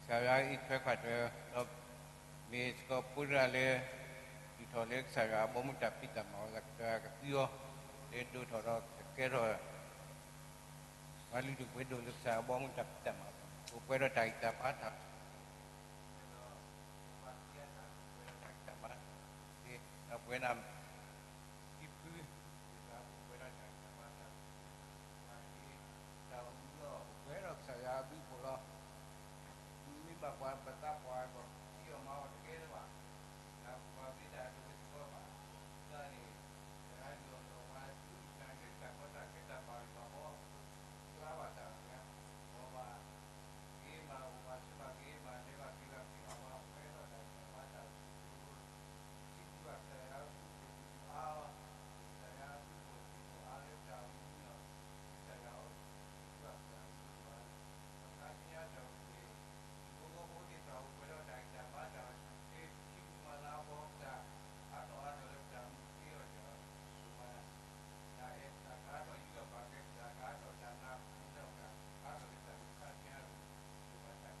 ကစၢ်ယွၤအံးထွဲကွၢ်ထွဲ, ဒီးမ့ၢ်စ့ၢ်ကီးဖိသရၣ်လၢ ဒုးထီၣ်လၢကစၢ်ယွၤအဘီမုၢ်တၢ်ဖံးတၢ်မၤအဂီၢ် ကစၢ်ယွၤကသံအီၤ, လၢဒိၣ်ထီၣ်ဒီးကကဲထီၣ် ပှၤလုၢ်ဒိၣ်ပှ့ၤဒိၣ်လၢကစၢ်ယွၤအဘီမုၢ်တၢ်ဖံးတၢ်မၤအဂီၢ်, အိၣ်ပှဲၤဒီးတၢ်ဂံၢ်တၢ်ဘါတၢ် ဒီး ပှၤသံအတၢ်အိၣ်ပှဲၤဒီးတၢ်ဂံၢ်တၢ်ဘါ, ဒီးပဝဲဒၣ် ခံဖု သ့ၣ်တဖၣ်အိၣ်ပှဲၤဒီးတၢ်ဂံၢ်တၢ်ဘါတၢ်အိၣ်မူ, ပှၤဟ့ၣ်တၢ်အိၣ်မူလီၤ အိၣ်ပှဲၤဒီးကစၢ်ယွၤအဘျုးအဖှိၣ်လီၤ. မ့ၢ်ဘၣ်ပှၤပသးပှၢ်အဂီၢ် ထံအီၣ်မၤအီၣ်တကဲလၢၤဘၣ်, တၢ်ကူၣ်ဘၣ်မ့ၢ်တၢ်ဒိၣ်ဝဲစ့ၢ်ကီးဘၣ်, တၢ်န့ၣ် တဂၤဒုးအီၣ်တၢ်အီၣ်မၤ တၢ်ကဲတၢ်ကီတၢ်ခဲတၢ်ဘၣ်ဂ့ၢ်ဘၣ်ဘီ, တၢ်ဘၣ်တၢ်အိၣ်မူ, အီၣ်ဘၣ် ဂ့ၤမး အိၣ်ဘၣ်ဆိးဘၣ်ဂ့ၤမး လဲၤဘၣ်က့ၤဘၣ်က့ၤဘၣ် ပှၤအိၣ်ပှဲၤဒီးတၢ်ဂံၢ်တၢ်ဘါတၢ်အိၣ်မူ, ထံကူၣ်ဘၣ်ကစၢ်ယွၤအဘျုးအဖှိၣ်အါလီၤ, ကစၢ်ယွၤအဘျုးအဖှိၣ်အါလၢတၢ်အိၣ်မူလီၤ, ကစၢ်ယွၤအိၣ် ထံကူၣ်ဘၣ်ကစၢ်ယွၤအဘျုးအဖှိၣ်အါလီၤ, ပသးကညီၤတၢ်အိၣ်ဘှံး ထံဖိကီၢ်ဖိသ့ၣ်တဖၣ်အိၣ်ပှဲၤဒီးတၢ်ဂံၢ်တၢ်ဘါတၢ်အိၣ်ဆူၣ်ချ့ ထံမုၢ်မၤလၤအဖီခိၣ် တၢ်အါထီၣ်အါထီၣ်လၢပတၢ်အိၣ်မူသ့အီၤဒီး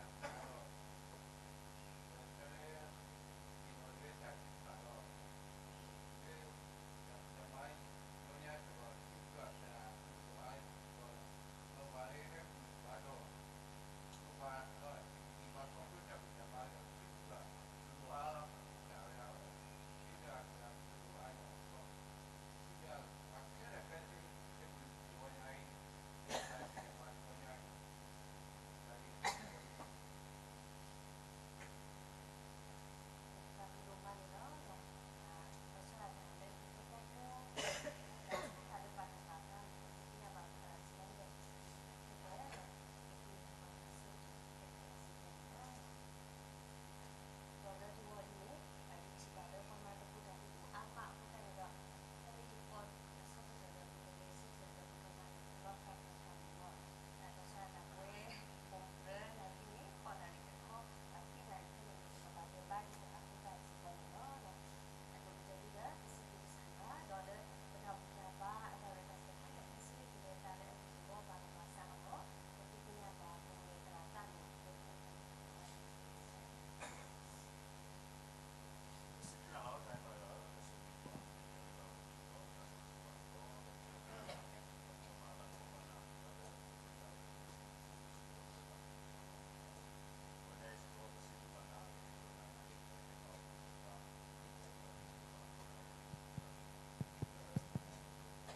ပမၤ တၢ်အဲၣ်တၢ်ကါထီၣ်ယူးယီၣ်ပာ်ကဲ တၢ်ကါထီၣ်တၢ်နးပူၤလၢအဂၤ အါထီၣ်လၢတၢ်လူၢ်ခါဆူညါအဂီၢ် ပဘၣ်တၢ်ထုကဖၣ်တၢ်လီၤ. ဒီးတၢ်လၢ ယနီၢ်လၢတၢ်ထုကဖၣ်ဒီး လၢ တၢ်ဖံးတၢ်မၤအံၤ လီၤညါတၢ်လီၤ ထံကူၣ်ဘၣ်ကစၢ်ယွၤအဘျုးအဖှိၣ်အါလၢပဂီၢ်လီၤ. ဒီးပှၤလၢဟဲဃုာ်ပှၤဒီး ပှၤဒီးထံကီၢ်ပှၤခီဖျိတၢ်ဘူၣ်တၢ်ဘါဒီး ထံကူၣ်ဘၣ်တလိၣ်အါလီၤ တၢ်ဝဲဒၣ် ထံကစၢ်ယွၤအဘျုးတလိၣ်အါလီၤ ထံကစၢ်ယွၤအဘျုးတလိၣ်အါလီၤ ပှၤခဲလၢာ်ခဲဆ့လၢပှၤတဂီၢ်ညါအံၤ တၢ်စံးပှၤတဂီၢ်ညါအံၤ တၢ်ဂ့ၢ် ဒီးလၢတဂီၤအံၤန့ၣ် ယထံၣ်ဘၣ်လၢပှၤမၤသကိးတၢ်ဒုးအိၣ်အါမးအ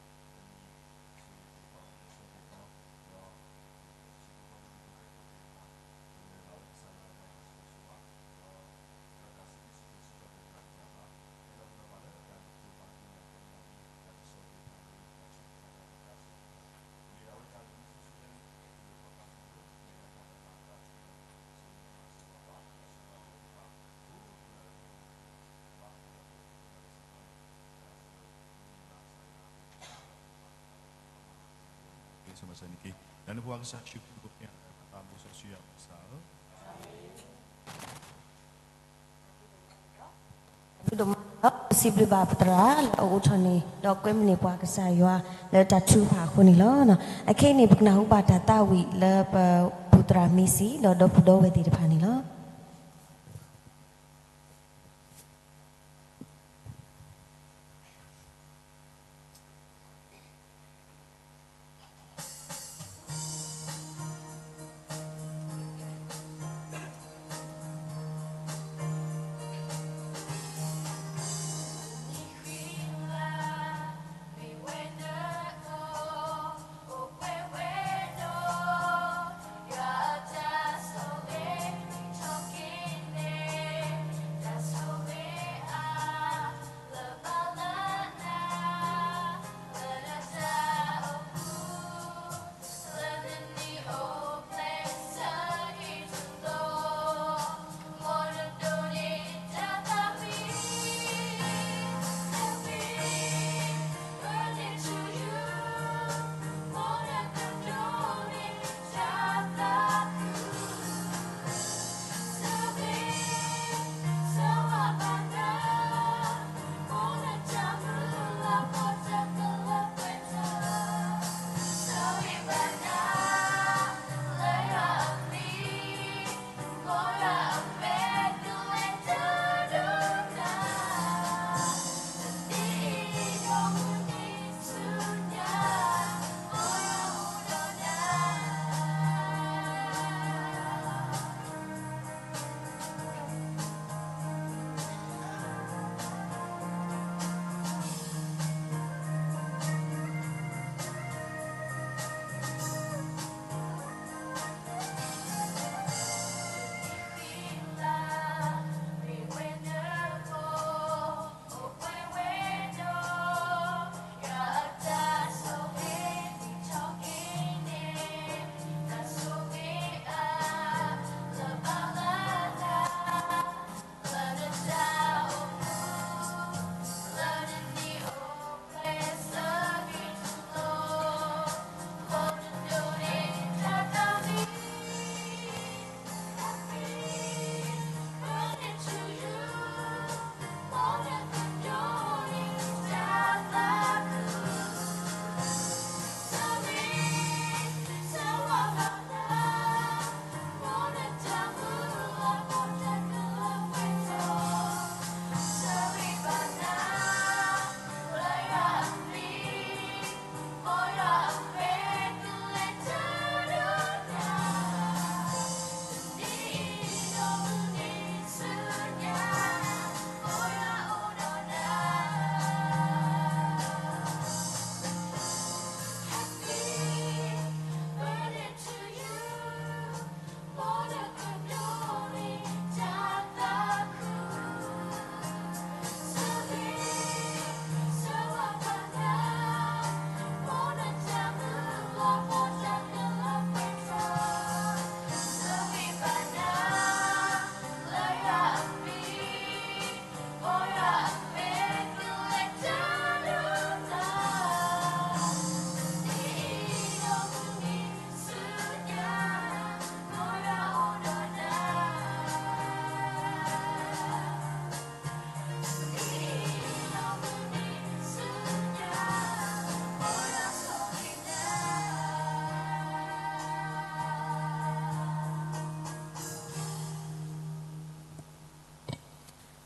ဃိသတးန့ၣ်ဒီး ဖဲလၢယကိးလီၤဆီတၢ်လၢပကလဲၤဆူထၢၣ်လၢပကမၤလီၤဖးကီၢ်တၢ်န့ၣ်လီၤ. တၢ်လီၤဆီဒၣ်တၢ်ပဝဲ ပိာ်မုၣ်လၢနၣ်ရံၣ်န့ၣ် ဃိးနၣ်ရံၣ်တခီ အခွံနၣ်ရံၣ်ဖဲန့ၣ်န့ၣ် ပကဘၣ်လဲၤဘါဒံးတၢ်အဃိသတးစ့ၢ်ကီးန့ၣ်လီၤ. အဃိပတဲဒ်လၢ ပစံးဘျုးကစၢ်ယွၤ ဒီးလၢပတၢ်ဘူၣ်တၢ်ဘါအတၢ်ရဲၣ်တၢ်ကျဲၤခဲလၢာ်ခဲဆ့ ကလဲၤတၢ်လၢအဂ့ၢ်အဝီ ပာ်လီၤပာ်စးအဂီၢ် ပဃ့ကညးပှၤကိးဂၤဒဲးတၢ်သးမုာ်လၢပအိၣ်ဖဲန့ၣ်တက့ၢ်.ဒိၣ်မးလီၤ, ပစံးဘျုးဘၣ်ပသရၣ်လၢအအိၣ်ထီၣ်န့ၣ် ဒီးကွဲမုာ်န့ၢ်ပှၤကစၢ်ယွၤလၢတၢ်ထုကဖၣ်အဃိန့ၣ်လီၤ. အခဲအံၤန့ၣ် ပကနၢ်ဟူဘၣ်တၢ်သးဝံၣ်လၢပပူၤသရၣ်မ့ၢ်စံၣ် ဒီးဒီပုၢ်ဒီဝဲၢ်သ့ၣ်တဖၣ်န့ၣ်လီၤ.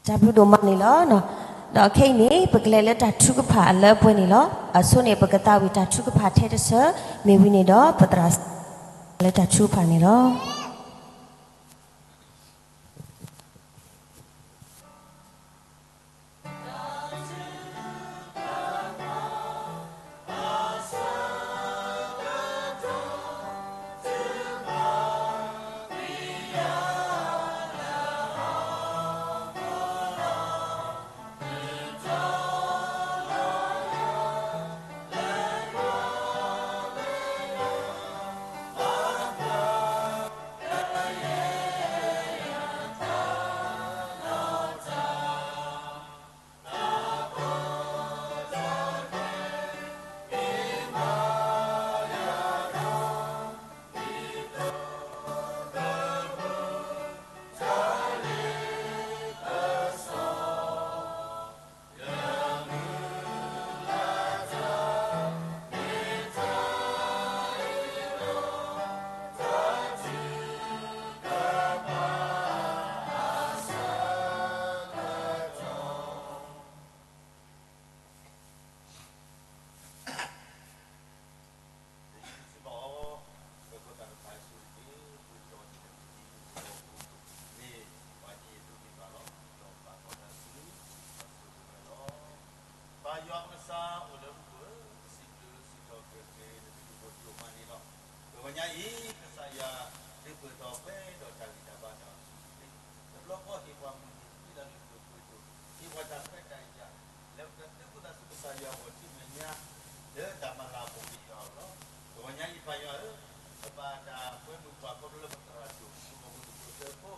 တၢ်ဘျုးဒိၣ်မးန့ၣ်လီၤ. ဒီးခဲအံၤန့ၣ် ပကလဲၤလၢတၢ်ထုကဖၣ်အလၢအပှဲၤန့ၣ်လီၤ. အဆိန့ၣ် ပကသးဝံၣ်တၢ်ထုကဖၣ်ထဲတဆၢ, မ့ၢ်ဝံၤန့ၣ်ဒီး ပသရၣ်လၢတၢ်ထုကဖၣ်န့ၣ်လီၤ.ပၢ်ယွၤပကစၢ်အိၣ်လၢမူခိၣ်ဧၢ, ပစံးဘျုးစံးထီၣ်ပတြၢၤနသုဒိၣ်မးန့ၣ်လီၤ. တဂီၤညါအံၤ ကစၢ်ယွၤဒုးပၢၢ်ထီၣ်ပှဲၤဒီးတၢ်ဂံၢ်တၢ်ဘါတၢ်အိၣ်ဆူၣ်အိၣ်ချ့, တဘျီဃီဟ့ၣ်ပှၤမုၢ်နံၤခွံလၢလၢပှဲၤပှဲၤဒိၣ်, ဟ့ၣ်ပှၤတၢ်ခွဲးတၢ်ယာ် လၢပကသၢခိၣ်သးဆူကစၢ်ယွၤအဂီၢ်ထံမဲာ်ညါ လၢတၢ်မၤလၤကပီၤက့ၤယွၤအဂီၢ်လီၤ. တဂီၤညါအံၤပၢ်ယွၤဧၢ, ပဘၣ်တၢ်ကွဲမုာ်ကွၢ်ခီဖျိလၢပသရၣ်ဒိၣ် ပကီၢ်ပူၤတဖိးသၢဖိ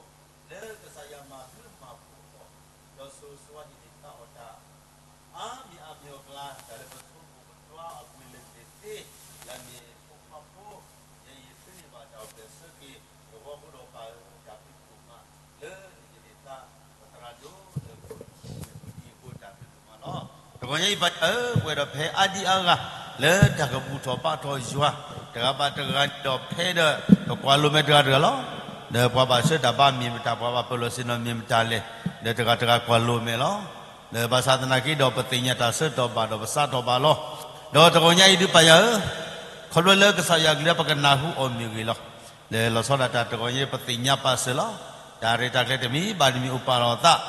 လၢကစၢ်ယွၤမၤဘျုးမၤဖှိၣ်အီၤ, ဒီးဆိၣ်ဂ့ၤဆိၣ်ဝါဟံးန့ၢ်သါအီၤတၢ် အါမံၤအါမံၤအကျါ တၢ်လၢပဆိကမိၣ်ပတြၢၤအပူၤလၢာ်တသ့, ယၤမ့ၢ်ဖိခွါဖိ, ယဲယသ့န့ၢ်ဘၣ်တၢ်အိၣ်ဖျဲၣ်ဆၢက့ၤ, တဂီၤဃီဒီးပၢ်ဧၢ, တၢ်ဘျုးဒိၣ်မး လၢနဟ့ၣ်န့ၢ်သါ ပသရၣ်ဒိၣ်လၢပဒံအဃိတၢ်ဘျုးဒိၣ်မးလီၤ. တဂီၤညါအံၤပၢ်ယွၤဧၢ, ပဝဲဒီးဖဲအါဒံအါဂၤ လၢတၢ်ကဘူၣ်ထီၣ်ဘါထီၣ်ယွၤ တဂၤဘၣ်တဂၤန့ၣ်ဒီးဖဲဒီး ပကွၢ်လိမ့ၢ်တဂၤတဂၤလီၤ. ဒီးပှၤဘၣ်ဆှၢတၢ်ဘါမ့ၢ်မတၤ, ပှၤဘၣ်ပၢၢ်လီၢ်ဆ့ၣ်နီၤမ့ၢ်မတၤလဲၣ်, ဒီးတဂၤတဂၤကွၢ်လိမ့ၢ်လီၤ. ဒီးဘၣ်ဆၣ်သနာ်က့ဒီး ပသ့ၣ်ညါတၢ်ဆၢကတီၢ်ဘၣ်ဒီးပစးထီၣ်ဘၣ်လီၤ. ဒီးတဂီၤညါအံၤဒုးပၢ်ယွၤဧၢ, ခီဖျိလၢကစၢ်ယွၤကလုၢ်လၢပကနၢ်ဟူအီၤမ့ၢ်ဂ့ၤလီၤ. လၢလီၤဆီဒၣ်တၢ်တဂီၤညါ ပသ့ၣ်ညါပာ်စၢၤလီၤ. တၢ်ရဲၣ်တၢ်ကျဲၤတမံၤဘၣ်တမံၤအိၣ်ပာ်လီၤအသး,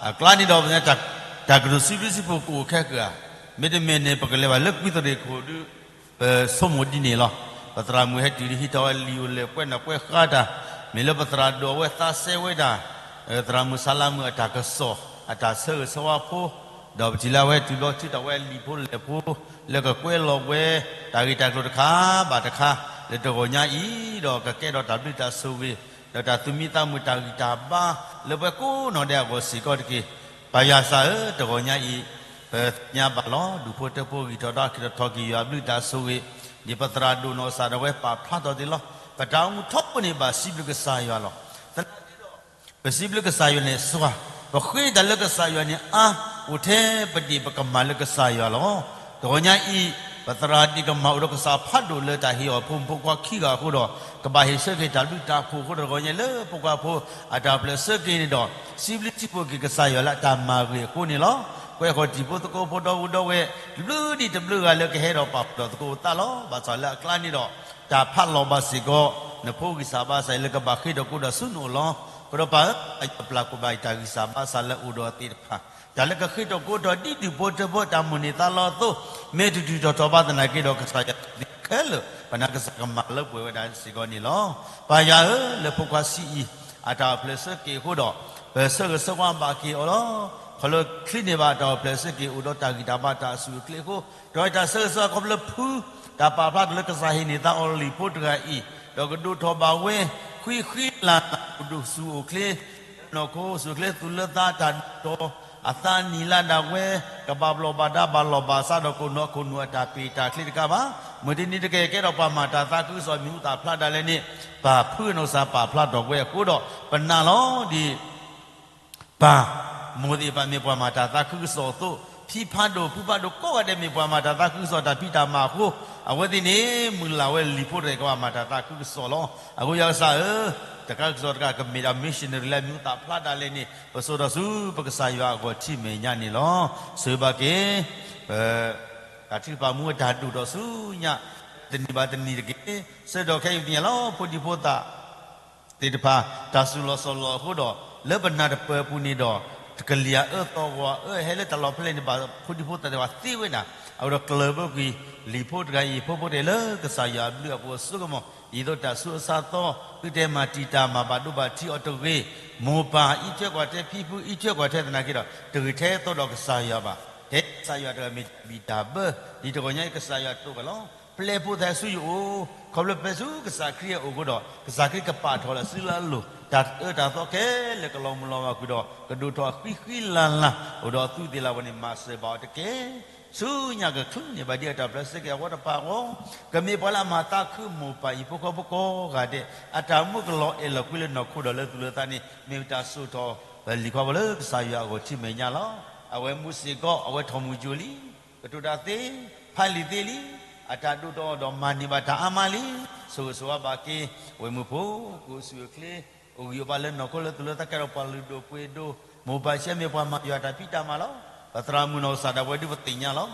အကျါန့ၣ်ဒီး တၢ်ကတိၤစံးဘျုးစံးဖှိၣ်ကအိၣ်ခဲကၢာ်ဧါ, မ့တမ့ၢ်န့ၣ် ပကလဲၤဘၣ်လၢကွံသရ့ၣ်ခိၣ်ဒုး ပဆိကမိၣ်ဒ်န့ၣ်လီၤ. ပသရၣ်မုၣ်ဟဲတုၤဒုးဟံးထီၣ်ဝဲလံာ်အိၣ်လဲၢ်ကွဲးနၢ်ကွဲးဃါတၢ်, မ့ၢ်လၢပသရၣ်ဒိၣ်အဝဲသးစဲဝဲဒၣ် သရၣ်မုၣ်ဆါလါမုၣ်အတၢ်ကစီၣ် အတၢ်ဆၢဂ့ၤဆၢဝါဖိ, ဒီးပထံၣ်လၢအဝဲတုၤလီၤထုးထီၣ်ဝဲလံာ်ဖိလဲၢ်ဖိ လၢကကွဲးလီၤဝဲ တၢ်ဂ့ၢ်တၢ်ကျိၤတခါဘၣ်တခါ, လၢတဂီၤညါအံၤဒီး ကကဲထီၣ်တၢ်ဘျုးတၢ်ဆိၣ်ဂ့ၤ, ဒီးတၢ်သူၣ်မံသးမုာ်တၢ်ဂံၢ်တၢ်ဘါ လၢပှၤကိးနီၢ်ဒဲးအဂီၢ်စ့ၢ်ကီးတက့ၢ်. ပၢ်ယွၤသးဧၢ, တဂီၤညါအံၤ ပသ့ၣ်ညါဘၣ်လီၤ. ဒူၣ်ဖိထၢဖိဂံၢ်ထီၣ်ဒီးအခံထီၣ်ထီက့ၤယွၤအဘျုးတၢ်ဆိၣ်ဂ့ၤ, ဒ်ပသရၣ်ဒိၣ်နီၢ်ကစၢ်ဒၣ်ဝဲပာ်ဖျါထီၣ်တ့ၢ်လီၤ. ပတၢ်အိၣ်မူထီဘိန့ၣ်ဘၣ်စံးဘျုးကစၢ်ယွၤလီၤ. သနာ်က့ဒီး ပစံးဘျုးကစၢ်ယွၤန့ၣ် စွၢ်, ပဃ့တၢ်လၢကစၢ်ယွၤန့ၣ်အါ, အိၣ်ထဲပဒ့ၣ်ပကမၢ်လၢကစၢ်ယွၤလီၤ. တဂီၤညါအံၤ ပသရၣ်ဒ့ၣ်ကမၢ်အိၣ်ဒီးကစၢ်ဖးဒိၣ်လၢတၢ်ဟ့ၣ်အီၤဖိမုၣ်ဖိခွါခံဂၤအဃိဒီး ကဘၣ်ဟ့ၣ်ဆၢက့ၤတၢ်ဘျုးတၢ်ဖှိၣ်အဃိဒီး တဂီၤညါလၢဖိခွါဖိအတၢ်အိၣ်ဖျဲၣ်ဆၢက့ၤန့ၣ်ဒီး စံးဘျုးစံးဖှိၣ်က့ၤကစၢ်ယွၤလၢအတၢ်မၤဂ့ၤအဃိန့ၣ်လီၤ. ကွဲးဃီၤတံၤဖိသကိးဖိဒီပုၢ်ဒီဝဲၢ် တဘျုးဒံးတဘျုးဂၤလၢကဟဲဒီးပာ်ဖှိၣ်ဒီးသကိးအသးလီၤ. ဘၣ်ဆၣ်လၢအကျါန့ၣ်ဒီး တၢ်ဖးလီၤဘၣ်စ့ၢ်ကီး နဖိဂံၢ်စၢ်ဘါစၢ်အံၤလၢကဘၣ်ဃ့ၢ်ထီၣ်ကိးဒီးဆူနအိၣ်လီၤ. အဃိဒီးပၢ်ဧၢ, ယွၤပျၢ်ကွံာ်ဘၣ်တၢ်ဂံၢ်စၢ်ဘါစၢ်လၢအိၣ်ဒီးသ့ၣ်တဖၣ် တၢ်လၢကဃ့ၢ်ထီၣ်ကိးထီၣ်ဒ်ဒူၣ်ဖိထၢဖိတၢ်မိၣ်န့ၢ်သးလီအသိး မ့ၢ်တတုၤထီၣ်ထီဘၣ်သနာ်က့ဒီး ကစၢ်ယွၤသ့ခဲလၢာ် ပနာ်ကစၢ်ကမၤလၢပှဲၤဝဲဒၣ်စ့ၢ်ကီးန့ၣ်လီၤ. ပၢ်ယွၤဧၢ, လၢဖိခွါဆံးအံၤ အတၢ်အိၣ်ဖျဲၣ်ဆၢက့ၤအဃိဒီး ပဆၢဂ့ၤဆၢဝါဘၣ်က့ၤအီၤလီၤ. ခီလၢချ့န့ၢ်ဘၣ်အတၢ်အိၣ်ဖျဲၣ်ဆၢက့ၤ အိၣ်ဒီးတၢ်ဂံၢ်တၢ်ဘါတၢ်အဆူၣ်အချ့အဃိ, ဒီးတၢ်ဆၢဂ့ၤဆၢဝါခီဖျိလၢဖု တၢ်ပာ်ဖျါထီၣ်လၢကစၢ်ဟ့ၣ်န့ၢ်သါအီၤလၢလံာ်ဖိတဂၤအံၤ, ဒီးကဒိၣ်ထီၣ်ဘၣ်ဝဲ ခွံဃံလၤ အိၣ်ဆူၣ်အိၣ်ချ့ နီၢ်ခိဆူၣ်ချ့သူၣ်လၢသး တၢ်ဒိၣ်ထီၣ်အသးနံၤလါဒၣ်ဝဲ ကဘၣ်ဘျီၣ်ဘၣ်ဒါဘၣ်လီၢ်ဘၣ်စးဒီးခိၣ်နူာ်ခိၣ်နူာ်အတၢ်ပ့ၢ်တၢ်ချ့တကးဘၣ်. မုၢ်တနံၤတက့ၢ် ကဲထီၣ်ပှၤမၤတၢ်သးခုကစီၣ်မံၤဟူသၣ်ဖျါဒၣ်လဲာ်န့ၣ် ပၢ်ဖုအနီၢ်ကစၢ်ပာ်ဖျါထီၣ်ဝဲအဃိဒီး ပနာ်လီၤဒ် ပၢ်မိၢ်သ့ၣ်တဖၣ်မ့ၢ်ပှၤမၤတၢ်သးခုကစီၣ်အသိး ထံဖးဒိၣ်ဖုဖးဒိၣ်ကိးဂၤဒဲး မ့ၢ်ပှၤမၤတၢ်သးခုကစီၣ်တၢ်ဖံးတၢ်မၤအဃိ, အဝဲသ့ၣ်န့ၣ် မုၢ်လၢ်ဝဲလံာ်ဖိတဂၤကဘၣ်မၤတၢ်သးခုကစီၣ်လီၤ. အဃိယွၤကစၢ်ဧၢ, တကးကစီၣ်တကး ကမ့ၢ်ဒၣ် missionary လၢအမံၤသၣ်ဖျါဒၣ်လဲာ်န့ၣ် ပစိာ်ထီၣ်ဆူပကစၢ်ယွၤအဂီၢ်ထံမဲာ်ညါန့ၣ်လီၤ. ဆိၣ်ဂ့ၤဘၣ်က့ၤ ပ တၢ်ထုကဖၣ်မူအတၢ်ဒိၣ်ထီၣ်ဆူညါ တနံၤဘၣ်တနံၤတက့ၢ်. ဆၢကတီၢ်ခဲအံၤပသ့ၣ်ညါလီၤ ဖိဒံဖိသၣ်သ့ၣ်တဖၣ် တၢ်စူၤလီၤစီၤလီၤအဃိဒီး လၢပနၢ်တပၢၢ်အပူၤန့ၣ်ဒီး တကလံၤအအၢသီဂီၤအအၢဟဲလၢတၢ်လီၢ်ဖဲလဲၣ်န့ၣ်ဘၣ် ဖိဒံဖိသၣ်သ့ၣ်တဖၣ်သ့ဝဲဒၣ်. အဃိဒီးကျၢၢ်ဘၢကွံာ် လံာ်ဖိတဂၤအံၤ ဖိဖိတဂၤလၢကစၢ်ယွၤအဘျုးအဖှိၣ်အစိကမီၤ ဒ်သိးတၢ်ဆူးအဆါသီ သုတဲမၤတံာ်တာ်မၤ ဘၣ်ဒိဘၣ်ထံးအီၤတဂ့ၤ, မိၢ်ပၢ်အံးထွဲကွၢ်ထွဲ ဖံဖုအံးထွဲကွၢ်ထွဲသနာ်က့ဒီး တဂ့ၤထဲသိးဒီးကစၢ်ယွၤဘၣ်. ထဲကစၢ်ယွၤတဂၤမ့ၢ်တၢ်ဘံၣ်တၢ်ဘၢ ဒ်တဂီၤညါအံၤ ကစၢ်ယွၤတိာ်ကလီၤ ပျဲဖိသၣ်ဆူယအိၣ်, ခီဖျိပျဲဆူကစၢ်ခရံာ်အအိၣ်အဃိဒီး ကစၢ်ခရံာ်ကပာ်ထီၣ်လၢစုလၢအလိၤ တၢ်အၢတၢ်သီခဲလၢာ်ကလီၤမုၢ်လီၤမၢ်ကွံာ်ဒီး ကဒိၣ်ထီၣ်အဃံဃံလၤလၤ အိၣ်ဒီးအသူးသ့ၣ်လၤဝဲန့ၣ် မၤစၢၤဘၣ်အီၤတက့ၢ်. ဆူညါကချုးန့ၢ်ဘၣ်ဒ်အတၢ်ပျၢ်စ့ၢ်ကီးအဝဲတဖၣ်အဂီၢ်, ကမ့ၢ်ပှၤလၢအမၤသးခုမိၢ်ပၢ်အံၤဖိဃီဖိကိးဂၤဒဲး အတၢ်မူကလီၤအဲၣ်လီၤကွံလၢနီၢ်ခိဒီးလၢသူၣ်လၢသးန့ၣ် မ့ၢ်ပတၢ်စိာ်ထီၣ်လံၤခွါဖိလၢကစၢ်ယွၤအဂီၢ်ထံမဲာ်ညါလီၤ. အဝဲမူစ့ၢ်ကီး အဝဲထီၣ်မူယိာ်လံ, ကတိၤတၢ်သ့, ဖးလံာ်သ့လံ, အတၢ်ဒိၣ်ထီၣ်ဒီးမၤန့ၢ်ဘၣ်တၢ်အါမးလံ. ဆိၣ်ဂ့ၤဆိၣ်ဝါဘၣ်က့ၤ အဝဲမုၢ်ဖိ ကအိၣ်ဆူၣ်အိၣ်ချ့ အိၣ်ဂံၢ်အိၣ်ဘါလၢနီၢ်ခိလၢသူၣ်လၢသးကဲဒီးပှၤလုၢ်ဒိၣ်ပှ့ၤဒိၣ်, မိၢ်ပၢ်ဆဲမ့ၢ်ပှၤမၤယွၤတၢ်ဖံးတၢ်မၤလီၤ. ပသရၣ်မုၣ်နီၢ်ကစၢ်ဒၣ်ဝဲဒုးပသ့ၣ်ညါလီၤ.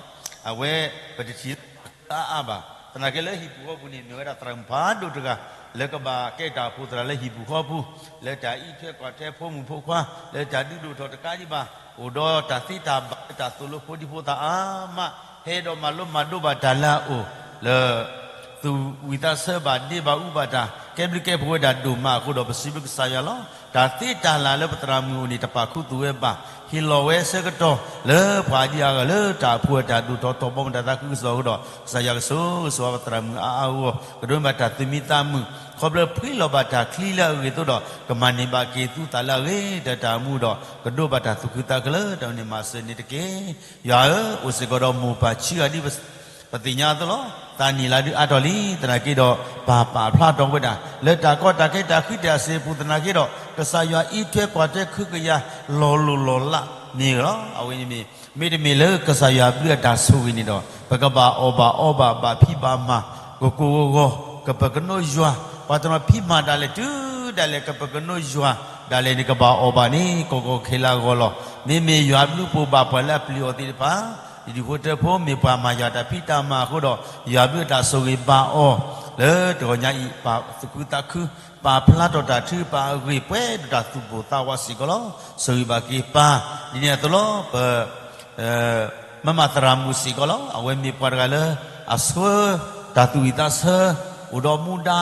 အဝဲပတထံၣ်လၢအအါအါဘၣ်. သနာ်က့လၢဟံၣ်ပူၤဃီပူၤန့ၣ် မ့ၢ်ဝဲဒၣ်သရၣ်မုၣ်ဖးဒိၣ်တဂၤ လၢကဘၣ်ကဲတၢ်အိၣ်ဖှိၣ်သရၣ်လၢဟံၣ်ပူၤဃီပူၤ, လၢတၢ်အံးထွဲကွၢ်ထွဲဖိမုၣ်ဖိခွါ, လၢတၢ်ဒုးဒိၣ်ထီၣ်တကးဒံးဘၣ်, အိၣ်ဒီးတၢ်သ့တၢ်ဘၣ်လၢတၢ်သိၣ်လိဖိဒံဖိသၣ်အါမး, ဟဲဒီးမၤလိမၤဒိးဘၣ်တၢ်လၢအအိၣ်လၢ သူၣ်ဝံၣ်သးဆၢဘၣ်ဒ့ဘၣ်အူဘၣ်တၢ် ကဲဘျုးကဲဖှိၣ်ဝဲဒၣ်ဒိၣ်မးအဃိဒီး ပစံးဘျုးကစၢ်ယွၤလီၤ. တၢ်သ့တၢ်လၢ်လၢပသရၣ်မုၣ်အအိၣ်န့ၣ် တပာ်ခူသူၣ်ဝဲဘၣ်, ဟ့ၣ်လီၤဝဲဆၢကတီၢ်လၢပှၤဒ်အါဂၤလၢတၢ်အဖှိၣ်အတၢ်ဒိၣ်ထီၣ်ထီၣ်ဘီမုၢ်တၢ်သးခုကစီၣ်အဃိဒီး ကစၢ်ယွၤကဆိၣ်ဂ့ၤဆိၣ်ဝါပသရၣ်မုၣ်အါအါဂီၢ်ဂီၢ်, ကဒိးန့ၢ်ဘၣ်တၢ်သူၣ်မံသးမုာ်, ခီဖျိဖှံလီၤဘၣ်တၢ်ချံလၢအဂ့ၢ်အသိးဒီး ကမၤန့ၢ်ဘၣ်က့ၤသူသးလၢအဂ့ၤတၢ်တၢ်မူဒီး ကဒိးဘၣ်တၢ်သူၣ်ခုသးခုလၢတၢ်န့ၣ်မၤစၢၤန့ၣ်တက့ၢ်. ယွၤဧၢ, အိၣ်စ့ၢ်ကီးဒီးမိၢ်ပၢ်ဆံးဂၤဒ် ပသ့ၣ်ညါအသိးလီၤ. သးနံၣ်လါဒုးအါထီၣ်လံ, သနာ်က့ဒီး ပၢ်ပာ်ဖျါထီၣ်ဝဲဒၣ် လၢတၢ်ကီတၢ်ခဲတၢ်ဃံတၢ်စ့ၤအပူၤသနာ်က့ဒီး ကစၢ်ယွၤအံးထွဲကွၢ်ထွဲခုကယၤ လီၤလိၢ်လီၤလးမ့ၢ်ဂ့ၤလီၤ. အဝဲန့ၣ်မ့ၢ် မ့တမ့ၢ်လၢကစၢ်ယွၤဘျုးအတၢ်ဆိၣ်ဂ့ၤန့ၣ်ဒီး ပကဘၣ်အီၣ်ဘၣ်အီဘၣ် ဘၣ်ဖံးဘၣ်မၤ ကကိၢ်ကဂီၤ ကပကနိယွၤ, ပှၤတနီၤဖံးမၤဒၣ်လဲာ်တုၤဒၣ်လဲာ် ကပကနိယွၤဒၣ်လဲာ်န့ၣ် ကဘၣ်အီၣ်ဘၣ်န့ၣ် ကီၢ်ကီၢ်ခဲလၢာ်အဂီၢ်လီၤ. မ့မ့ၢ်ယွၤဘျုးပိာ်ဘၣ်ပှၤလၢအပျံၤအီၤသ့ၣ်တဖၣ် ဒုးဒုးဖိထၢဖိ မ့ၢ်ပှၤမၤယွၤတၢ်ဖံးတၢ်မၤအဃိဒီး ယွၤဘျုးအတၢ်ဆိၣ်ဂ့ၤဘၣ်အီၤ လၢတဂီၤညါအံၤ ပာ်သူၣ်ခုသးခု ပာ်ဖျါထီၣ်တၢ်ထုကဖၣ်အဂ့ၢ် ပှဲၤဒီးတၢ်သူၣ်ပိၢ်သးဝးစ့ၢ်ကီးလီၤ. ဆိၣ်ဂ့ၤဘၣ်က့ၤပၢ် ဒ်န့ၣ်အသိးလီၤ. ပ မၤမၤသရၣ်မုၣ်စ့ၢ်ကီးလီၤ. အဝဲမ့ၢ်ပှၤတဂၤလၢ အဆှၢတၢ်သူၣ်ဝံၣ်သးဆၢ အိၣ်ဒီးမူဒါ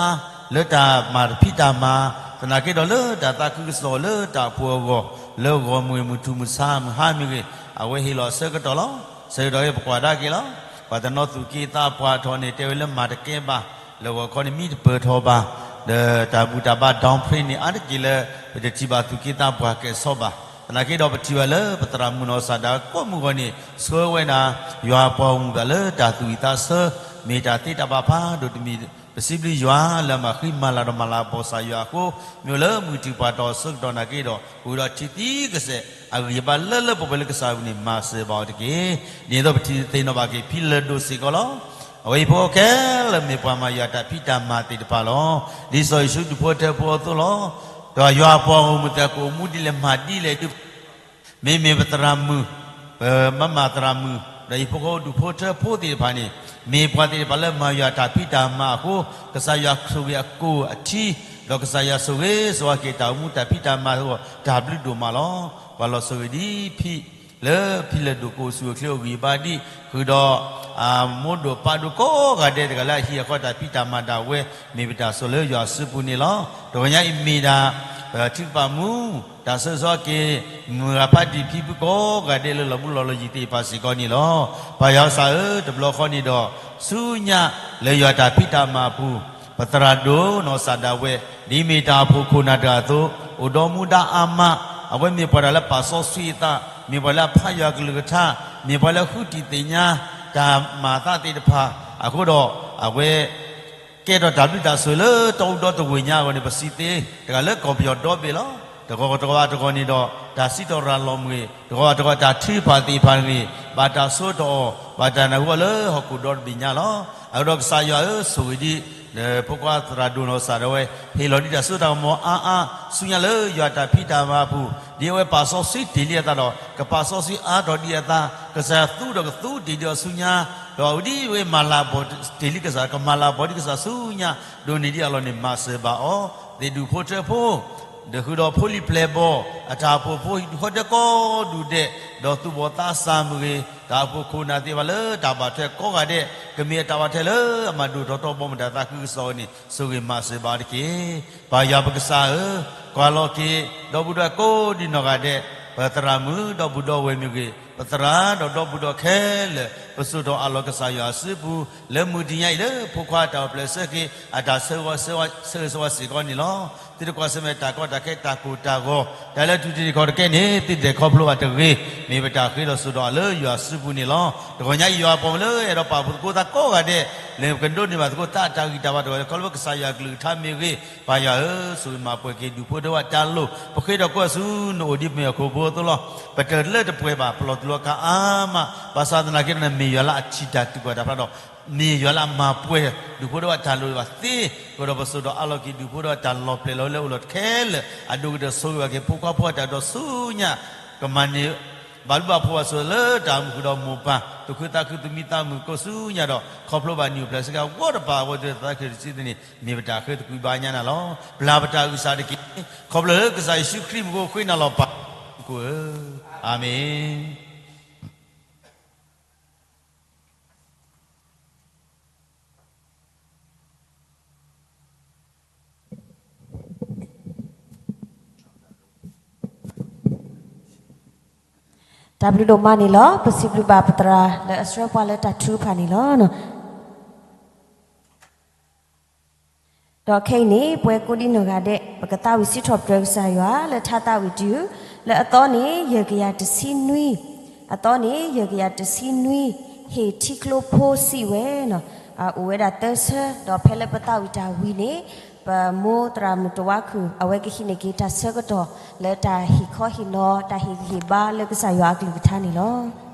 လၢတၢ်မၤတၢ်ဖံးတၢ်မၤ သနာ်က့ဒီးလၢတၢ်သးခုကစီၣ်လၢတၢ်အိၣ်ဖှိၣ်အဂီၢ် လၢဂီၢ်မုၢ်မုၢ်ထူၣ်မုၢ်ဆါမုၢ်ဟါမ့ၢ်ဂ့ၤ အဝဲဟ့ၣ်လီၤအဆၢကတီၢ်လီၤ. ဆၢကတီၢ်ဂ့ၤ ပကွၢ်ဒၣ်က့ၤလီၤ. ပှၤတနီၤသူၣ်က့သးပှၢ်ထီၣ်န့ၣ် တဲဝဲလၢမၤတကဲဘၣ်, လၢဂီၤခီန့ၣ် မံတပၢၢ်ထီၣ်ဘၣ်, ဒီးတၢ်ဘူၣ်တၢ်ဘါ down payment န့ၣ် အါတက့ၢ်လၢ ပတထံၣ်ဘၣ်သူၣ်က့သးပှၢ်ကဲၤဆီဘၣ်. သနာ်က့ဒီးပထံၣ်ဘၣ်လၢ ပသရၣ်မုၣ်နီၢ်ကစၢ်ဒၣ်ကိးမုၢ်ဂီၤန့ၣ် ဆှၢဝဲဒၣ် ယွၤအပှၤဂီၢ်မုၢ်သးလၢတၢ်သူၣ်ဝံၣ်သးဆၢ မ့ၢ်တၢ်သ့တၢ်ဘၣ်ဖးဒိၣ်တမံၤ ပစံးဘျုးယွၤလၢအမၤဃံမၤလၤဒီးမၤလၤကပီၤကစၢ်ယွၤအဃိ မ့ၢ်အိၣ်လၢမုၢ်ထံၣ်ပှၢ်တီၢ်အဆၢကတီၢ်နာ်က့ဒီး ကဝံၤဒီးထံသံကစဲး အဂံၢ်အဘါလၢလၢပှဲၤပှဲၤလၢကစၢ်အပူၤန့ၣ် မၤစၢၤဘၣ်အီၤတက့ၢ်. ဒ်သိးပထံၣ်သ့ၣ်နီၣ်ဘၣ်က့ၤ ဖံလၢၢ်ဒိၣ်စ့ၢ်ကီးလီၤ. အဝဲအံၤဖိခဲလၢာ်မ့ၢ်ပှၤမၤယွၤတၢ်ဖံးတၢ်မၤသ့ၣ်တဖၣ်လီၤ. ဒ်စီၤယိၤၡူဒုးဖိထၢဖိအသိးလီၤ. ဒီးယွၤအပှၤဂီၢ်မုၢ်သးကအိၣ်မူဒ်လဲၣ်မၤဒ်လဲၣ်ဒုး မ့မ့ၢ်ပသရၣ်မုၣ်, ပမၤမၤသရၣ်မုၣ် ဒီးဟံၣ်ဖိဃီဖိဒူၣ်ဖိထၢဖိသ့ၣ်တဖၣ်န့ၣ် မ့ၢ်ပှၤသ့ၣ်တဖၣ်လၢမၤယွၤတၢ်ဖံးတၢ်မၤအဃိ ကစၢ်ယွၤဆိၣ်ဂ့ၤအကိၣ်အထံ ဒီးကစၢ်ယွၤဆိၣ်ဂ့ၤဆိၣ်ဝါက့ၤတၢ်အိၣ်မူတၢ်ဖံးတၢ်မၤအဂီၢ် တၢ်ဘျုးဒိၣ်မးလီၤ. ပှၤလီၤဆိၣ်ဂ့ၤဒ်ဖံ လၢဖံလၢၢ်ဒိၣ်ကအိၣ်ဆူၣ်အိၣ်ချ့အိၣ်ဂံၢ်ဘါဒ် ဃုာ်ဒီး မိၢ်ဒိၣ်ပၢ်ဒိၣ်ကိးဂၤဒဲးတဂၤလၢအဟံးအဃီတၢ်ဖံးတၢ်မၤဒၣ်ဝဲ မ့ၢ်ပတၢ်ဆိၣ်လၢယွၤစုပူၤန့ၣ်လီၤ. တဂီၤညါအံၤမ့ၢ်ဒၣ် ပထုကဖၣ်မူ တၢ်ဆၢဂ့ၤဆိၣ်ဝါက့ၤ မုၢ်ဂၤဖးတံၢ်ဖံဖုကိးဂၤဒဲးလၢလီၤမူလီၤလီၤယံၤသ့ၣ်တဖၣ်စ့ၢ်ကီးန့ၣ်လီၤ. ပၢ်ယွၤကစၢ်ဧၢ တဘျီဃီန့ၣ်ဒီး ဆူညါလၢယွၤတၢ်ဖံးတၢ်မၤအပူၤ ပသရၣ်ဒိၣ်နီၢ်ကစၢ်ဒၣ်ဝဲ ဒ်မ့ၢ်တၢ်အိၣ်ဖှိၣ်ခိၣ်နၢ်တဂၤအသိး အိၣ်ဒီးမူဒါအါမး, အဝဲမ့ၢ်ပှၤတဂၤလၢပာ်စီဆှံအသး, မ့ၢ်ပှၤလၢအဖးယွၤကလုၢ်ကထါ, မ့ၢ်ပှၤလၢဃုထံၣ်သ့ၣ်ညါ တၢ်မၤအသးသ့ၣ်တဖၣ်အဃိဒီး အဝဲ ကဲထီၣ်တၢ်ဘျုးတၢ်ဆိၣ်ဂ့ၤလၢတၢ်အိၣ်ဒီတဝ့ၢ်ညါအဂီၢ်န့ၣ် ပစံးသ့တဂၤလၢကီၢ်ပယီၤဒီဘ့ၣ်လီၤ. တဂီၤတဂီၤဘၣ်တဂီၤန့ၣ်ဒီး တၢ်စံးထီၣ်ရၤလီၤမ့ၢ်ဂ့ၤ, တဂီၤဘၣ်တဂီၤတၢ်ထုကဖၣ်သ့ၣ်တဖၣ်မ့ၢ်ဂ့ၤ, ဘၣ်တၢ်ဆိးထီၣ်အီၤ, ဘၣ်တၢ်နၢ်ဟူအီၤလၢဟီၣ်ခိၣ်ဒီတဘ့ၣ်ညါလီၤ. အဃိဒီးကစၢ်ယွၤဧၢ, ဆိၣ်ဂ့ၤဒံး ဖိခွါသရၣ်ဒိၣ်နီၢ်ကစၢ်ဒၣ်ဝဲ, ဟ့ၣ်လီၤဒံးတၢ်စိတၢ်ကမီၤအါအါဆူညါလၢယွၤတၢ်ဖံးတၢ်မၤအပူၤ, ဒ်အဝဲပာ်စီဆှံတ့ၢ်လံအသးဒီး ကပာ်စီဆှံအါထီၣ်ဒံးအသး, ကစၢ်ယွၤသူဒီးကသူတ့ၢ်ဒံးအီၤဆူညါ, ဒီးဒ်အဝဲမၤလၤကပီၤတ့ၢ်လံကစၢ် ကမၤလၤကပီၤဒံးကစၢ်ဆူညါ, ဒိးန့ၢ်ဒံးအလီၢ်န့ၣ် မၤစၢၤဘၣ်အီၤ, သ့ၣ်ဒူၣ်ဖိထၢဖိ ဒီးဃုာ်ဒီးဖိလံၤပျဲၢ်ဘီၣ် အတၢ်အိၣ်ဖှိၣ်ဖိ ဟံၣ်ဒူၣ်ဃီဒဲးကိးဒူၣ်ဒဲး, ဒီးသူၣ်ဘီၣ်သးစၢ်မ့ၢ်ဂ့ၤ, တၢ်အိၣ်ဖှိၣ်ခိၣ်နၢ်သ့ၣ်တဖၣ်လၢတၢ်ဘၣ်ထွဲကိးဂၤဒဲး, ကမ့ၢ်အတၢ်ဘၣ်ထွဲလၢအမၤဒိၣ်ထီၣ်ထီဘိမတၤသးခုကစီၣ်န့ၣ် ဆိၣ်ဂ့ၤမၤစၢၤဘၣ်တက့ၢ်. ပၢ်ယွၤပကစၢ်ဧၢ, ကွၢ်လီၤက့ၤ ဒီပုၢ်ဒီဝဲၢ်ကိးဒံးနီၢ်ဂၤဒဲး, ပသရၣ်မုၣ်ဒီပုၢ်ဒီဝဲၢ်မ့ၢ်ဂ့ၤ, ပသရၣ်ဒီးဒီပုၢ်ဒီဝဲၢ်ခဲလၢာ်, ပစိာ်ထီၣ်အးလီၤကစၢ်ယွၤအစုပူၤ, လၢမုၢ်တနံၤညါအံၤလၢဖိခွါတၢ်အိၣ်ဖျဲၣ်ဆၢက့ၤ အတၢ်ဆၢဂ့ၤဆၢဝါစ့ၢ်ကီးန့ၣ်လီၤ. သုတကွၢ်ဆၢၣ်မဲာ်တၢ်ကီတၢ်ခဲတၢ်ကိၢ်တၢ်ဂီၤ, တၢ်လၢတုၤတနံၤခီတကဲန့ၣ် သုတလဲၤခီဖျိဘၣ်တဂ့ၤ, မ့ၢ်ပတၢ်ဃ့ဒီးစိာ်ထီၣ်အးလၢယွၤအစုပူၤန့ၣ်လီၤ. တဂီၤညါအံၤယွၤပှၤမ့ၢ်လၢအဲၣ်ဒိးပာ်ဖှိၣ်သကိးသးကိးဂၤဒဲး, လဲၤကဒိးန့ၢ်ဘၣ်သကိးသးအတၢ်ဂံၢ်တၢ်ဘါတဂီၤ, ခီဖျိကစၢ်ယွၤအကလုၢ်ကထါမ့ၢ်ဂ့ၤ, ပၢ်ယွၤဧၢ, ဆိၣ်ဂ့ၤမၤပှဲၤက့ၤဒူၣ်ဖိထၢဖိအတၢ်လိၣ်, ပဃ့ထီၣ်ကွၢ်ဆူနအိၣ်ဒ်ပမ့ၢ်ဟီၣ်ခိၣ်ဖိအသိးလီၤ. ပတလၢတပှဲၤဘၣ်, ပလီၢ်သူၣ်လီၤကၤအါမး, ဘၣ်ဆၣ်သနာ်က့န့ၣ် မ့ၢ်ယွၤလၢအထံၣ်တၢ်သံကွၢ်တၢ်ဖျါဒီး မ့ၢ်ယွၤလၢအမၤပှဲၤဒူၣ်ဖိထၢဖိအတၢ်လိၣ်ဘၣ်သ့, အဃိဒီးပစိာ်ထီၣ်အးလီၤက့ၤဒူၣ်ဖိထၢဖိအတၢ်လီၤပျဲၢ်လီၤလၢအိၣ်လီၤခဲလၢာ်, အဒိၣ်ကတၢၢ်ဆိၣ်ဂ့ၤဘၣ်က့ၤဖိခွါဖိအတၢ်ဒိၣ်ဆူညါ, ကမၤန့ၢ် ဘၣ်လူၤဘၣ်ဖိးဘၣ်ဆိးလၢတၢ်အိၣ်မူဃုာ်ဒီးမိၢ်ပၢ်, သူၣ်ခုသးခုသူၣ်မံသးမုာ်ကိးဆူညါဒီး ခီဖျိဘၣ်နံၣ်အိၣ်ဖျဲၣ်ဆၢက့ၤအဂီၢ်တဖၣ်အဂီၢ်တဖၣ်သနာ်က့န့ၣ် မ့ၢ်ပတၢ်ဃ့သကွံာ်ဘါညါနၤလီၤ. ပျၢ်ပတၢ်အုၣ်သးတက့ၢ်. ခီဖျိလၢကစၢ်ယ့ၣ်ၡူးခရံာ်မံၤအဃိ ဃ့နၤလီၤပၢ်, ပၢ်ဧၢ, အၤမ့ၣ်. တၢ်ဘျုးဒိၣ်မးန့ၣ်လီၤ. ပစံးဘျုးဘၣ်ပသရၣ်လၢအဆှၢပှၤလၢတၢ်ထုကဖၣ်န့ၣ်လီၤ. ဒီးခဲအံၤန့ၣ် ပဝဲကိးဒံနီၢ်ဂၤဒဲး ပကသးဝံၣ်စံးထီၣ်ပတြၢၤကစၢ်ယွၤ လၢထါသးဝံၣ်တယုၢ်, လၢအသီန့ၣ် ယဲၢ်ကယၤတဆံနွံ, အသီန့ၣ် ယဲၢ်ကယၤတဆံနွံ, ဟ့ၣ်ထံကျိဖိစံးဝဲန့ၣ်, အိၣ်ဝဲဒၣ်သၢဆၢ, ဒီးဖဲလၢပသးဝံၣ်တၢ်ဝံၤန့ၣ် ပမိၢ်သရၣ်မုၣ်တဝါခုၣ် အဝဲကဟံးန့ၢ်က့ၤတၢ်ဆၢကတီၢ် လၢတၢ်ဟ့ၣ်ခီဟ့ၣ်နီၤ တၢ်ဟ့ၣ်ဂံၢ်ဟ့ၣ်ဘါလၢကစၢ်ယွၤအကလုၢ်ကထါန့ၣ်လီၤ.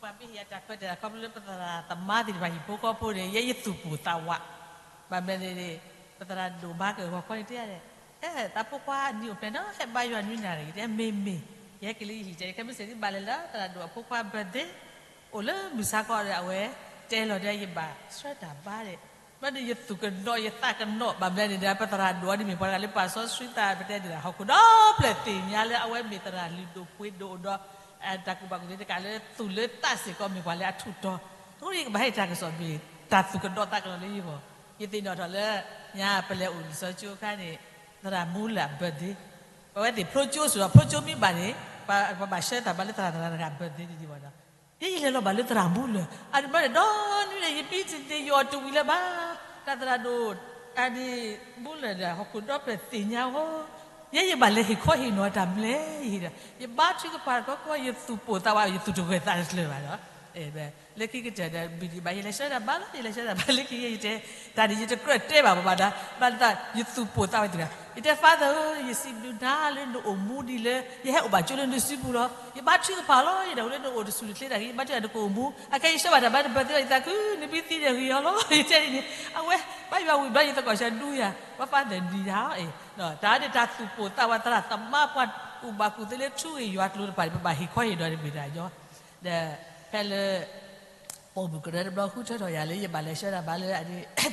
မ့ၢ်ဟ့ၣ်ယၤတၢ်ခွဲးတၢ်ယာ်ခီဖျိလၢပသရၣ်သမါသ့ၣ်တဖၣ်ဟံၣ်ဖိဃီဖိန့ၣ် ယဲယသူၣ်ပိၢ်သးဝး, ဘၣ်မနုၤလဲၣ်န့ၣ် ပသရၣ်ဒိၣ်မၤကဂီၤခီန့ၣ်တဲယၤ, အဲ သးဖိခွါအနံၣ်အိၣ်ဖျဲၣ်နီၤ ဟဲဘါယွၤနွံနၣ်ရံၣ် တဲမ့ၢ်မ့ၢ်, ယဟဲက့ၤလၢယဟံၣ်တဲ ခဲမုၢ်ဆ့ၣ်ဒ်ဘၣ်လဲၣ်လၢသရၣ်ဒိၣ်အဖိခွါ birthday အိၣ်လၢမုၢ်ဆါခီဒီး အဝဲတဲလီၤဒီးယဘၣ်ဆှၢတၢ်ဘါဒီး ဘၣ်ဒီးယသူၣ်ကနီၤယသးကနီၤ ဘၣ်မနုၤလဲၣ်န့ၣ်ဒီး ပသရၣ်ဒိၣ်အံၤန့ၣ်မ့ၢ်ပှၤတဂၤလၢပာ်စီဆှံသး ပတဲဒၣ်ဟီၣ်ခိၣ်ဒီဖျၢၣ်သ့ၣ်ညါလၢအဝဲမ့ၢ်သရၣ်လုၢ်ဒိၣ်ပှ့ၤဒိၣ်ဒီး တၢ်ကူၣ်ဘၣ်ကူၣ်သ့တကးလၢသူၣ်လၢသးစ့ၢ်ကီးမ့ၢ်ပှၤလၢအထူးတီၤ, အဃိန့ၣ်ယကဘၣ်ဟ့ၣ်တၢ်ကစီၣ်မ့ၢ် တၢ်သူၣ်ကနီၤသးကနီၤလၢယဂီၢ်, ယသ့ၣ်နီၣ်ထီၣ်လၢ ညါပလဲၤအိၣ်လံာ်စီဆှံအခါန့ၣ် သရၣ်မူလၢ်အ birthday, ပဝဲသ့ၣ်ဖျိကၠိစ့ၢ်ဒီး ဖျိကၠိမ့ၢ်ဘၣ်န့ၣ် ပဘၣ်ဆှၢတၢ်ဘါလၢသရၣ်သရၣ်တဂၤ birthday ဒ်န့ၣ်ဘၣ်ဒီး ယဲယလဲၤလီၤဘၣ်လၢသရၣ်မူလၢ် အတဘျီန့ၣ် ဒီနွံန့ၣ် ယမံတန့ၢ်ယီၤတဝံၤလၢၤဘၣ်, တၢ်သရၣ်ဒိၣ် အဒ့ၣ်မူလၢ်ဒီး ဟီၣ်ခိၣ်ဒီဖျၢၣ်သ့ၣ်ညါအီၤ, ယဲယဘၣ်လဲၤဟ့ၣ်ခီဟ့ၣ်နီၤတၢ်မနုၤလဲၣ်, ယဘါထုကဖၣ်တခီခီ ယသူၣ်ပိၢ်သးဝး ယသူၣ်တဂၢၢ်သးတကျၢၤဘၣ်ဒီး လၢခံကတၢၢ်ဒီး ဘံၣ်ဒံးဘၣ် ယလဲၤဆှၢတၢ်ဘါလီၤ ယလဲၤဆှၢတၢ်ဘါလၢခံ ယဲယတဲ တၢ်န့ၣ် ယတကြၢးတဲဘၣ်ပှၤဘၣ်ဒီး ဘၣ်လၢသး ယသူၣ်ပိၢ်သးဝးသ့ၣ်တဂၤ ယတဲ Father ဧၢ, ယစံးဘျုးနၤလၢနအိၣ်မူဒ်လၢ ယဟဲအိၣ်ဘၣ်ကၠိလၢနစုပူၤလီၤ. ယဘါထုကဖၣ်လီၤ ယဒၣ်ဝဲလၢနအိၣ်တဆူၣ်တချ့တၢ်ဂ့ၤ ယဘါထုကဖၣ်နကအိၣ်မူ အခဲယဆှၢဘၣ်တၢ်ဘါတဘၢသ့လီၤ ယသးခု နမ့ၢ်သံန့ၣ်ဂ့ၤအီၤလီၤ ယတဲဒ်န့ၣ် အဝဲ ဘၣ်ယွၤဝံၤဘျီ ယသကိးဆၢဒူယၤ ပှၤ Father နံၤဒၣ်အီၤ တၢ်ဒ်တၢ်သူၣ်ပိၢ်သးဝးသရၣ်သမါပှၤကူၣ်ဘၣ်ကူၣ်သ့လၢထူဂ့ၢ်ယွၤကျိၤတဖၣ်န့ၣ် ပဘၣ်ဟ့ၣ်ခီဟ့ၣ်နီၤတမ့ၢ်တၢ်ညီ ဒီးဖဲလၢ ပိာ်မုၣ်ကရၢတဘျီဃုထၢထီၣ်ယၤလၢ ယဘၣ်လဲၤဆှၢတၢ်ဘါလၢ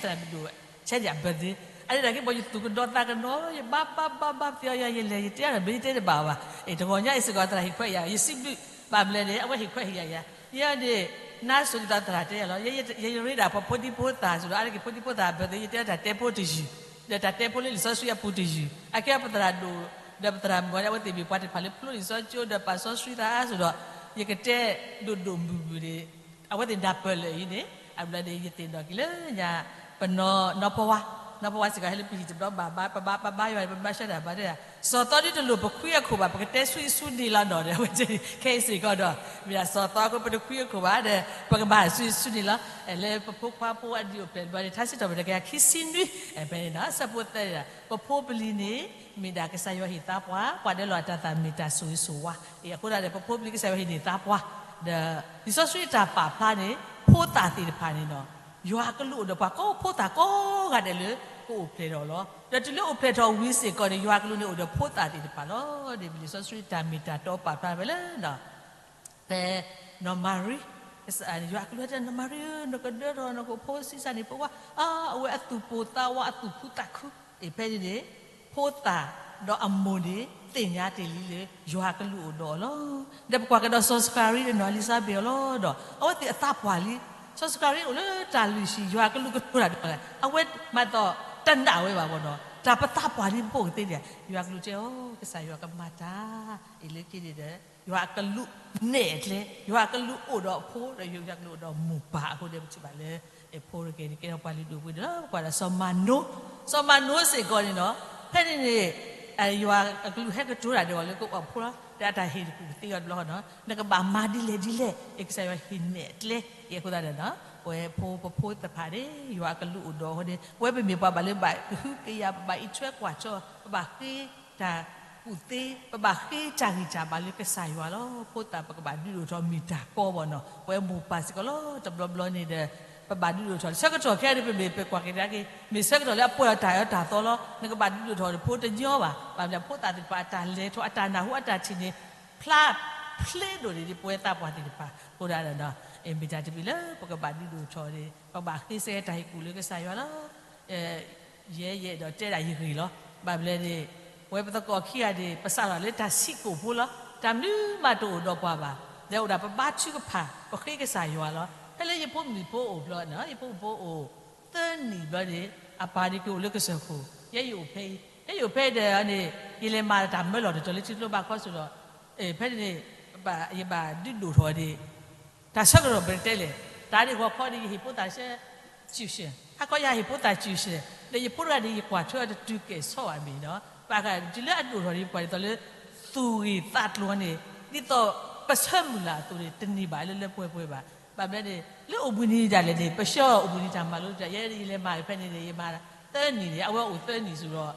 သရၣ်မုၣ်ဒိၣ် ဆဲဒံၣ်အ birthday အဒၣ်က့ၤပှၤ ယသူၣ်ကဒီးသးကဒီး ယဘါဘါဘါဘါသ့အီၤယၤ ယလဲၤ ယတဲအီၤ မ့ၢ်ယတဲတဘၣ်ဘၣ် တဂီၤညါအံၤစ့ၢ်ကီး သရၣ်ဟ့ၣ်ခွဲးယၤ ယစံးဘျုးဘၣ်မနုၤလဲၣ်န့ၣ် အဝဲဟ့ၣ်ခွဲးဟ့ၣ်ယၤယၤ ယဲန့ၣ် နါစိၤကသးသရၣ်တဲယၤလီၤ ယရ့ဒၣ်ပှၤဖိဒံဖိသၣ်စ့ၢ်ဒီး အါတက့ၢ်ဖိဒံဖိသၣ်အ birthday ယတဲတၢ်တဲဖိတယုၢ် ဒီးတၢ်တဲဖိလၢလံာ်စီဆှံအပူၤတယုၢ် အခဲပသရၣ်ဒိၣ် ဒီးပသရၣ်မုၣ်အံၤန့ၣ် အဝဲသ့ၣ်မ့ၢ်ပှၤတဖၣ်လၢဖျိလံာ်စီဆှံကၠိဒီးပာ်စီဆှံသးအါစ့ၢ်ဒီး ယကတဲဒိၣ်ဒိၣ်မုၢ်မုၢ်န့ၣ် အဝဲသ့ၣ်နၢ်ပၢၢ်လၢာ်အံၤန့ၣ် အဘျီန့ၣ် ယသ့ၣ်နီၣ်က့ၤလၢညါ ပနီၢ်နီၢ်ဖီဝါ နီၢ်ဖီဝါစ့ၢ်ကီး ဟဲလၢပဟံၣ်တဘျီဘၣ်ဘါ ပဘါပဘါယွၤန့ၣ် ပဘါဆှၢတၢ်ဘါတဲ စီၤသီဒ်တလိၣ်ပခွံအခိၣ်ဘၣ် ပကတဲဆူအံၤဆူန့ၣ်လီၤနီၤဒီး အဝဲတဲ ခဲအံၤစ့ၢ်ကီးဒီး မ့ၢ်ဒၣ်စီၤသီအဃိ ပတခွံအခိၣ်ဘၣ်ဒီး ပကဘၣ်ဆူအံၤဆူန့ၣ်လီၤ လၢပဖိခွါဖိအဒံၣ်အိၣ်ဖျဲၣ်တဘျီန့ၣ် ထါစံးထီၣ်ပတြၢၤတကယၤခံဆံနွံ ဖဲန့ၣ်ဒီး အဆၢဖိသၢန့ၣ်ဒီး ပဖိပလံၤန့ၣ် မ့ၢ်ဒၣ်ကစၢ်ယွၤဟ့ၣ်သါပှၤ ပှၤဒၢလီၤအတၤသၣ်မ့ၢ်တၢ်ဆိၣ်ဂ့ၤဆိၣ်ဝါ အဃိသတးဒီး ပဖိပလံၤကစၢ်ယွၤဟ့ၣ်န့ၢ်သါပှၤ ဒီး လံာ်စီဆှံအတၢ်ပာ်ဖျါန့ၣ် ဖိသၣ်သ့ၣ်တဖၣ်န့ၣ်ဒီး ယွၤအကလူးအိၣ်ဒီးပှၤကိး ဖိသၣ်ကိးဂၤဒဲးလၢ ကအိၣ်ဖျဲၣ်ထီၣ်လီၤ. ဒီးတုၤလၢအိၣ်ဖျဲၣ်ထီၣ်ဝံၤစ့ၢ်ကီးန့ၣ် ယွၤအကလူးန့ၣ်အိၣ်ဒီးဖိသၣ်သ့ၣ်တဖၣ်လီၤ. ဒ်ပလံာ်စီဆှံတၢ်မ့ၢ်တၢ်တီပာ်ဖျါဝဲလၢ ဖဲ နီၢ်မၤရံ ကစၢ်ယွၤအကလူးတဲ နီၢ်မၤရံဧၢ နကဒၢထီၣ်နကဖိဆံးစၢ်န့ၣ် ပဝဲ အဝဲအသူၣ်ပိၢ်သးဝးအသူၣ်ခုသးခု အဖဲန့ၣ်န့ၣ် ဖိသၣ်ဒီးအမိၢ်န့ၣ် သ့ၣ်ညါတ့ၢ်လံလၢ ယွၤအကလူးအိၣ်ဒီးအီၤလီၤ. ဒီးပကွၢ်ကဒီးစီၤစကၤရံန့ၣ်နီၢ် အလံၤစါဘ့းအီၤလီၤဒီး အဝဲသ့ၣ်အသးပှၢ်လံ. စီၤစကၤရံအိၣ်လၢတၢ်လုၢ်ဟံၣ် ယွၤအကလူးကတိၤတၢ်ဒီး အဝဲမၤသီၣ်တနာ်ဝဲဘၣ်ဘၣ်နီၤ တၢ်ပသးပှၢ်လံပဖိၣ်ကသ့န့ၣ် ယွၤအကလူးတဲအီၤ ကစၢ်ယွၤကမၤတၢ် အံၤလၢခံန့ၣ်ဒီး ယွၤအကလူးနဲၣ်အကျဲ ယွၤအကလူးအိၣ်ဒီးအဖိ ဒီးယွၤအကလူးအိၣ်ဒီးမိၢ်ပၢ်အဃိဒီး ပထံၣ်ဘၣ်လၢ ဖိတက့ၢ်န့ၣ် ကဲထီၣ်ပှၤလုၢ်ဒိၣ်ပှ့ၤဒိၣ်လီၤ. ပကွၢ်ဒီးစီၤမၤနိ စီၤမၤနိစ့ၢ်ကီးန့ၣ်နီၤ ဖဲန့ၣ်န့ၣ် ယွၤအကလူးဟဲကတိၤတၢ်ဒီးအီၤလၢကအိၣ်ဖျဲၣ်လီၤ ဒီးအတၢ်ဟ့ၣ်တကူၣ်ကသ့အီၤတဘျီနီၤ နကဘၣ်မၤဒ်လဲၣ်ဒ်လဲၣ် အကစၢ်ယွၤဟ့ၣ်နဲၣ်အကျဲ အဃိသတးဒီး ပဝဲဖိပဖိသ့ၣ်တဖၣ်န့ၣ် ယွၤအကလူးအိၣ်ဒီးအဃိန့ၣ် ပဝဲပမ့ၢ်ပှၤဘၣ်လၢဘၣ်ကဟုကယာ် ပဘၣ်အံးထွဲကွၢ်ထွဲ ပဘၣ်ဃ့ တၢ်ကူၣ်သ့ ပဘၣ်ဃ့တၢ်ဂံၢ်တၢ်ဘါလၢကစၢ်ယွၤလီၤ. ဖိသၣ်ပကဘၣ်ဒုးဒိၣ်ထီၣ်မ့ၢ်တၢ်ကီဘၣ်နီၤ ပဝဲမိၢ်ပၢ်စ့ၢ်ကီးလီၤ တဘျီဘျီန့ၣ်ဒီး ပဘၣ်ဒုးဒိၣ်ထီၣ် ဆၢကတီၢ်ခဲအံၤန့ၣ် ပမ့ၢ်ပကွၢ်က့ၤဒၣ်က့ၤ မ့ၢ်ဆၢကတီၢ်လၢအပှဲၤအီၤတၢ်အၢတၢ်သီလီၤ နကဘၣ်ဒုးဒိၣ်ထီၣ်ဒီးဖိတညီဘၣ် ဘၣ်မနုၤ ဖိသၣ်သ့ၣ်တဖၣ်အတၢ်လဲၤထီၣ် အတၢ်နၢ်ဟူ အတၢ်ထံၣ်န့ၣ် ဖျါဖျ့ဒိၣ်န့ၢ်ဒံးပဝဲသးပှၢ်သ့ၣ်တဖၣ် အဃိဒၣ်ဒီး မ့ၢ်တၢ်တမံၤလၢပကဘၣ်ဒုးဒိၣ်ထီၣ်န့ၣ် ပကဘၣ်ဃ့စ့ၢ်ကီးတၢ်ဟ့ၣ်ကူၣ်လၢကစၢ်ယွၤလီၤ. ယဲယအဲၣ်ဒိးတဲဒၣ်ယဂ့ၢ်လီၤ. ဘၣ်မနုၤလဲၣ်န့ၣ် ပဝဲပသကိးခံဂၤန့ၣ် ပစးထီၣ်လၢတၢ်ဆံးကိာ်ဖိလီၤ. တၢ်မနုၤမးတအိၣ်ဒီးပှၤဘၣ်. လဲၤအိၣ်ဒၣ်ပဘါထုကဖၣ် ပဃ့ကစၢ်ယွၤလီၤ. ဖဲလၢယဖိမုၣ်ဖိအိၣ်ဘျီန့ၣ် ယဖိမုၣ်ဖိအိၣ်သၢနံၣ်ဘျီန့ၣ် အပၢ်န့ၣ်က့ၤအိၣ်လၢကစၢၢ်ခိၣ် ယဲယအိၣ်ဖဲအံၤ ဖဲယအိၣ်ဖဲဒီးန့ၣ် ယလဲၤမၤတၢ်မၢလီၢ်တတီၤလၢထံကျိဘၣ်ခီစ့ၢ်ဒီး ဖဲန့ၣ်န့ၣ် ယဘၣ်ဒုးဒိၣ်ထီၣ်န့ၣ် တၢ်ဆၢကတီၢ်ပတဲလဲၣ် တၢ်န့ၣ်ဂီၤခီန့ၣ် ယဟ့ၣ်ဖိသၣ်ဆှၢ ကျူရှင် ဟါခီယဟ့ၣ်ဖိသၣ်ကျူရှင် ဒီးယဖိတဂၤန့ၣ် ယကွၢ်ထွဲအီၤတတုၤကဲၣ်ဆိးဘၣ်မ့ၢ်နီၤ ဘၣ်ဃးတုၤလၢအဒိၣ်ထီၣ်န့ၣ် ယကွၢ်ဒ်သိးလၢ သူၣ်ဂ့ၤသးကျိၤန့ၣ် ဒ်သိးပဆၢမုၢ်လၢ်အသိးန့ၣ် တန့ၢ်ဘၣ်လၢလၢပှဲၤပှဲၤဘၣ်. ဘၣ်မနုၤလဲၣ်န့ၣ် လၢအိၣ်ဘှံးနံၤဒၣ်လဲာ်န့ၣ် ပဆှၢအီၤအိၣ်ဘှံးနံၤတၢ်မၤလိတၢ် ယဲယလဲၤမၤဖဲန့ၣ်န့ၣ် ယမၤသၢနံၣ်န့ၣ် အဝဲအိၣ်သၢနံၣ်စ့ၢ်ဒီး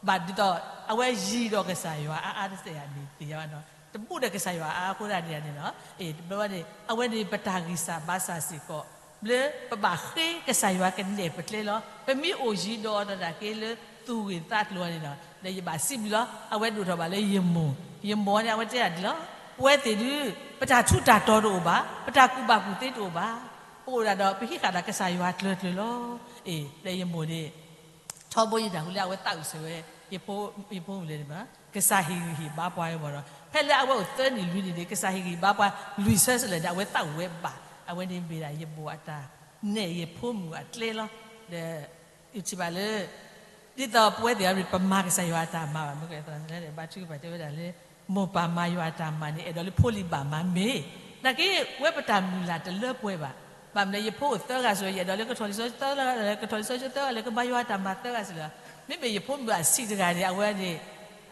ဘၣ်ဒ်သိး အဝဲယံၤဒီးကစၢ်ယွၤအါအါတစဲးဧါန့ၣ် သ့ၣ်ညါဘၣ်နီၤ တဘူးဒီးကစၢ်ယွၤအါအဃိသတးန့ၣ်န့ၣ်လီၤ. အ့ တဘျီဘၣ်န့ၣ် အဝဲန့ၣ်ပတၢ်ဂံၢ်စၢ်ဘါစၢ်စ့ၢ်ကီး လၢပဘၣ်ဃ့ကစၢ်ယွၤကနဲၣ်ပကျဲလီၤ. ပမ့ၢ်အိၣ်ယံၤဒီးအီၤတၢ်က့လၢသူၣ်ဂ့ၢ်သးကျိၤန့ၣ်လီၤ. ဒီးယဘၣ်စံးဘျုးလီၤ. အဝဲဒိၣ်ထီၣ်ဘၣ်လၢယမိၢ်, ယမိၢ်န့ၣ် အဝဲတဲဒၣ်ဒ်လီၤ. ပဝဲသ့ၣ်ဒုး ပတၢ်ထူးတၢ်တီၤတအိၣ်ဘၣ်, ပတၢ်ကူၣ်ဘၣ်ကူၣ်သ့တအိၣ်ဘၣ်. ပအိၣ်ဒၣ်ဒီးပဟံးဃာ်ဒီးကစၢ်ယွၤကျၢၤကျၢၤလီၤ. အ့ ဒီးယမိၢ်န့ၣ် ထီဘိယနၢ်ဟူလၢအဝဲသးအုးစၢၤဝဲ ယဖိမုၣ်လဲၣ်န့ၣ်ဘၣ်, ကစၢ်ဟ့ၣ်ဂံၢ်ဟ့ၣ်ဘါပှၤဝဲဘၣ်ဒီး ဖဲလၢအဝဲအိၣ်သၢနံၣ်လွံၢ်နံၣ်န့ၣ် ကစၢ်ဟ့ၣ်ဂံၢ်ဟ့ၣ်ဘါပှၤလွံၢ်ဆၢစလဲၣ်န့ၣ် အဝဲသးဝဲဘၣ်. အဝဲန့ၣ်မ့ၢ်ဒၣ်ယမိၢ်အတၢ်နဲၣ်ယဖိမုၣ်အကျဲလီၤ. ဒီးယထံၣ်ဘၣ်လၢ ဒ်သိးပဝဲသ့ၣ်အံၤ ပမၤကစၢ်ယွၤအတၢ်မၤဘၣ် မ့ၢ်ကသရၣ်ဘါထုကဖၣ်တဲဝဲဒၣ်လၢ မိၢ်ပၢ်မၤယွၤအတၢ်မၤန့ၣ် အဲၣ်ဒိးလၢဖိလံၤဘၣ်မၤမ့ၢ်, နာ်က့ ဝဲပတၢ်မုၢ်လၢ်တလၢပှဲၤဘၣ်. ဘၣ်မနုၤလဲၣ် ယဖိအိၣ်သၢဂၤစ့ၢ်ကီး ယအဲၣ်ဒိးလၢကထီၣ်လံာ်စီဆှံသၢဂၤ ကထီၣ်လံာ်စီဆှံကၠိသၢဂၤလၢကမၤယွၤအတၢ်မၤသၢဂၤစ့ၢ်ကီးလီၤ. မ့မ့ၢ်ယဖိမုၣ်အဆံးတဂၤန့ၣ် အဝဲန့ၣ်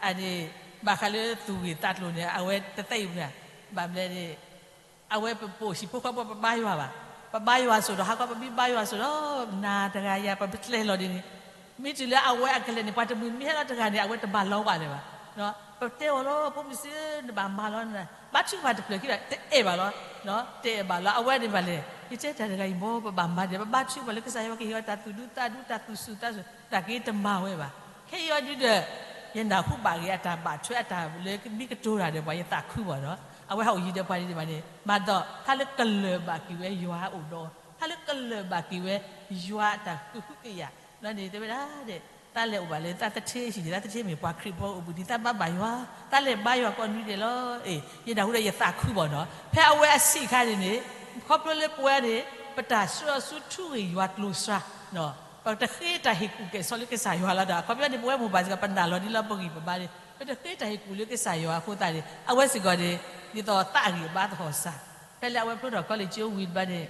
အန့ၣ် ဘၣ်ဃးလၢသူၣ်ဂ့ၢ်သးကျိၤန့ၣ် အဝဲတသဲအံၤမနုၤ, ဘၣ်မနုၤလဲၣ်န့ၣ် အဝဲပပိာ်ဟံၣ်ဖိဃီဖိပဘါယွၤဘၣ်, ပဘါယွၤစိၣ်ဒီး ဟးခီပမ့ၢ်ဘါယွၤစိၣ်ဒီး နၤတဂၤယၤ ပပကျဲလီၤဒ်န့ၣ်, မ့ၢ်တုၤလၢအဝဲအကလဲၤန့ၣ် ပှၤတမှံၤမ့ၢ်ဟဲလီၤတဂၤန့ၣ် အဝဲတမၤလီၤဝဲလၢၤဘၣ်. ပတဲအီၤလီၤ ဖိမုၣ်စ့ နဘၣ်မၤလီၤ, ဘါထုကဖၣ်တဖျၢၣ်ခံဘၣ် တအဲၣ်ဘၣ်လီၤ, တအဲၣ်ဘၣ်လီၤ. အဝဲန့ၣ်ဘၣ်လဲၣ် ယတဲတၢ်တဂၤအံၤမ့ၢ် ပဘၣ်မၤဒ် ပဘါထုကဖၣ်လၢကစၢ်ယွၤကဟ့ၣ်အီၤတၢ်သူၣ်ဒူသးဒူ တၢ်သူၣ်ဆူၣ်သးဆူၣ် တၢ်က့တမၤဝဲဘၣ်. ခဲအံၤအီၤဒုဒီး ယနၢ်ဟူဘၣ်က့ၤအတၢ်ဘၣ်ထွဲအတၢ်လၢ မ့ၢ်ကတိၤတၢ်ဒီးပှၤ ယသးခုဘၣ်ဒီး အဝဲဟးအိၣ်ယံၤဒီးပှၤဒ်န့ၣ်ဘၣ်န့ၣ် မၤသး ဖဲလၢကလၢၢ်ဘၣ်က့ၤဝဲယွၤအအိၣ်ဒီး ဖဲလၢကလၢၢ်ဘၣ်က့ၤဝဲ ယွၤအတၢ်ကဟုကယာ် လီၤန့ၣ် တဲဝဲဒၣ် တၢ်လဲၤအိၣ်ဘၣ်လၢတၢ်သထ့ဟံၣ်န့ၣ် တၢ်သထ့မ့ၢ်ပှၤခရံာ်ဖိအိၣ်ဘှံးနံၤ တၢ်ဘါဘၣ်ယွၤ တၢ်လဲၤဘါယွၤကိးနွံဒဲးလီၤ. အ့ ယနၢ်ဟူဒီးယသးခုဘၣ်နီၤ ဖဲအဝဲအဆံးအခါန့ၣ်န့ၣ် ခီဖျိလၢပဝဲန့ၣ် ပတၢ်ဆှၢအီၤဆူထူဂ့ၢ်ယွၤကျိၤစှၤ ပတဃ့တၢ်ဟ့ၣ်ကူၣ်ကဲၣ်ဆိးလၢကစၢ်ယွၤလီၤဒီး အခီပညီန့ၣ် ပဝဲမိၢ်ပၢ်စ့ၢ်ကီး ပနာ်လီၤဒ်လၢပဂံၢ်ပဘါန့ၣ် ပတဃ့တၢ်ဟ့ၣ်ကူၣ်လၢကစၢ်ယွၤအဃိသတးန့ၣ် အဝဲစ့ၢ်ကီးန့ၣ် ဒ်သိးသးဂံၢ်ဘါသဟီၣ်စၢ် ဖဲလၢအဝဲဖျိထီၣ်ကီလ့ၣ်ကၠိဝံၤဘျီန့ၣ်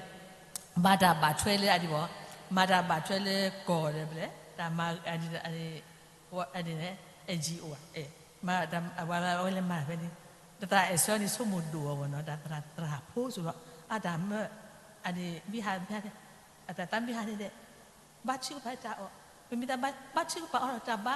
မၤတၢ်ဘၣ်ထွဲလၢအဒ်ဘၣ် မၤတၢ်ဘၣ်ထွဲလၢကီၢ်ဒီး တၢ်မၤ အဒ်န့ၣ် အဲၣ်ကၠံၣ်အိၣ် မၤတၢ် အဝဲလဲၤမၤဖဲန့ၣ် တသရၣ်အဲၣ်ဆၢန့ၣ် ဆိကမိၣ်ဒိၣ်အီၤဘၣ်နီၤ တၢ်သရၣ်သရၣ်ဖိစိၤဒီး အတၢ်မၢ အန့ၣ် မ့ၢ်ဟး မ့ၢ်ဟး အတၢ်သးမ့ၢ်ဟးန့ၣ်ဒီး ဘါထုကဖၣ်တၢ်အီၣ် ပမ့ၢ်သးဘါထုကဖၣ်အီၣ်တၢ်ဘါ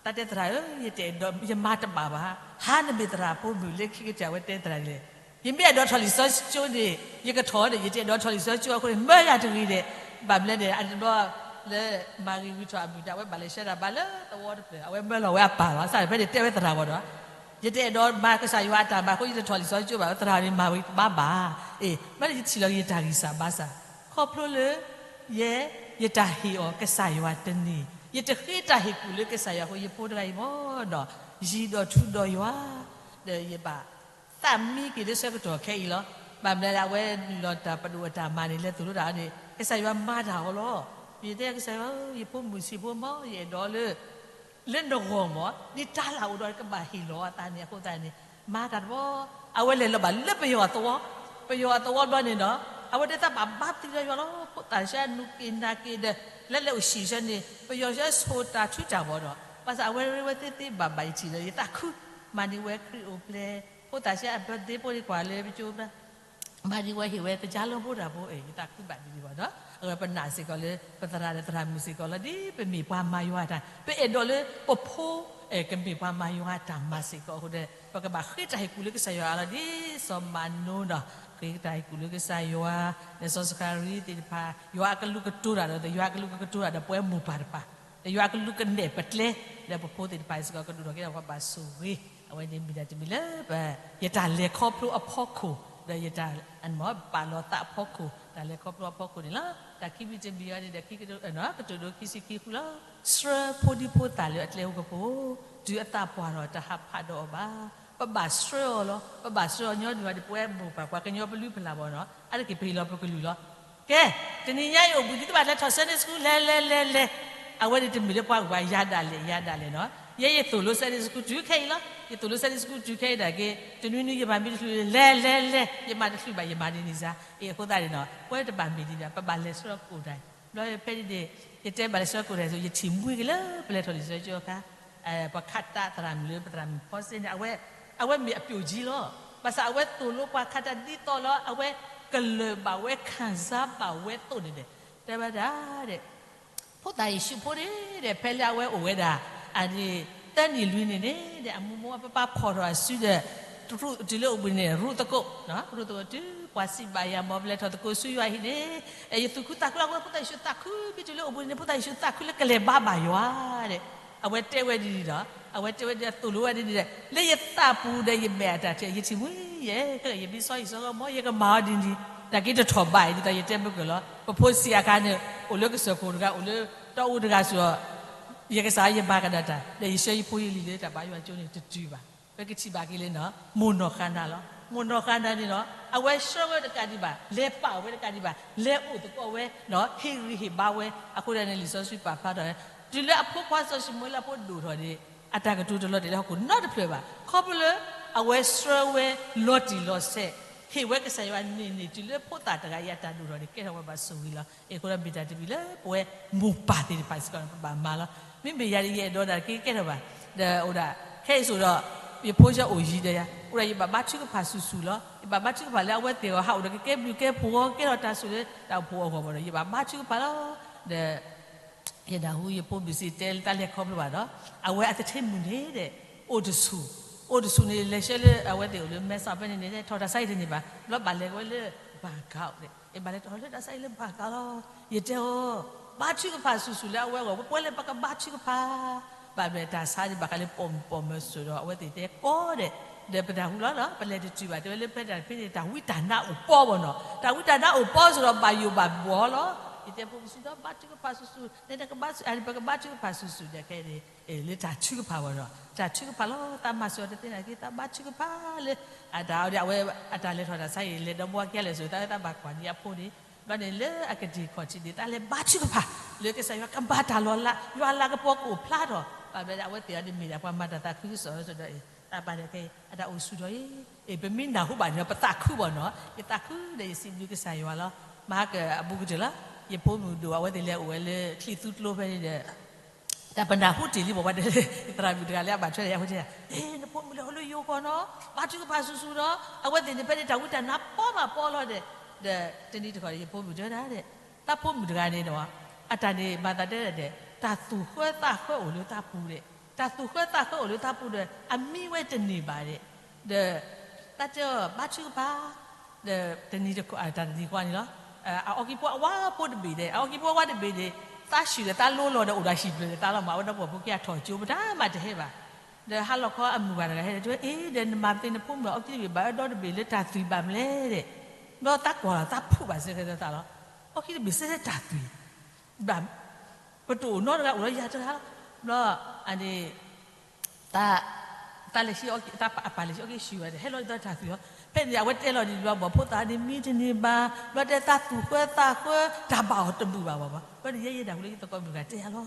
တၢ်တဲသရၣ်ဧၢ ယတအဲၣ်ဒိး ယမၤတဘၣ်ဘၣ် ဟါနမ့ၢ်သရၣ်ဖိမုၣ်လၢခံကတၢၢ် အဝဲတဲသရၣ်န့ၣ် ယမ့ၢ်အဲၣ်ဒိးထီၣ်လံာ်စီဆှံကၠိန့ၣ် ယကထီၣ်ဒီး ယတအဲၣ်ဒိးထီၣ်လံာ်စီဆှံကၠိအဃိန့ၣ် မၢယၤတဂ့ၤဒီး ဘၣ်မနုၤလဲၣ်န့ၣ် အတဘျီလၢ မၤဂ့ၤဝံၤထီၣ်အမုၢ်ဒီး အဝဲဘၣ်လဲၤဆှၢတၢ်ဘါလၢသဝီတဖျၢၣ် အဝဲမၢလီၤဝဲအပၢ်လီၤ စၢ်ဖဲန့ၣ်တဲဝဲသရၣ်ဘၣ်ဒီး ယတအဲၣ်ဒိးမၤကစၢ်ယွၤအတၢ်မၤအဃိ ယတထီၣ်လံာ်စီဆှံကၠိဘၣ် သရၣ်န့ၣ်မၤဝံၤတဘၣ်ဘၣ် အ့ မ့ၢ်ယထံၣ်လီၤက့ၤယတၢ်ဂံၢ်စၢ်ဘါစၢ် ခီဖျိလၢ ယဲ ယတၢ်ဟ့ၣ်အီၤကစၢ်ယွၤတန့ၢ် ယတဃ့တၢ်ဟ့ၣ်ကူၣ်လၢကစၢ်ယွၤအဃိ ယဖိတဂၤအံၤမ့ၢ်ဒီး ယံၤဒီးထူဒီးယွၤ ဒီးယဘၣ်သးမံက့ၤလၢဆၢကတီၢ်ခဲအံၤလီၤ. ဘၣ်မနုၤလၢအဝဲနုာ်လီၤတၢ်ပဒိၣ်အတၢ်မၤန့ၣ် လဲၤသိၣ်လိတၢ်အီၤန့ၣ် ကစၢ်ယွၤမၤတၢ်အီၤလီၤ. ယတဲကစၢ်ယွၤ ယဖိမုၣ်ဆံးဖိမ့ၢ် ယအဲၣ်ဒိးလၢ လၢနဂီၢ်မ့ၢ် ဒ်တၢ်လၢအအိၣ်ဒီးကဘၣ်ဟ့ၣ်လီၤအသးန့ၣ် အဃိသတးန့ၣ် မၤတၢ်တဘျီ အဝဲလဲၤလီၤဘၣ်လၢပယီၤအသဝီ ပယီၤအသဝီဘျီန့ၣ်ဒီး အဝဲသ့ၣ်သးဘၣ်ဘါသံဒီးယွၤလီၤ ဖိသၣ်ဆှၢနုာ်က့ၤနၤက့ၤဒီး လၢလဲၤအိၣ်ဆံးဆၢန့ၣ် ပယီၤဆှၢဆိၣ်တၢ်ထုတၢ်ဘၣ်ဒီး ဘၣ်ဆၣ်အဝဲရ့ဝဲသ့သ့ဘၣ်ဘၣ်ယထံၣ်ဒီး ယသးခု မၤန့ၢ်ဝဲခရံာ်အိၣ်ဖျဲၣ် ဖိသၣ်ဆှၢအ birthday ဖိန့ၣ်ကွၢ်လၢပကၠိ မၤန့ၢ်ဝဲဟ့ၣ်ဝဲသကြားလုံးဖိတၢ်ဖိ အ့ၣ် ယသးခုဘၣ်ဒ်န့ၣ်ဘၣ်ဒီး အဝဲပနာ်စ့ၢ်ကီးလၢ ပသရၣ်ဒီးသရၣ်မုၣ်စ့ၢ်ကီးလီၤ ဒ်ပမ့ၢ်ပှၤမၤယွၤတၢ် ပအဲၣ်ဒိးလၢပဖိ ကမ့ၢ်ပှၤမၤယွၤတၢ်မၤစ့ၢ်ကီးအဃိဒီး ပကဘၣ်ဃ့တၢ်ဟ့ၣ်ကူၣ်လၢကစၢ်ယွၤအလီၢ် ဒ်စီၤမၤနိဒီး ဃ့တၢ်ဟ့ၣ်ကူၣ်လၢကစၢ်ယွၤ လၢစီၤစဃၤရံသ့ၣ်တဖၣ် ယွၤအကလူးကတိၤတၢ်ဒီး ယွၤအကလူးကတိၤတၢ်ဒီးပဝဲမိၢ်ပၢ်တဖၣ် ဒီးယွၤအကလူးကနဲၣ်ပကျဲ လၢပဖိသ့ၣ်တဖၣ်စ့ၢ်ကီး ကဒိၣ်ထီၣ်က့ၤဒီးပှၤဘၣ်ဆိၣ်ဂ့ၤ အဝဲန့ၣ်မ့ၢ်ဒၣ်တမံၤလၢ ယတၢ်လဲၤခီဖျိအဖီခိၣ် ဒီးယတၢ် ပာ်လီၤသးအဖီခိၣ် တၢ်လဲၤခီဖျိအဖီခိၣ်န့ၣ်လီၤ. တၢ်ခံမံၤတမံၤအံၤန့ၣ်ဒီး ကတိၤဒိ ခံဆံခံဃုလီၤ. ဆှၢဖိဒံဖိသၣ်လၢအကျဲဧိၤကပူၤ တုၤအသးပှၢ်ထီၣ် တဟးဖးဒီးအီၤဘၣ်. ပဘၣ်ဆှၢအီၤလီၤ. ပဘၣ်ဆှၢအီၤညီနုၢ်ဘၣ်ဒီး ပဝဲမိၢ်ပၢ်ပှၤကညီပလုၢ်ပလၢ်ဘၣ်နီၤ အါတက့ၢ်ပဟ့ၣ်လီၤပကလုၢ်လီၤ. ကဲ, တနံၤညါအံၤအိၣ်ဘှံးနံၤ သုဘၣ်လဲၤထီၣ် Sunday School လဲၤလဲၤလဲၤလဲၤ, အဝဲန့ၣ်တမ့ၢ်လၢပှၤဂုၤပှၤဂၤ ယၤဒၣ်လဲာ် ယၤဒၣ်လဲာ်နီၤ. ယဲယသိၣ်လိ Sunday School တုၤခဲအံၤလီၤ. ယသိၣ်လိ Sunday School တုၤခဲအံၤဒၣ်က့ၤ တနွံနွံယမၤမ့ၢ်တချုးလဲၤလဲၤလဲၤ ယမၤတချုးဘၣ် ယမၤဒ်န့ၣ်စ့ၢ် အ့ၣ် အဃိသတးန့ၣ်နီၤ ပဝဲတဘၣ်မ့ၢ်ဒ်န့ၣ် ပဘၣ်လဲၤဆှၢကိၣ်တၢ် ဘျီဖဲန့ၣ်န့ၣ် ယတဲဘၣ်လဲၤဆှၢကိၣ်တၢ်အံၤ ယထံၣ်မှံက့ၤလၢပလဲၤထီၣ်လံာ်စီဆှံကၠိအခါ ပှၤခးတၢ်သရၣ်မုၣ်လၢပသရၣ်မုၣ်ဖီစ့န့ၣ် အဝဲ အဝဲမ့ၢ်အပျိၣ်ကၠံလီၤ. ဘၣ်ဆၣ်အဝဲသိၣ်လိပှၤခးတၢ်ဒ်သိးလီၤ အဝဲကလၢၢ်ဘၣ်ဝဲ ခံစားဘၣ်ဝဲအသိးန့ၣ်ဒီး တဲဝဲဒၣ်ဒီး ဖိသၣ်ယ့ၣ်ၡူးဖိန့ၣ်ဒီး ဖဲလၢအဝဲအိၣ်ဝဲဒၣ် အန့ၣ် သၢနံၣ်လွံၢ်နံၣ်န့ၣ်ဒီး အမိၢ်မိၢ်အပၢ်ပၢ်ဖီၣ်ထီၣ်အစုဒီး တုၤလၢအိၣ်ဘှံးနံၤန့ၣ် ရူးသကိး, ရူးသကိးတုၤပှၤစံးဘၣ်ယၤ မ်ပလဲၤထီၣ်သကိးဆူယွၤဟံၣ်န့ၣ်, ယသူၣ်ခုသးခုလၢအဝဲဖိသၣ်ယ့ၣ်ၡူးသးခု, မ့ၢ်တုၤလၢအိၣ်ဘှံးနံၤန့ၣ် ဖိသၣ်ယ့ၣ်ၡူးသးခုလၢကလဲၤဘါဘၣ်ယွၤဒီး, အဝဲတဲဝဲဒ်န့ၣ်ဒီး အဝဲတဲဝဲဒ်သိၣ်လိဝဲဒ်န့ၣ်ဒီး လၢယသးပူၤဒီးယမဲာ်အတၢ်ထံၣ် ယထံၣ်မှံယဲ, ခဲလၢာ်ယမ့ၢ်စီဟံၣ်စီဃီ မ်ယကမၤအီၤဒ်န့ၣ်, တၢ်က့ၤတထီၣ်ဘးအံၤ ဒ်သိးယတဲမုၢ်ကၢၢ်လီၤ. ပဖိဆံးအခါန့ၣ် အိၣ်လၢကစၢၢ်ခိၣ်တဂၤ အိၣ်လၢတီအူတဂၤစ့ၢ်ဒီး ယကစၢ်ယမၤကဒီးတၢ် ဒီးယဆှၢယဖိယလံၤလၢတၢ်ဘါယွၤကၠိန့ၣ် တတုၤဘၣ်. ပကထံၣ်ဘၣ်က့ၤလၢ မိၢ်နီၢ်ဃၤနၤလီၤ. မိၢ်နီၢ်ဃၤနၤန့ၣ်ဒီး အဝဲဆှၢဝဲတကးဒံးဘၣ်, လဲၤပာ်ဝဲတကးဒံးဘၣ်, လဲၤအိၣ်သကိးဝဲ, ဟ့ၣ်ဂံၢ်ဟ့ၣ်ဘါဝဲ, အဃိဒ်န့ၣ် လံာ်စီဆှံပာ်ဖျါထီၣ်ဝဲ, တုၤလၢအဖိခွါစီၤၡမူၤအ့လးဖိဒိၣ်ထီၣ်န့ၣ် အတၢ်ကတိၤတလီၤတဲာ်လၢဟီၣ်ခိၣ်နီတဖျၢၣ်ဘၣ်. ခီဖျိလၢ အဝဲဆှၢဝဲလီၤတံၢ်လီၤဆဲး, ဟ့ၣ်ဝဲကစၢ်ယွၤန့ၢ်န့ၣ် တုၤလၢဖိသၣ်တဂၤအံၤအတၢ်ဒိၣ်ထီၣ်န့ၣ် ကဲထီၣ်ဝဲဘၣ်ဆိၣ်ဂ့ၤလီၤ. အဃိဒီးမ့ၢ်တၢ်တမံၤလၢပဝဲမိၢ်ပၢ်သ့ၣ်တဖၣ်စ့ၢ်ကီးန့ၣ် ပဘၣ်မၤလီၤ. မ့မ့ၢ်ယၤဒ်ယအဲၣ်ဒိးဒၣ်က့ၤကဲထီၣ်ဘၣ်, ဒီးအိၣ်ဒၣ် ခဲအံၤဆိဒီး ယဖိဆၢအိၣ်ယံၤဒီးယၤ, အိၣ်ဒၣ်ယဘၣ်ဘါထုကဖၣ်ဆူၣ်ဆူၣ်လီၤ. ယဘၣ်ဘါထုကဖၣ်လၢအဝဲသ့ၣ်အဂီၢ် ဟးအိၣ်ဒီးကကဲဘျုးကဲဖှိၣ်အဂီၢ် ကဲထီၣ်တၢ်ဆိၣ်လၢတၢ်အိၣ်ဖှိၣ်အဂီၢ်ဘၣ်ဒီး ယဘၣ်ဘါထုကဖၣ်လီၤ. ဒီး ယဒၣ်ဟူယဖိဘုၣ်စံးတဲလၢတၢ်လဲၤခီဖျိဘၣ်ဒီး အဝဲအသထ့မုၣ်န့ၣ်ဒီး အိၣ်တဆူၣ်, အိၣ်တဆူၣ်န့ၣ် လဲၤဆှၢလၢအဝဲသ့ၣ်အိၣ်လၢမဲဆီးဖဲန့ၣ်န့ၣ် ထီၣ်တၢ်ဆါဟံၣ်တန့ၢ်ဘၣ်, ဘျီဘၣ်လဲၤကဝဲလၢ ဘၣ်ကီးဒီး ယဘၣ်လဲၤထီၣ်လၢတၢ်ဆါဟံၣ်လၢဘၣ်ကီးလီၤ. ယတဲအီၤ ဘါထုကဖၣ်ဆူၣ်ဆူၣ်လၢအဝဲအဂီၢ် ပဝဲလၢပကဘါထုကဖၣ် ဘၣ်မနုၤတၢ်ဆါန့ၣ် ဘၣ်ဃးလၢပိာ်မုၣ်ပိာ်မၢၤစိၤဒီး အဝဲသ့ၣ်တဲကီးဒီး ဒီးပတၢ်ဟူလီၤဒီး ပလဲၤတတုၤဘၣ် တဲဝဲလၢဖဲတၢ်ဖဲန့ၣ် တၢ်ဝံတၢ်နါအိၣ်ပီဘၣ်နီၤ, တၢ်ဝံတၢ်နါအိၣ်ပီစိၤဒီး ဘၣ်ယိၣ်ဘၣ်ဘှီလီၤ. ယတဲဖိမုၣ်စံးဒီး ဘါထုကဖၣ်ဆူၣ်ဆူၣ် နတကဘါ ပကဘါထုကဖၣ်ဆူၣ်ဆူၣ်ဒီး ခဲအံၤန့ၣ် လၢတၢ်ထုကဖၣ်ဘၣ်ဒီး တၢ်ထုကဖၣ်လီၤ. သးမၤစၢၤအီၤတသ့နာ်က့ သးဘါထုကဖၣ်လၢ အတၢ်အီၤဒီး အဝဲအတၢ်လဲၤထီၣ်တၢ်ဆါအံၤ လဲၤဒီဘိအကဲလဲၣ်ဆိး သးဝဲသးဘၣ်ကွၢ်န့ၢ်အဖိန့ၣ် ဘျီန့ၣ်လၢအကတံၢ်ခီၣ်ထံးန့ၣ် သးလဲၤဘါထုကဖၣ် လၢကစၢ်ယွၤကမၤတၢ်လီၤလး ယွၤလၤကပီၤကအိၣ်ဖျါထီၣ် ဘၣ်မနုၤဒီး အဝဲသ့ၣ်အီၤန့ၣ်မ့ၢ်ဒၣ်ပှၤမၤတၢ်သးခုကစီၣ်ဝဲဆိးဒီး သးဘၣ်ဒီးခဲအံၤ အတၢ်အိၣ်ဆူၣ်ထီၣ်အံၤ အ့ၣ် ပမ့ၢ်နၢ်ဟူဘၣ်န့ၣ်ဒီး ပသးခုဘၣ်နီၤ, ယသးခုဒီးယစံးဘျုးကစၢ်ယွၤလီၤ. မၤဟါကၢအဘူးကတၢၢ်လီၤ. ယဖိမုၣ်ဒိၣ်အဝဲသ့ၣ်လဲၤအိၣ်ဝဲလၢချံးသူကျိဖဲန့ၣ်ဒီး တၢ်ပနၢ်ဟူတ့ၢ်လံ ပှၤတဲလၢ ယသရၣ်မုၣ်တဂၤလၢအဘၣ်ထွဲဒီးယၤဖိတဲ, နဖိမုၣ်လဲၤအိၣ်လၢယိၤကီၢ်နီၤ, ဘါထုကဖၣ်ဆူၣ်ဆူၣ်နီၤ, အဝဲသ့ၣ်န့ၣ်ဖဲန့ၣ် တၢ်ဝံတၢ်နါပီမးပီလီၤဒီး, ဒီးတနံၤတခီဒီး ယဖိမုၣ်တဲဒၣ်ဒီး, သးဖိမုၣ်တဂၤန့ၣ်ဒီး အတၢ်န့ၣ်မၤသးတဲဒၣ်ဒီး တၢ်သူၣ်ဃၢသးဃၢအိၣ်လၢသးပူၤဒီး, တၢ်သူၣ်ဃၢသးဃၢအိၣ်လၢသးပူၤဒီး အမံဝဲတန့ၢ်ဘၣ်ဒီး, ဒီး သးတဲအီၤ ဘါထုကဖၣ် ဒီးတနံၤတခီ တၢ်တနံၤဃီန့ၣ်လီၤ. အအီၣ်ကံၢ်ဖိအဝါဖိတဘ့ၣ်ဒီး အအီၣ်ကံၢ်ဖိအဝါတဘ့ၣ်န့ၣ် သးဆံးဒီးသးလိလီၤဒီး အိၣ်ဒီးဟံၣ်ဘျၢၣ်ဒီးသးလီၤမး အဝဲဒီးပိာ်ဖိခံဂၤထီၣ်ကၠိ ပတၢ်မၤတဟဲဘၣ်. ဒီးဟါလီၤခီအမုၢ်ဂၤတဂၤဟဲဒီး တဲဝဲ အ့ ဒီးနမၤပသ့နဖိမုၣ်အီၣ်ကံၢ်တဘ့ၣ်ဘၣ်အၢဒီတဘ့ၣ်လၢတၢ်သွံၣ်ဘၣ်မလဲၣ်ဒီး, ဘျီသးကွၢ်လီၤ သးဖုးဘၣ်စ့ၢ်ကီးသးလီၤ. အီၣ်ကံၢ်တဘ့ၣ်စ့ၢ်တၢ်သွံၣ် ဘၣ် ပတအိၣ်နီတဂၤ အိၣ်ဒီးယၤတဂၤလီၤ. ဘျီ အန့ၣ် သး သးလဲၤဟံး သးအပၢ်လဲၤဟံးအီၣ်ကံၢ်ဆံးဝဲဒီး ဟဲလီၤဒ်သိးတၢ်သွံၣ်လီၤ. ဖဲန့ၣ် အဝဲတဲလီၤဒ်န့ၣ်ဘျီ ပိာ်ဖိသၣ်န့ၣ် မံတန့ၢ်ဘၣ်. ဘျီတဲသးသူၣ်ဃၢသးဃၢ တၢ်ဘၣ်အီၤတဘူၣ်ဘၣ်ဘၣ်ဘၣ်. ဘျီန့ၣ် ယဲယဲဒၣ်ဟူလၢယသကိးမုၣ်တဂၤတဲယၤလီၤ.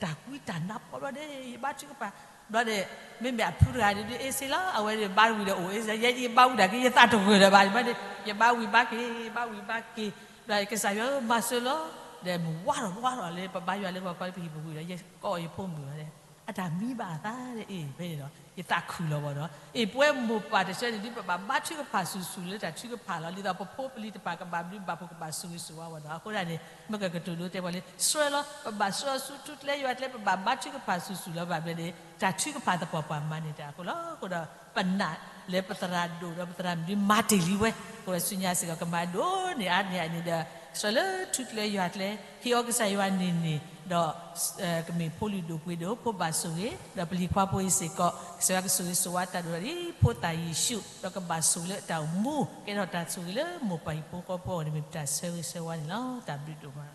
တၢ်ဝံတၢ်နါပီဘျီန့ၣ် ယဘါထုကဖၣ် ဘျီန့ၣ် မ့မ့ၢ်အဖုတဂၤန့ၣ် ဒ်အ့စ့လီၤ အဝဲန့ၣ် ဘါဝံၤဒီးအိၣ်အ့စ့ ယဲယဘါဝံၤဒၣ်က့ၤ ယသးတဂၢၢ်ဒီးဘၣ် ဘျီန့ၣ် ယဘါဝံၤဘါက့ၤ ဘါဝံၤဘါက့ၤ ဘျီကစၢ်ယွၤဧၢ မၤစၢၤလီၤ. ဒီးမ့ၢ်ဝါထီၣ်ဝါထီၣ်လၢပဘါယွၤလၢပှၤကီလၢပဟံၣ်ပူၤဝံၤဒီး ယကိးယဖိမုၣ်လီၤဒီး အတၢ်မံဘၣ်အသးဒီး အ့ၣ် ဖဲန့ၣ်ဒီး ယသးခုလီၤဘၣ်ဒီး အ့ၣ် ပဝဲမိၢ်ပၢ်တဆၢန့ၣ် ဒ်ပဘၣ်ဘါထုကဖၣ်ဆူၣ်ဆူၣ်လၢတၢ်ထုကဖၣ်လီၤ. ဒ်သိးပဖိပလံၤတဖၣ်ကဘၣ်ဘျုးဘၣ်ဖှိၣ် ကဘၣ်ဆိၣ်ဂ့ၤဆိၣ်ဝါဘၣ်ဒီး အဃိဒၣ်န့ၣ် မ့ၢ်ကကတိၤဒိတဲပှၤလၢ ဆှၢလီၤ ပဘၣ်ဆှၢဆူထူကျဲယွၤကျဲ ပဘၣ်ဘါထုကဖၣ်ဆူၣ်ဆူၣ်လီၤ. ဘၣ်မနုၤလဲၣ် တၢ်ထုကဖၣ်သပှၢ်ပှၢ်မၤန့ၢ်တၢ်အဃိလီၤ. အဃိဒီး ပနာ်လၢပသရၣ်ဒိၣ်ဒီးပသရၣ်မုၣ်ဒုးမၤတ့ၢ်လံဝဲ အဃိဒီးဆူညါစ့ၢ်ကီး ကမၤဒိၣ်န့ၢ်အါန့ၢ်အန့ၣ်ဒီး ဆှၢလၢထူကျဲယွၤကျဲ ဟ့ၣ်အီၤကစၢ်ယွၤန့ၢ်န့ၣ်ဒီး ကမ့ၢ်ဖိလုၢ်ဒိၣ်ပှ့ၤဒိၣ် ဖိဘၣ်ဆိၣ်ဂ့ၤ ဒီးပလံၤခွါဖိအံၤစ့ၢ်ကီး ကစၢ်ယွၤကဆိၣ်ဂ့ၤဆိၣ်ဝါတၢ်ဒိၣ်ထီၣ်ဒ် ဖိသၣ်ယ့ၣ်ၡူး ဒီးကဘၣ်ဆိၣ်ဂ့ၤလၢတၢ်အိၣ်မူ ကဲထီၣ်တၢ်ဆိၣ်ဂ့ၤလၢမိၢ်ပၢ်ဟံၣ်ဖိဃီဖိအဂီၢ်န့ၣ် မ့ၢ်ပတၢ်ဆၢဂ့ၤဆၢဝါန့ၣ်လီၤ. တၢ်ဘျုးဒိၣ်မး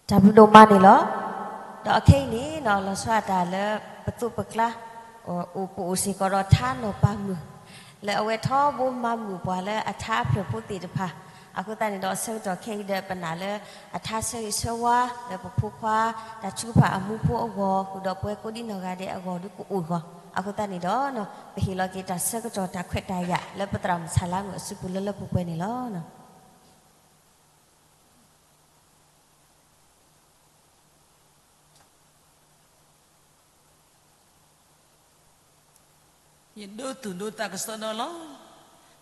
တၢ်ဘျုးဒိၣ်မးန့ၣ်လီၤ. ဒီးအခဲအံၤန့ၣ် လီၤဆီဒၣ်တၢ်လၢပသိးပကျါ အိၣ်ပအိၣ်စ့ၢ်ကီးဒီးထါနီၢ်ပၤမုၣ် လၢအဝဲထီဘိမၤမုာ်ပှၤလၢအထါအဖျၢၣ်ဖိသ့ၣ်တဖၣ် အဃိသတးန့ၣ်ဒီး အဆၢကတီၢ်ခဲအံၤဒီး ပနာ်လၢအထါဆၢဂ့ၤဆၢဝါ လၢပဖိခွါ တၢ်ထုကဖၣ်အမူဖိအဂီၢ် ဃုာ်ဒီးပဝဲကိးဒံနီၢ်ဂၤဒဲးအဂီၢ်ဒုးကအိၣ်အဂီၢ် အဃိသတးန့ၣ်ဒီး ပဟ့ၣ်လီၤက့ၤတၢ်ဆၢကတီၢ်တၢ်ခွဲးတၢ်ယာ် လၢပသရၣ်မုၣ်ဆၣ်လါမုၣ်အစုပူၤလၢလၢပှဲၤပှဲၤန့ၣ်လီၤ. ယဒိသူၣ်ဒိသးကစီဒီလီၤ.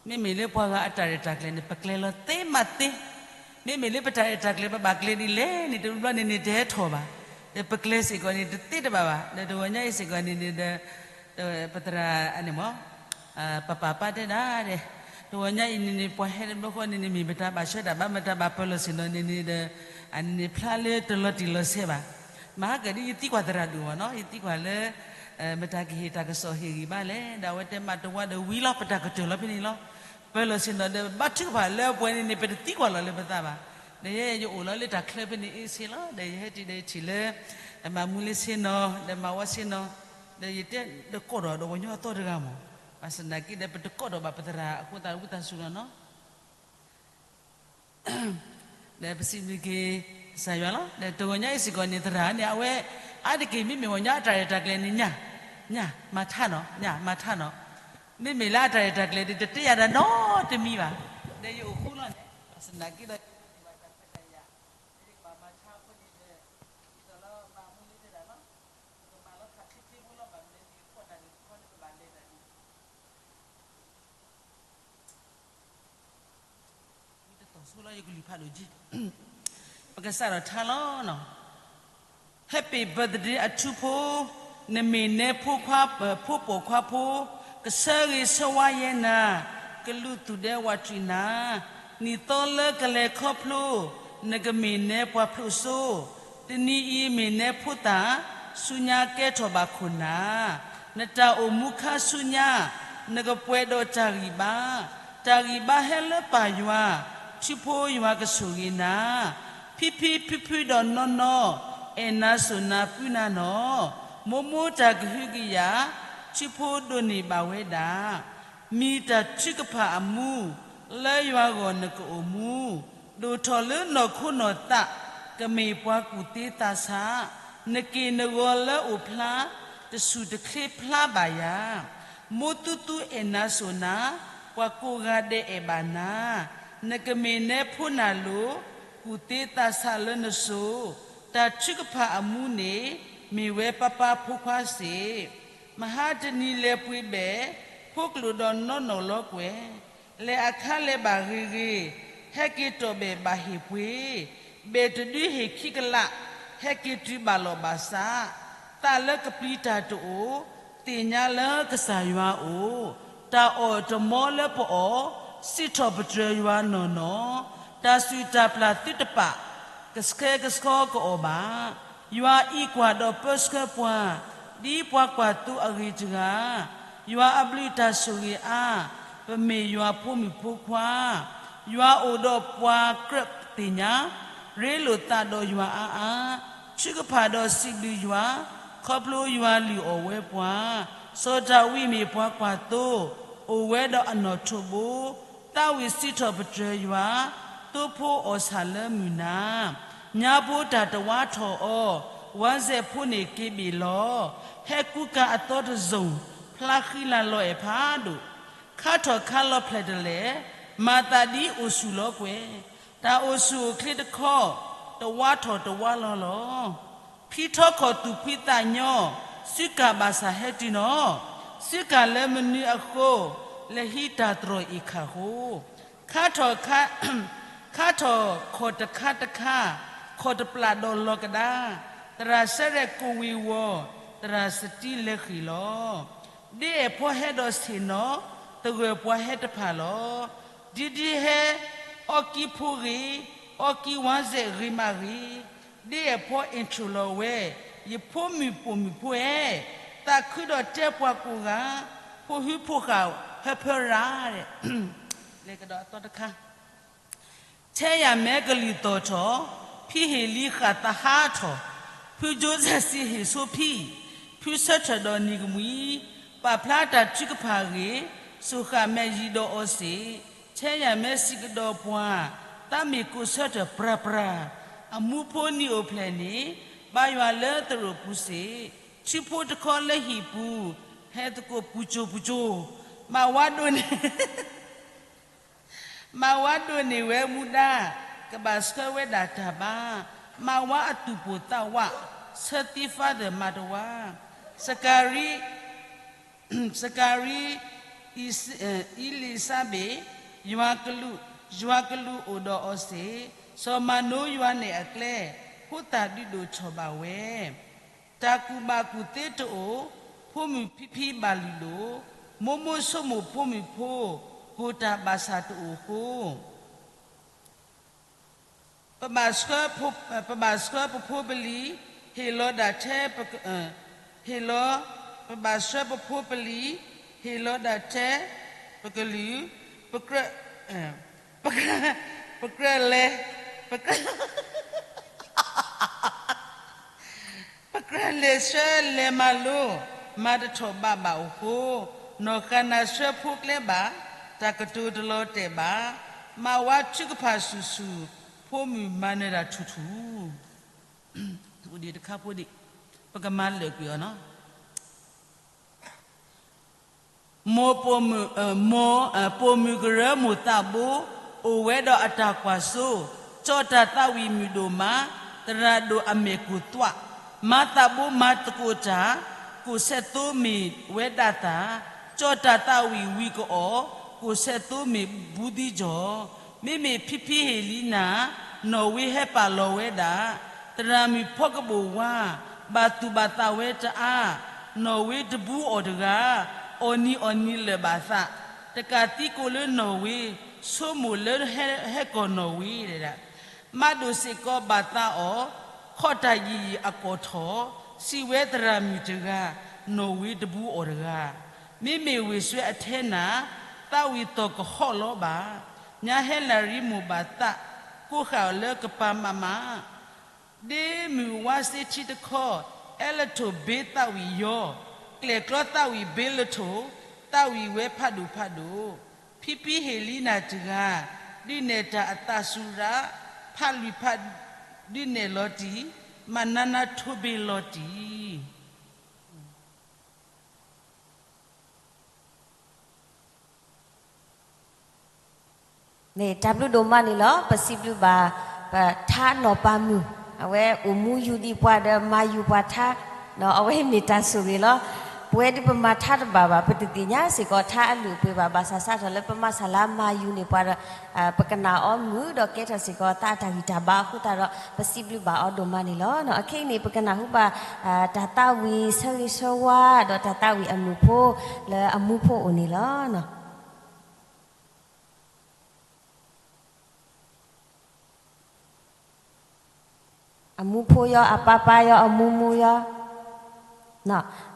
မ့မ့ၢ်လၢပှၤဂၤအတၢ်ရဲၣ်တၢ်ကျဲၤန့ၣ် ပကျဲၤလီၤသ့မးသ့, မ့မ့ၢ်လၢပတၢ်ရဲၣ်တၢ်ကျဲၤ ပဘၣ်ကျဲၤဒ်လဲၣ်န့ၣ် တဘျီဘျီန့ၣ်န့ၣ် တဟဲထီၣ်ဘၣ်. ဒီးပကျဲစ့ၢ်ကီးန့ၣ် တသ့တဘၣ်ဘၣ်. ဒီးတဂီၤညါအံၤစ့ၢ်ကီးန့ၣ်န့ၣ်ဒီး ပသရၣ်န့ၣ်မ့ၢ် ပပာ်ပၢ်တဲဒၣ်ဒီး တဂီၤညါအံၤန့ၣ်န့ၣ် ပှၤဟဲတဘျီဃီန့ၣ်န့ၣ် မ့ၢ်မတၤဘၣ်ဆှၢတၢ်ဘၣ် မတၤဘၣ်ပၢၤလီၢ်ဆ့ၣ်နီၤန့ၣ်န့ၣ်ဒီး အန့ၣ်န့ၣ်ဖျါလၢတလီၤတံၢ်လီၤဆဲးဘၣ်. မဟါကဒ်ယသံကွၢ်သရၣ်ဒိၣ်မးနီၤ ယသံကွၢ်လၢ မတၤကဟ့ၣ်တၢ်ကစီၣ်ဟ့ၣ်ဂံၢ်ဘါလဲၣ် ဒီးအဝဲတဲမးတဝါဒီးဝံၤလီၤ ပတၢ်ကတၢၢ်လီၤဖဲန့ၣ်လီၤ. ပၢၤလီၢ်ဆ့ၣ်နီၤဒီး ဘါထုကဖၣ်လၢပှဲၤန့ၣ်န့ၣ် ပတသံကွၢ်လီၤလၢပသးဘၣ်. ဒီးယဲယအိၣ်လီၤလၢတၢ်ချၢဖဲန့ၣ်အ့ၣ်ဆ့လီၤ ဒီးယဟဲတုၤဒီးထံၣ်လၢ မၤမူလၢဆ့ၣ်နီၤ ဒီးမၤဝါဆ့ၣ်နီၤ ဒီးယတဲတကိးဒီးဒီးပှၤကညီအသီတဂၤမး ဘၣ်ဆၣ်သနာ်က့ဒီး ပတကိးဒီးဘၣ်ပသရၣ်အဃိသတးဝံသးစူၤလီၤနီၤ. ဒီးပစံးဘျုးက့ၤကစၢ်ယွၤလီၤ. ဒီးတဂီၤညါအံၤစ့ၢ်ကီးန့ၣ် သရၣ်န့ၣ် အဝဲ အါတက့ၢ်မ့မ့ၢ်ဂီၤညါအတၢ်ရဲၣ်တၢ်ကျဲၤန့ၣ် ညၣ် ညၣ် မၤထါနီၤ ညၣ် မၤထါနီၤ. မ့မ့ၢ်လၢအတၢ်ရဲၣ်တၢ်ကျဲၤန့ၣ် တတဲယၤတၢ်နီတမံၤဘၣ်. ဒီးယအိၣ်ဃူလီၤန့ၣ် ဘၣ်ဆၣ်သနာ်က့ဒီး ယတဘၣ်တၢ်ခွဲးတၢ်ယာ် ယကဘၣ်မၤထါအဃိန့ၣ်ဒီး ဒ်သိးလၢဘၣ်မူလၢတဲဒၣ်လီၤ. ပကမၤလီၤခးချ့ချ့ဖိလီၤ ဘၣ်မနုၤလဲၣ် ယကွၢ်တၢ်န့ၣ်တခီန့ၣ် ပဘၣ်လဲၤတၢ်န့ၣ် ဝံတတီၢ်ဆိလီၤ ယကလုၢ်ဖးဒိၣ်က့ၤ ပကစးထီၣ်ထါလီၤနီၤ. Happy birthday အထူဖိ, နမ့ၢ်နဲဖိခွါ, ဖိပိာ်ခွါဖိ, ကဆၢဂ့ၤဆၢဝါယဲနၤ, ကလူးသူၣ်ဒဲဝးတံၢ်နၤ, နံၣ်သီလၢကလဲၤခီဖျိ, နကမ့ၢ်နဲပှၤဖျိးစိ, တနံၤအံၤမ့ၢ်နဲဖိသၣ်, ဆူညါကဲထီၣ်ဘၣ်ခိၣ်နၢ်, နတၢ်အိၣ်မူခါဆူညါ, နကပှဲၤဒီးတၢ်ဂံၢ်ဘါ, တၢ်ဂံၢ်ဘါဟဲလၢပၢ်ယွၤ, ထူဖိယွၤကဆိၣ်ဂ့ၤနၤ, ဖံဖံဖုဖုဒီးနီၢ်နီၢ်, အဲၣ်နၤစိာ်နၤပုၢ်နၤနီၢ်, မိၢ်မိၢ်တၢ်ကဟုကယာ်, ထူဖိဒိးန့ၢ်ဘၣ်ဝဲဒၣ်, မံၤတၢ်ထုကဖၣ်အမူ, လၢယွၤဂီၢ်နကအိၣ်မူ, ဒိၣ်ထီၣ်လၢနီၢ်ခိနီၢ်သး, ကမ့ၢ်ပှၤကူၣ်သ့သးဆး, နက့ၢ်နဂီၤလၢအိၣ်ဖျါ, တဆူၣ်တချ့ဖျါဘၣ်ယၤ မိၢ်သူသူအဲၣ်နၤစိာ်နၤ, ပှၤကိးဂၤဒဲးအဲၣ်ဘၣ်နၤ, နကမ့ၢ်နဲဖိနၢ်လိၤ, ကူၣ်သ့သးဆးလၢနစိၤ, တၢ်ထုကဖၣ်အမူန့ၣ်, မ့ၢ်ဝဲပၢ်ပၢ်ဖိခွါစ့ၢ်, မဟါတနံၤလဲၤပှ့ၤဘဲၣ်, ဖိကျိာ်ဒီးနီၢ်နီၢ်လီၤကွဲၢ် လဲၤအခါလဲၤဘၣ်ဂ့ၤဂ့ၤ, ဟဲက့ၤတီၢ်ဘဲၣ်ဘၣ်ဟ့ၣ်ပှ့ၤ, ဘဲၣ်တဒုဟ့ၣ်ခံကလး, ဟဲက့ၤတုၤဘၣ်လီၢ်ဘၣ်စး, သးလၢကပျံၤတၢ်တအိၣ်, သ့ၣ်ညါလၢကစၢ်ယွၤအိၣ်, တၢ်အီၣ်တမီလၢပအီၣ်, စံးထီၣ်ပတြၢၤယွၤနီၢ်နီၢ်, တၢ်စုၣ်တၢ်ပျၢ်သုတပာ်, ကဆှဲကဆှီကအီၣ်ဘၣ် ယွၤအံးကွၢ်ဒီးပၢဆှၢပှၤ, ဒ်ပှၤကွၢ်သိအဂ့ၤတဂၤ, ယွၤအဘျုးတၢ်ဆိၣ်ဂ့ၤအါ, ပမ့ၢ်ယွၤဖိမုၣ်ဖိခွါ, ယွၤအိၣ်ဒီးပှၤကြၢးသ့ၣ်ညါ, ရ့လိာ်သးဒီးယွၤအါအါ, ထုကဖၣ်ဒီးစံးဘျုးယွၤ, ခီဖျိယွၤလုၢ်အီၣ်ဝဲပှၤ, စီၤဒၤဝံးမ့ၢ်ပှၤကွၢ်သိ, အိၣ်ဝဲဒီးအနီၣ်ထိးဘိ, သးဝံၣ်စံးထီၣ်ပတြၢၤယွၤ, သိဖိအီၣ်ဆၣ်လၢမုၢ်နၤ, ညါဖိတၢ်တဝါထီၣ်အီၤ, ဝါစဲးဖိန့ၣ်က့ၤဘ့ၣ်လီၤ, ဟဲကူကၤအသီတစိၤ, ဖျါဃံလၤလီၤအဲၣ်ဖးဒိၣ်, ခါထီၣ်ခါလီၤဖျဲၣ်တလဲၣ်, မၤသးဒ်အိၣ်ဆူၣ်လီၤကွဲၢ်, တၢ်အိၣ်ဆူၣ်အိၣ်ချ့တခီ, တဝါထီၣ်တဝါလီၤလီၤ. ဖံထီခီၣ်သူၣ်ဖှံသးညီ, စုကၢ်ဘၣ်ဆၣ်ဟဲတုၤနီၤ, စုကၢ်လၢမနုၤအဃိ, လၢဟံးတၢ်တြီၢ်အ့ၣ်ခၣ်ဃိ, ခါထီၣ်ခါ ခါထီၣ်ခီၣ်တခါတခါ, ခီၣ်တပျၢ်ဒီးလီၤကဒါ, သရၣ်စဲရဲၣ်ကိးဝ့ၤဝီၤ, သရၣ်စတံလဲၤဃ့ၢ်လီၤ. ဒ်အဲၣ်ဖီဟဲဒီးဆ့ၣ်နီၤ, သဂၢၢ်ပှၤဟဲတဖၣ်လီၤ. ဒ်ဒ်ဟဲ, အီကံဖိဂ့ၤ, အီကံဝါစဲးဂ့ၤမးဂ့ၤ, ဒ်အဲၣ်ဖီ intro လီၤဝဲ, ယဖိမုၣ်ပိာ်မုၣ်ဖိဧၢ, သးခုဒီးတဲပှၤကိးဂၤ, ဖိဟုဖိဃာ်ဟၢဖၢရၤ လဲၤကဒီးအသီတခါ ထဲယၤမဲကလုၢ်သီၣ်ထီၣ်, ဖံဟ့ၣ်လံဃာ်သဟးထီၣ်, ဖုကၠိစဲးစံးဟ့ၣ်ဆိဖံ, ဖုဆၢထၢၣ်ဒီးနံၤကမှံ, ပာ်ဖျါတၢ်ထုကဖၣ်အဂ့ၢ်, စိာ်ဃာ်မဲာ်ယံၤဒီးအီၤစ့ၢ်, ထဲယၤမဲစံးကဒီးပှၤ, သးမ့ၢ်ကိးဆၢထၢၣ်ပြၤပြၤ, အမူဖိနံၤအိၣ်ဖျဲၣ်န့ၣ်, ဘါယွၤလၢသရိာ်ပူၤစ့ၢ်, ထံဖိတခီလၢဟံၣ်ပူၤ, ဟဲသကိးပူၤကၠိပူၤကၠိ, မၤဝါဒိၣ်န့ၣ် မၤဝါဒိၣ်န့ၢ်ဝဲမူဒါ, ကဘၣ်ဆှၢဝဲဒၣ်တၢ်ဘါ, မၤဝါအသူၣ်ပိၢ်သးဝး, ဆၢသံ Father မၤတဝါ, စကၤရံ, စကၤရံ, အံလံၤစါဘ့း, ယွၤကလူး, ယွၤကလူးအိၣ်ဒီးအီၤစ့ၢ်, စီၤမၤနိယွၤနဲၣ်အကျဲ ဖိသၣ်ဒုးဒိၣ်ထီၣ်ဘၣ်ဝဲ, တၢ်ကူၣ်ဘၣ်ကူၣ်သ့တအိၣ်, ဖိမုၣ်ဖံဖံဘၣ်လုၢ်ဒိၣ်, မိၢ်မိၢ်ဆိကမိၣ်ဖိမုၣ်ဖိ, ဂိၢ်တၢ်ဘၣ်ဆၣ်တအိၣ်အဃိ ပဘၣ်ဆှၢဖိ, ပဘၣ်ဆှၢပဖိပလံၤ, ဟ့ၣ်လီၤဒၣ်ထဲပက, ဟ့ၣ်လီၤ, ပဘၣ်ဆှၢပဖိပလံၤ, ဟ့ၣ်လီၤဒၣ်ထဲပကလုာ်, ပကြၢး, ပကြၢးလဲၤ, ပကြၢး, ပကြၢးလဲၤဆှၢလဲၤမၤလိ, မၤတထီၣ်ဘးဘၣ်အဃိ, နီၢ်ဃၣ်နၢ်ဆှၢဖိကျဲဘၣ်, တၢ်ကတိၤတလီၤတဲာ်ဘၣ်, မၤဝါထုကဖၣ်ဆူၣ်ဆူၣ်, ဖိမုၣ်မၤနၢၤတၢ်ထူၣ်ထူၣ်, အိၣ်ဒံးတခါဖိဒံး, ပကမၤလၢာ်ကွံာ်အီၤနီၤ. မိၢ်ပိာ်မုၣ်, မိၢ်ပိာ်မုၣ်ကရၢမိၢ်သးဘိ, အိၣ်ဝဲဒီးအတၢ်ကွၢ်စိ, ကၠီၣ်တၢ်သးဝံၣ်မုၣ်ဒိၣ်မး, သရၣ်ဒိၣ်အမဲာ်ကိၢ်သွး, မၤသးဘိမၤသကိးတၢ်, ကိၣ်ဆဲးသိမ့ၢ်ဝဲဒၣ်သၣ်, ကၠီၣ်တၢ်သးဝံၣ်ဝံၤကအီၣ်, ကိၣ်ဆဲးသိမ့ၢ်ဘူးသံကၠီၣ်, မ့မ့ၢ်ဖံဖံဟ့ၣ်လံနၤ, နီၢ်ဝ့ဟဲပာ်လီၤဝဲဒၣ်, သရၣ်မုၣ်ဖီကဘိၣ်ဝါ, ဘၣ်သူၣ်ဘၣ်သးဝဲတအါ, နီၢ်ဝ့တဘူးအီၤတဂၤ, အီၣ်နံၤအီၣ်နံၤလၢာ်ဘၣ်သး, တကးသံကိးလၢနီၢ်ဝ့, ဆိကမိၣ်လၢဟဲကီၢ်နီၢ်ဝ့, မးဒိၣ်စ့ၢ်ကီးဘၣ်သးအီၤ, ခီၣ်တၢ်ယံာ်ယံာ်အကီၢ်ထီၣ်, စံးဝဲသရၣ်မုၣ်တဂၤ, နီၢ်ဝ့တဘူးအီၤတဂၤ, မ့မ့ၢ်ဝ့ၢ်စွဲအထဲနၤ, သးဝံၣ်သီၣ်ကဟီၣ်လီၤဘၣ်, ညါဟဲလၢရံမိၢ်ဘၣ်သး, ကိးဃာ်အီၤလၢကပၤမးမး ဒ့မုၢ်ဝါစ့ထံတခီ, အဲလထိၣ်ဘ့သးဝံၣ်ယီၤ, ကျဲၣ်ကျီသးဝံၣ်ဘ့လထိၣ်, သးဝံၣ်ဝဲဖးဒိၣ်ဖးဒိၣ်, ဖံဖံဟ့ၣ်လံနၤတဂၤ, ဒုးနဲၣ်တၢ်အသးစူၤရး, ဖးလွံၢ်ဖးဒုးနဲၣ်လီၤတံၢ်, မၤနးနးထိၣ်ဘ့လီၤတံၢ် မ့ၢ်တၢ်ဘျုးဒိၣ်မးန့ၣ်လီၤ. ပစံးဘျုးဘၣ် ပထါနီၢ်ပၤမုၣ်, အဝဲအိၣ်မူယူၤဒံးပှၤဒီးမၤယူၤပှၤထါ, အဝဲမ့ၢ်တၢ်ဆိၣ်ဂ့ၤလီၤ. ပဝဲဒၣ်ပမၤထါတဘၣ်ဘၣ်, ပတသ့ၣ်ညါစ့ၢ်ကီးထါအလုၢ်အပှ့ၤဘၣ်, ဘၣ်ဆၣ်စးထီၣ်လၢပမၤစၢ်လၢမၤယူၤန့ၢ်ပှၤဒီး ပကနၣ်အီၤမုာ်ဒီးကဲထီၣ်စ့ၢ်ကီးသးအတၢ်ဂံၢ်တၢ်ဘါအဃိသတးဒီး ပစံးဘျုးဘၣ်အီၤဒိၣ်မးန့ၣ်လီၤ. အခဲအံၤန့ၣ် ပကနၢ်ဟူဘၣ် တၢ်သးဝံၣ်ဆၢဂ့ၤဆၢဝါ ဒီးတၢ်သးဝံၣ်အမုာ်ဖိ လၢအမူဖိအိၣ်န့ၣ်လီၤ. အမူဖိယီၤ အပၢ်ပၢ်ယီၤ အမူမူယီၤ,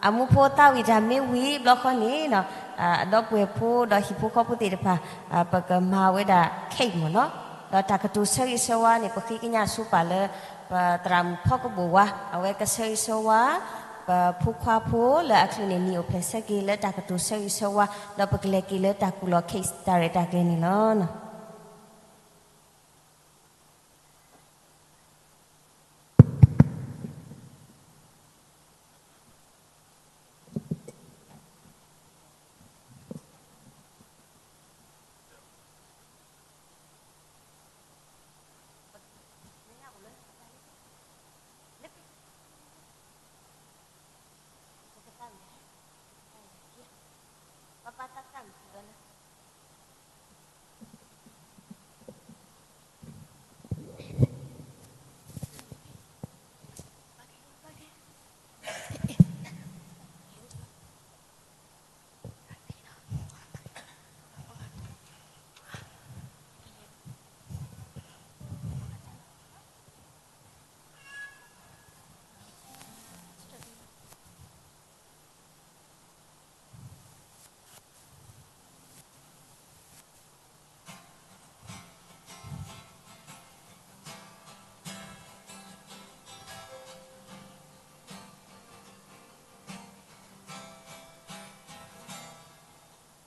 အမူဖိသးဝံၣ်တၢ်မ့ၢ်ဝံၤဘျီဃီန့ၣ်, အဒီပုၢ်ဝဲၢ်ဖိဒီးဟံၣ်ဖိဃီဖိသ့ၣ်တဖၣ် ပကမၤဝဲဒၣ် cake မ့ၢ်နီၤ, ဒီးတၢ်ကတိၤဆၢဂ့ၤဆၢဝါန့ၣ် ပဃ့ကညးဆိပာ်လၢ ပသရၣ်မုၣ်ဖီကဘိၣ်ဝါ အဝဲကဆၢဂ့ၤဆၢဝါ ပဖိခွါဖိလၢအချုးန့ၢ်နံၣ်အိၣ်ဖျဲၣ်ဆၢက့ၤလၢတၢ်ကတိၤဆၢဂ့ၤဆၢဝါ ဒီးပကလဲၤက့ၤလၢတၢ်ကူၣ်လီၤ cake တၢ်ရဲၣ်တၢ်ကျဲၤန့ၣ်လီၤ.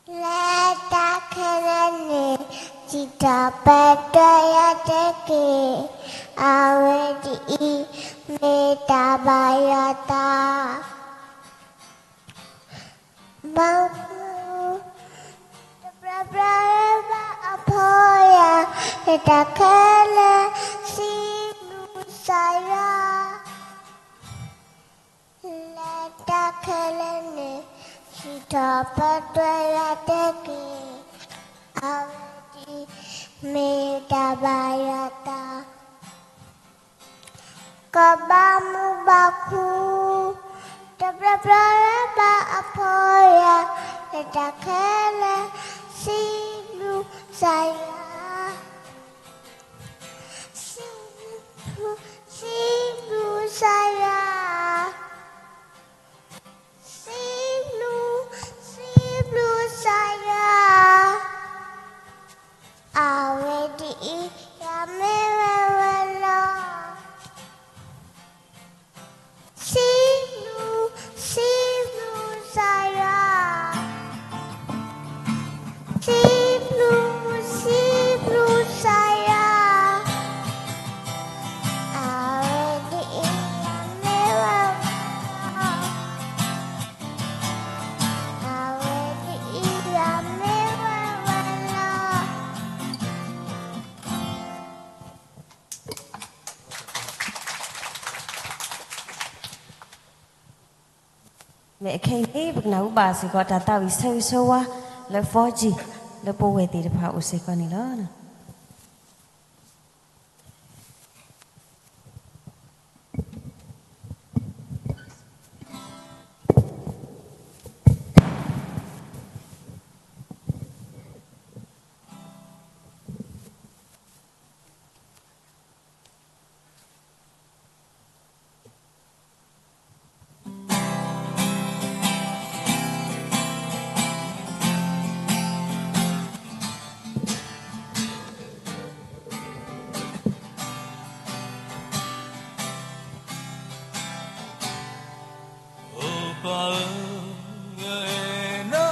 လၢတၢ်ခဲလၢာ်န့ၣ် စံးထီၣ်ပတြၢၤယၤတက့ၢ်. အဝဲဒ်အံၤ, မ့ၢ်တၢ်ဘၣ်ယွၤတၢ် ဘၣ်မူ တပြၢပြၢဘၣ်အဖီယၤ, လၢတၢ်ခဲလၢာ်စံးဘျုးကစၢ်ယွၤ, လၢတၢ်ခဲလၢာ်န့ၣ် စံးထီၣ်ပတြၢၤယၤတက့ၢ်. အဝဲဒ်အံၤ, မ့ၢ်တၢ်ဘၣ်ယွၤတၢ် ပှၤဘၣ်မူဘၣ်ခု, တဘျီဘျီလၢဘၣ်အဖီလာ်, လၢတၢ်ခဲလၢာ်, စံးဘျုးကစၢ်ယွၤ, စံးဘျုး, စံးဘျုးကစၢ်ယွၤ, စံးဘျုး, စံးဘျုးကစၢ်ယွၤ, အဝဲဒ်အံၤ ယမ့ၢ်ဝဲဝဲလီၤ. စံးဘျုး, စံးဘျုးကစၢ်ယွၤ, စံးဘျုး, စံးဘျုးကစၢ်ယွၤ, အဝဲဒ်အံၤ ယမ့ၢ်ဝဲဝဲလီၤ. အဝဲဒ်အံၤ ယမ့ၢ်ဝဲဝဲလီၤ. မ့ၢ်အခဲအံၤန့ၣ် ပကနၢ်ဟူဘၣ်စ့ၢ်ကီး တၢ်သးဝံၣ်ဆၢဂ့ၤဆၢဝါလၢ four G လၢပဝဲသ့ၣ်တဖၣ်အိၣ်စ့ၢ်ကီးန့ၣ်လီၤ. အိပၢ်ဧၢ, ယအဲၣ်နၤ,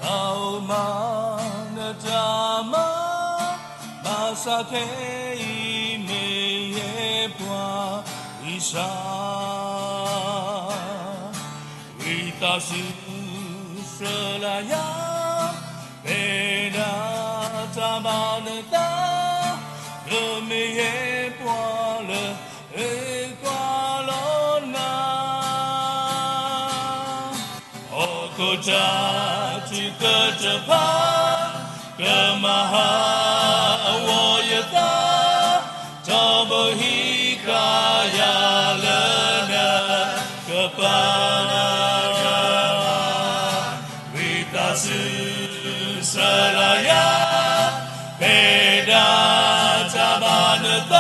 တၢ်အိၣ်မၤနတၢ်မၤ, ဘၣ်ဆၣ်ခဲအံၤ မ့ၢ်ယဲပှၤဂံၢ်စၢ် ဝံသးစူၤ ဆှၢလၢယၤ, ဖဲဒၣ်တၢ်ဘၣ်နသး, ကမ့ၢ်ယဲပှၤလၢ အကွၢ်လီၤနၤ ဟီၣ်ခိၣ်တၢ်ထုကဖၣ်, ကမၤဟးဂီၤယသး, ထီဘိဟံးဃာ်ယၤလၢနကပၤ, ဝံသးစူၤ ဆှၢလၢယၤ, ဖဲဒၣ်တၢ်ဘၣ်နသ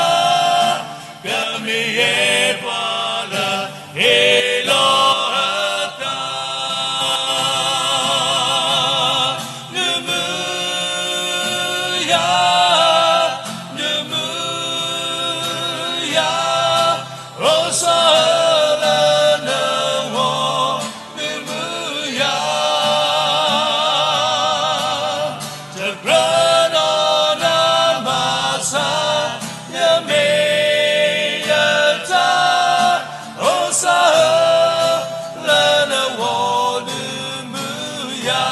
း, ကမ့ၢ်ယဲပှၤလၢ ဟ့ၣ်လီၤအသး နမူယၤ, နမူယၤ, အိၣ်ဆိးလၢနဂီၢ် နမူယၤ, တကြၢးဒီးနၤဘၣ်ဆၣ် ယမ့ၢ်ယတၢ် အိၣ်ဆိး လၢနဂီၢ် နမူယၤ.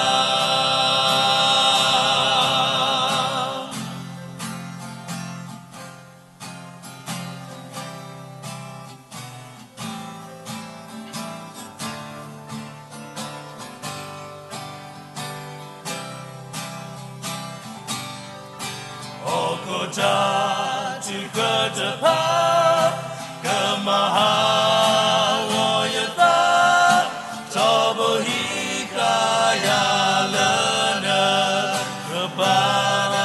ဟီၣ်ခိၣ်တၢ်ထုကဖၣ်, ကမၤဟးဂီၤယသး, ထီဘိဟံးဃာ်ယၤလၢနကပၤ,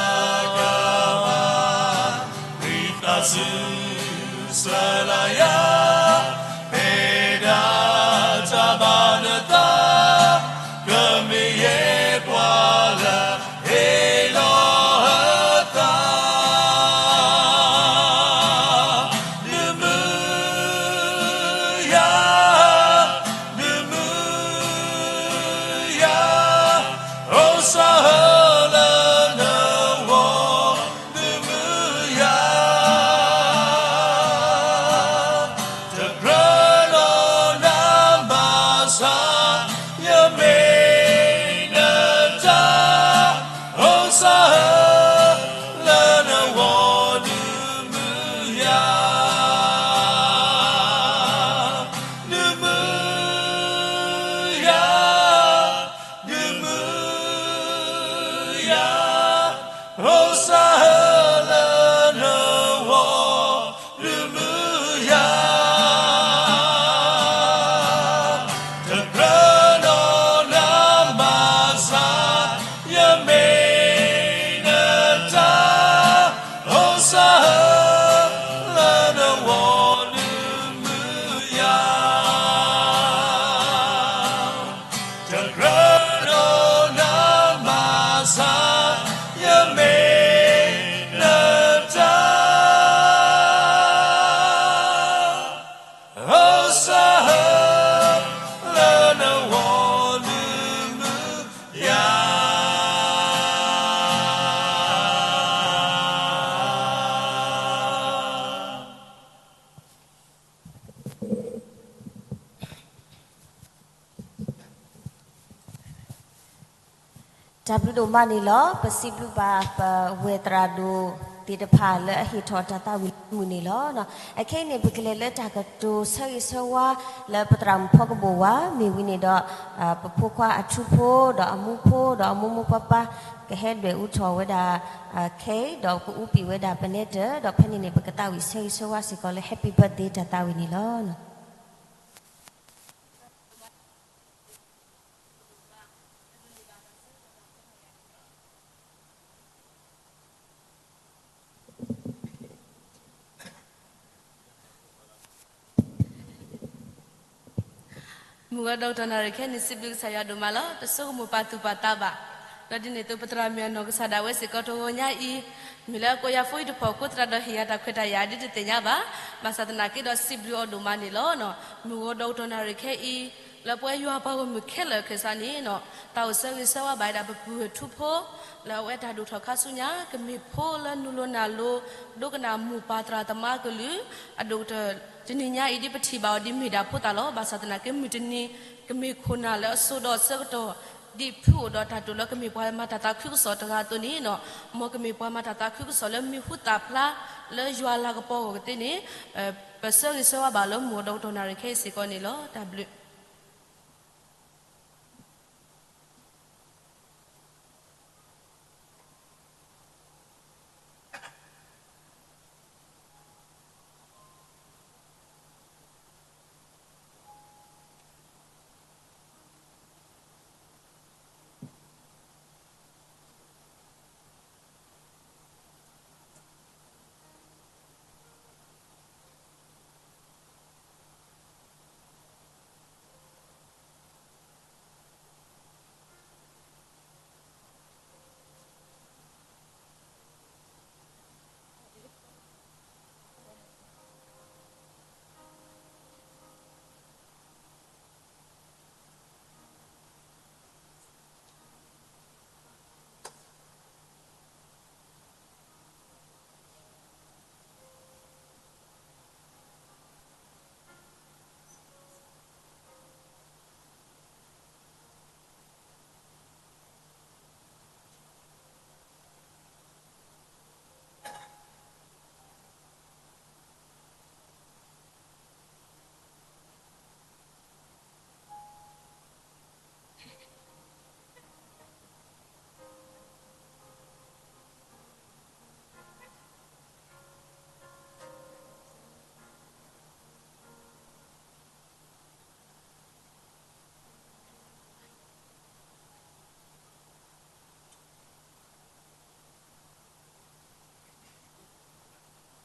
ဝံသးစူၤ ဆှၢလၢယၤ, ဖဲဒၣ်တၢ်ဘၣ်နသး, ကမ့ၢ်ယဲပှၤလၢ ဟ့ၣ်လီၤအသး, နမူယၤ, နမူယၤ, အိၣ်ဆိးလၢနဂီၢ် နမူယၤ, တကြၢးဒီးနၤဘၣ်ဆၣ် ယမ့ၢ်နတၢ် အိၣ်ဆိး လၢနဂီၢ် နမူယၤ, နမူယၤ, နမူယၤ, အိၣ်ဆိး လၢနဂီၢ် နမူယၤ. တၢ်ဘျုးဒိၣ်မးန့ၣ်လီၤ. ပစံးဘျုးဘၣ်ပဝဲၢ်သရၣ်ဒိၣ်သ့ၣ်တဖၣ်လၢအဟ့ၣ်ထီၣ်တၢ်သးဝံၣ်လၢမုၢ်န့ၣ်လီၤ. အခဲအံၤန့ၣ် ပကလဲၤလၢတၢ်ကတိၤဆၢဂ့ၤဆၢဝါလၢပသရၣ်မုၣ်ဖီကဘိၣ်ဝါ မ့ၢ်ဝံၤန့ၣ်ဒီး ပဖိခွါအထူဖိ ဒီးအမူဖိ ဒီးအမိၢ်မိၢ်ပၢ်ပၢ် ကဟဲဒွဲၣ်အူထီၣ်ဝဲဒၣ်ခဲအံၤ ဒီးကအူပံာ်ဝဲဒၣ်ပနဲတၢၢ် ဒီးဖဲန့ၣ်န့ၣ် ပကသးဝံၣ်ဆၢဂ့ၤဆၢဝါစ့ၢ်ကီးလၢ Happy Birthday တၢ်သးဝံၣ်န့ၣ်လီၤ. မုၢ်ဂီၤဒီကတီၢ်နၣ်ရံၣ်ခဲအံၤန့ၣ် စံးဘျုးကစၢ်ယွၤဒိၣ်မးလီၤ. တဆိကမိၣ်ပာ်သူၣ်ပာ်သးဘၣ်. ဒီးဒ်န့ၣ်အသိး ပသရၣ်မုၣ်အနီၢ်ကစၢ်ဒၣ်ဝဲစ့ၢ်ကီးတဂီၤညါအံၤ, မ့ၢ်လၢအကိးယၤဖိအံၤတဖီခိၣ်သရၣ်ဒီးဟ့ၣ်ယၤတၢ်ခွဲးတၢ်ယာ်ဒ်တသ့ၣ်ညါဘၣ်. ဘၣ်ဆၣ်သနာ်က့ဒီးစံးဘျုးအီၤဒိၣ်မးန့ၣ်လီၤ. မုၢ်ဂီၤဒီကတီၢ်နၣ်ရံၣ်ခဲအံၤ လၢပဝဲယွၤပှၤဂီၢ်မုၢ်ခဲလၢာ်ခဲဆ့န့ၣ် တၢ်အိၣ်ဆၢဂ့ၤဆၢဝါဘၣ်ဝဲဒၣ်ပပုၢ်ဝဲၢ်ထူဖိ လၢအဝဲတၢ်ဒိၣ်ထီၣ်ခါဆူညါ ကမ့ၢ်ဖိလၢနုာ်လီၤနၢ်လီၤ ဒိကနၣ်မိၢ်ပၢ်သရၣ်သမါကလုာ် အဒိၣ်ကတၢၢ် တနံၤညါအံၤ ဒ်ပထံၣ်ဘၣ်အီၤဒ်မ့ၢ်ဒၣ်ဖိသၣ်လီၤ. ဘၣ်ဆၣ်သနာ်က့ မုၢ်တနံၤ ကမ့ၢ်ခိၣ်နၢ်လၢအစိဒီးအဆၢကတီၢ် ဒ်ဖုအိၣ်ဒီးတၢ်တိာ်လၢကမ့ၢ်ပှၤမၤတၢ်သးခုကစီၣ်တဂၤအသိးန့ၣ် မ်ကမ့ၢ်ပှၤမၤတၢ်သးခုကစီၣ်လၢမံၤဟူသၣ်ဖျါ လၢယွၤလၤကပီၤအဂီၢ်ကသ့န့ၣ် ပဆၢဂ့ၤဆၢဝါဘၣ်လၢမုၢ်ဂီၤဒီကတီၢ်နၣ်ရံၣ်ခဲအံၤစ့ၢ်ကီးန့ၣ်လီၤ. တၢ်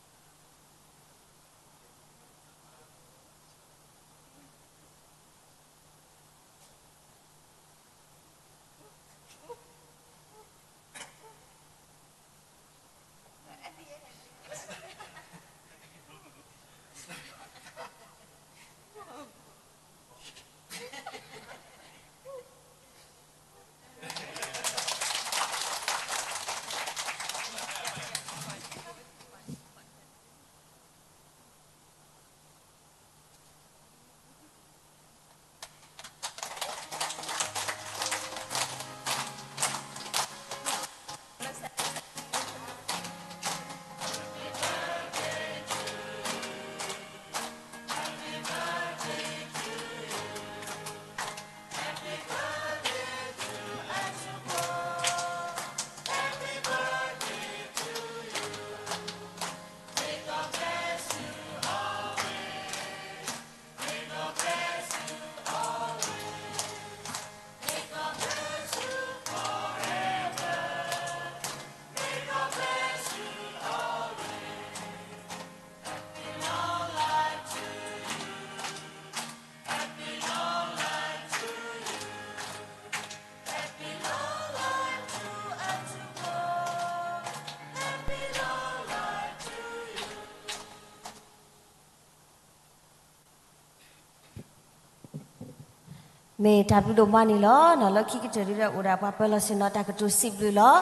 ဘျုးမ့ၢ်တၢ်ဘျုးဒိၣ်မးန့ၣ်လီၤ. လၢခံကတၢၢ်ဒ်ဒီး အိၣ်ဒၣ်ပှၤပၢၤလီၢ်ဆ့ၣ်နီၤတၢ်ကတိၤစံးဘျုးလီၤ.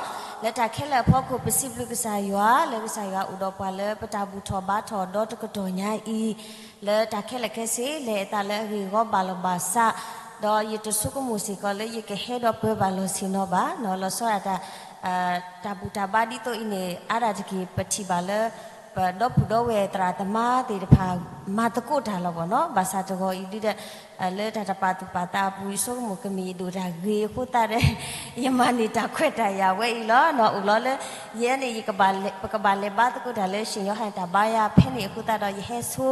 လၢတၢ်ခဲလၢာ်အဖီခိၣ် ပစံးဘျုးကစၢ်ယွၤ လၢကစၢ်ယွၤအိၣ်ဒီးပှၤလၢပတၢ်ဘူၣ်ထီၣ်ဘါထီၣ်ဒီတကတီၢ်ညါအံၤ, လၢတၢ်ခဲလၢာ်ခဲဆ့ လဲၤအသးလၢအဂ့ၢ်အဂီၢ်ဘၣ်လီၤဘၣ်စး ဒီးယတဆိကမိၣ်စ့ၢ်ကီးလၢယကဟဲဒီးပၢၤဘၣ်လီၢ်ဆ့ၣ်နီၤဘၣ်နီၤ, လီၤဆီဒၣ်တၢ် တၢ်ဘူၣ်တၢ်ဘါဒ်သိးအံၤန့ၣ် အါဒၣ်တက့ၢ် ပထံၣ်ဘၣ်လၢ ပဒီပုၢ်ဒီဝဲၢ်သရၣ်သမါသ့ၣ်တဖၣ် မၤသကိးတၢ်လီၤဘၣ်နီၤ, ဘၣ်ဆၣ်တဂီၤအံၤဒုဒီး လၢတၢ်တပာ်သူၣ်ပာ်သးအပူၤ ယဆိကမိၣ်ကမ့ၢ်ယဒိၣ်တၢ်ဂ့ၤအဃိသတးဒီး ယမၤန့ၢ်တၢ်ခွဲးတၢ်ယာ်ဝဲအံၤလီၤနီၤ, အိၣ်လီၤလၢ ယဲန့ၣ် ယကဘၣ်လဲၤဘါသကိးတၢ်လၢ ရှ့ၣ်ယိၤဟၣ်တၢ်ဘါယွၤဖဲန့ၣ်အဃိသတးဒီး ယဟဲဆိ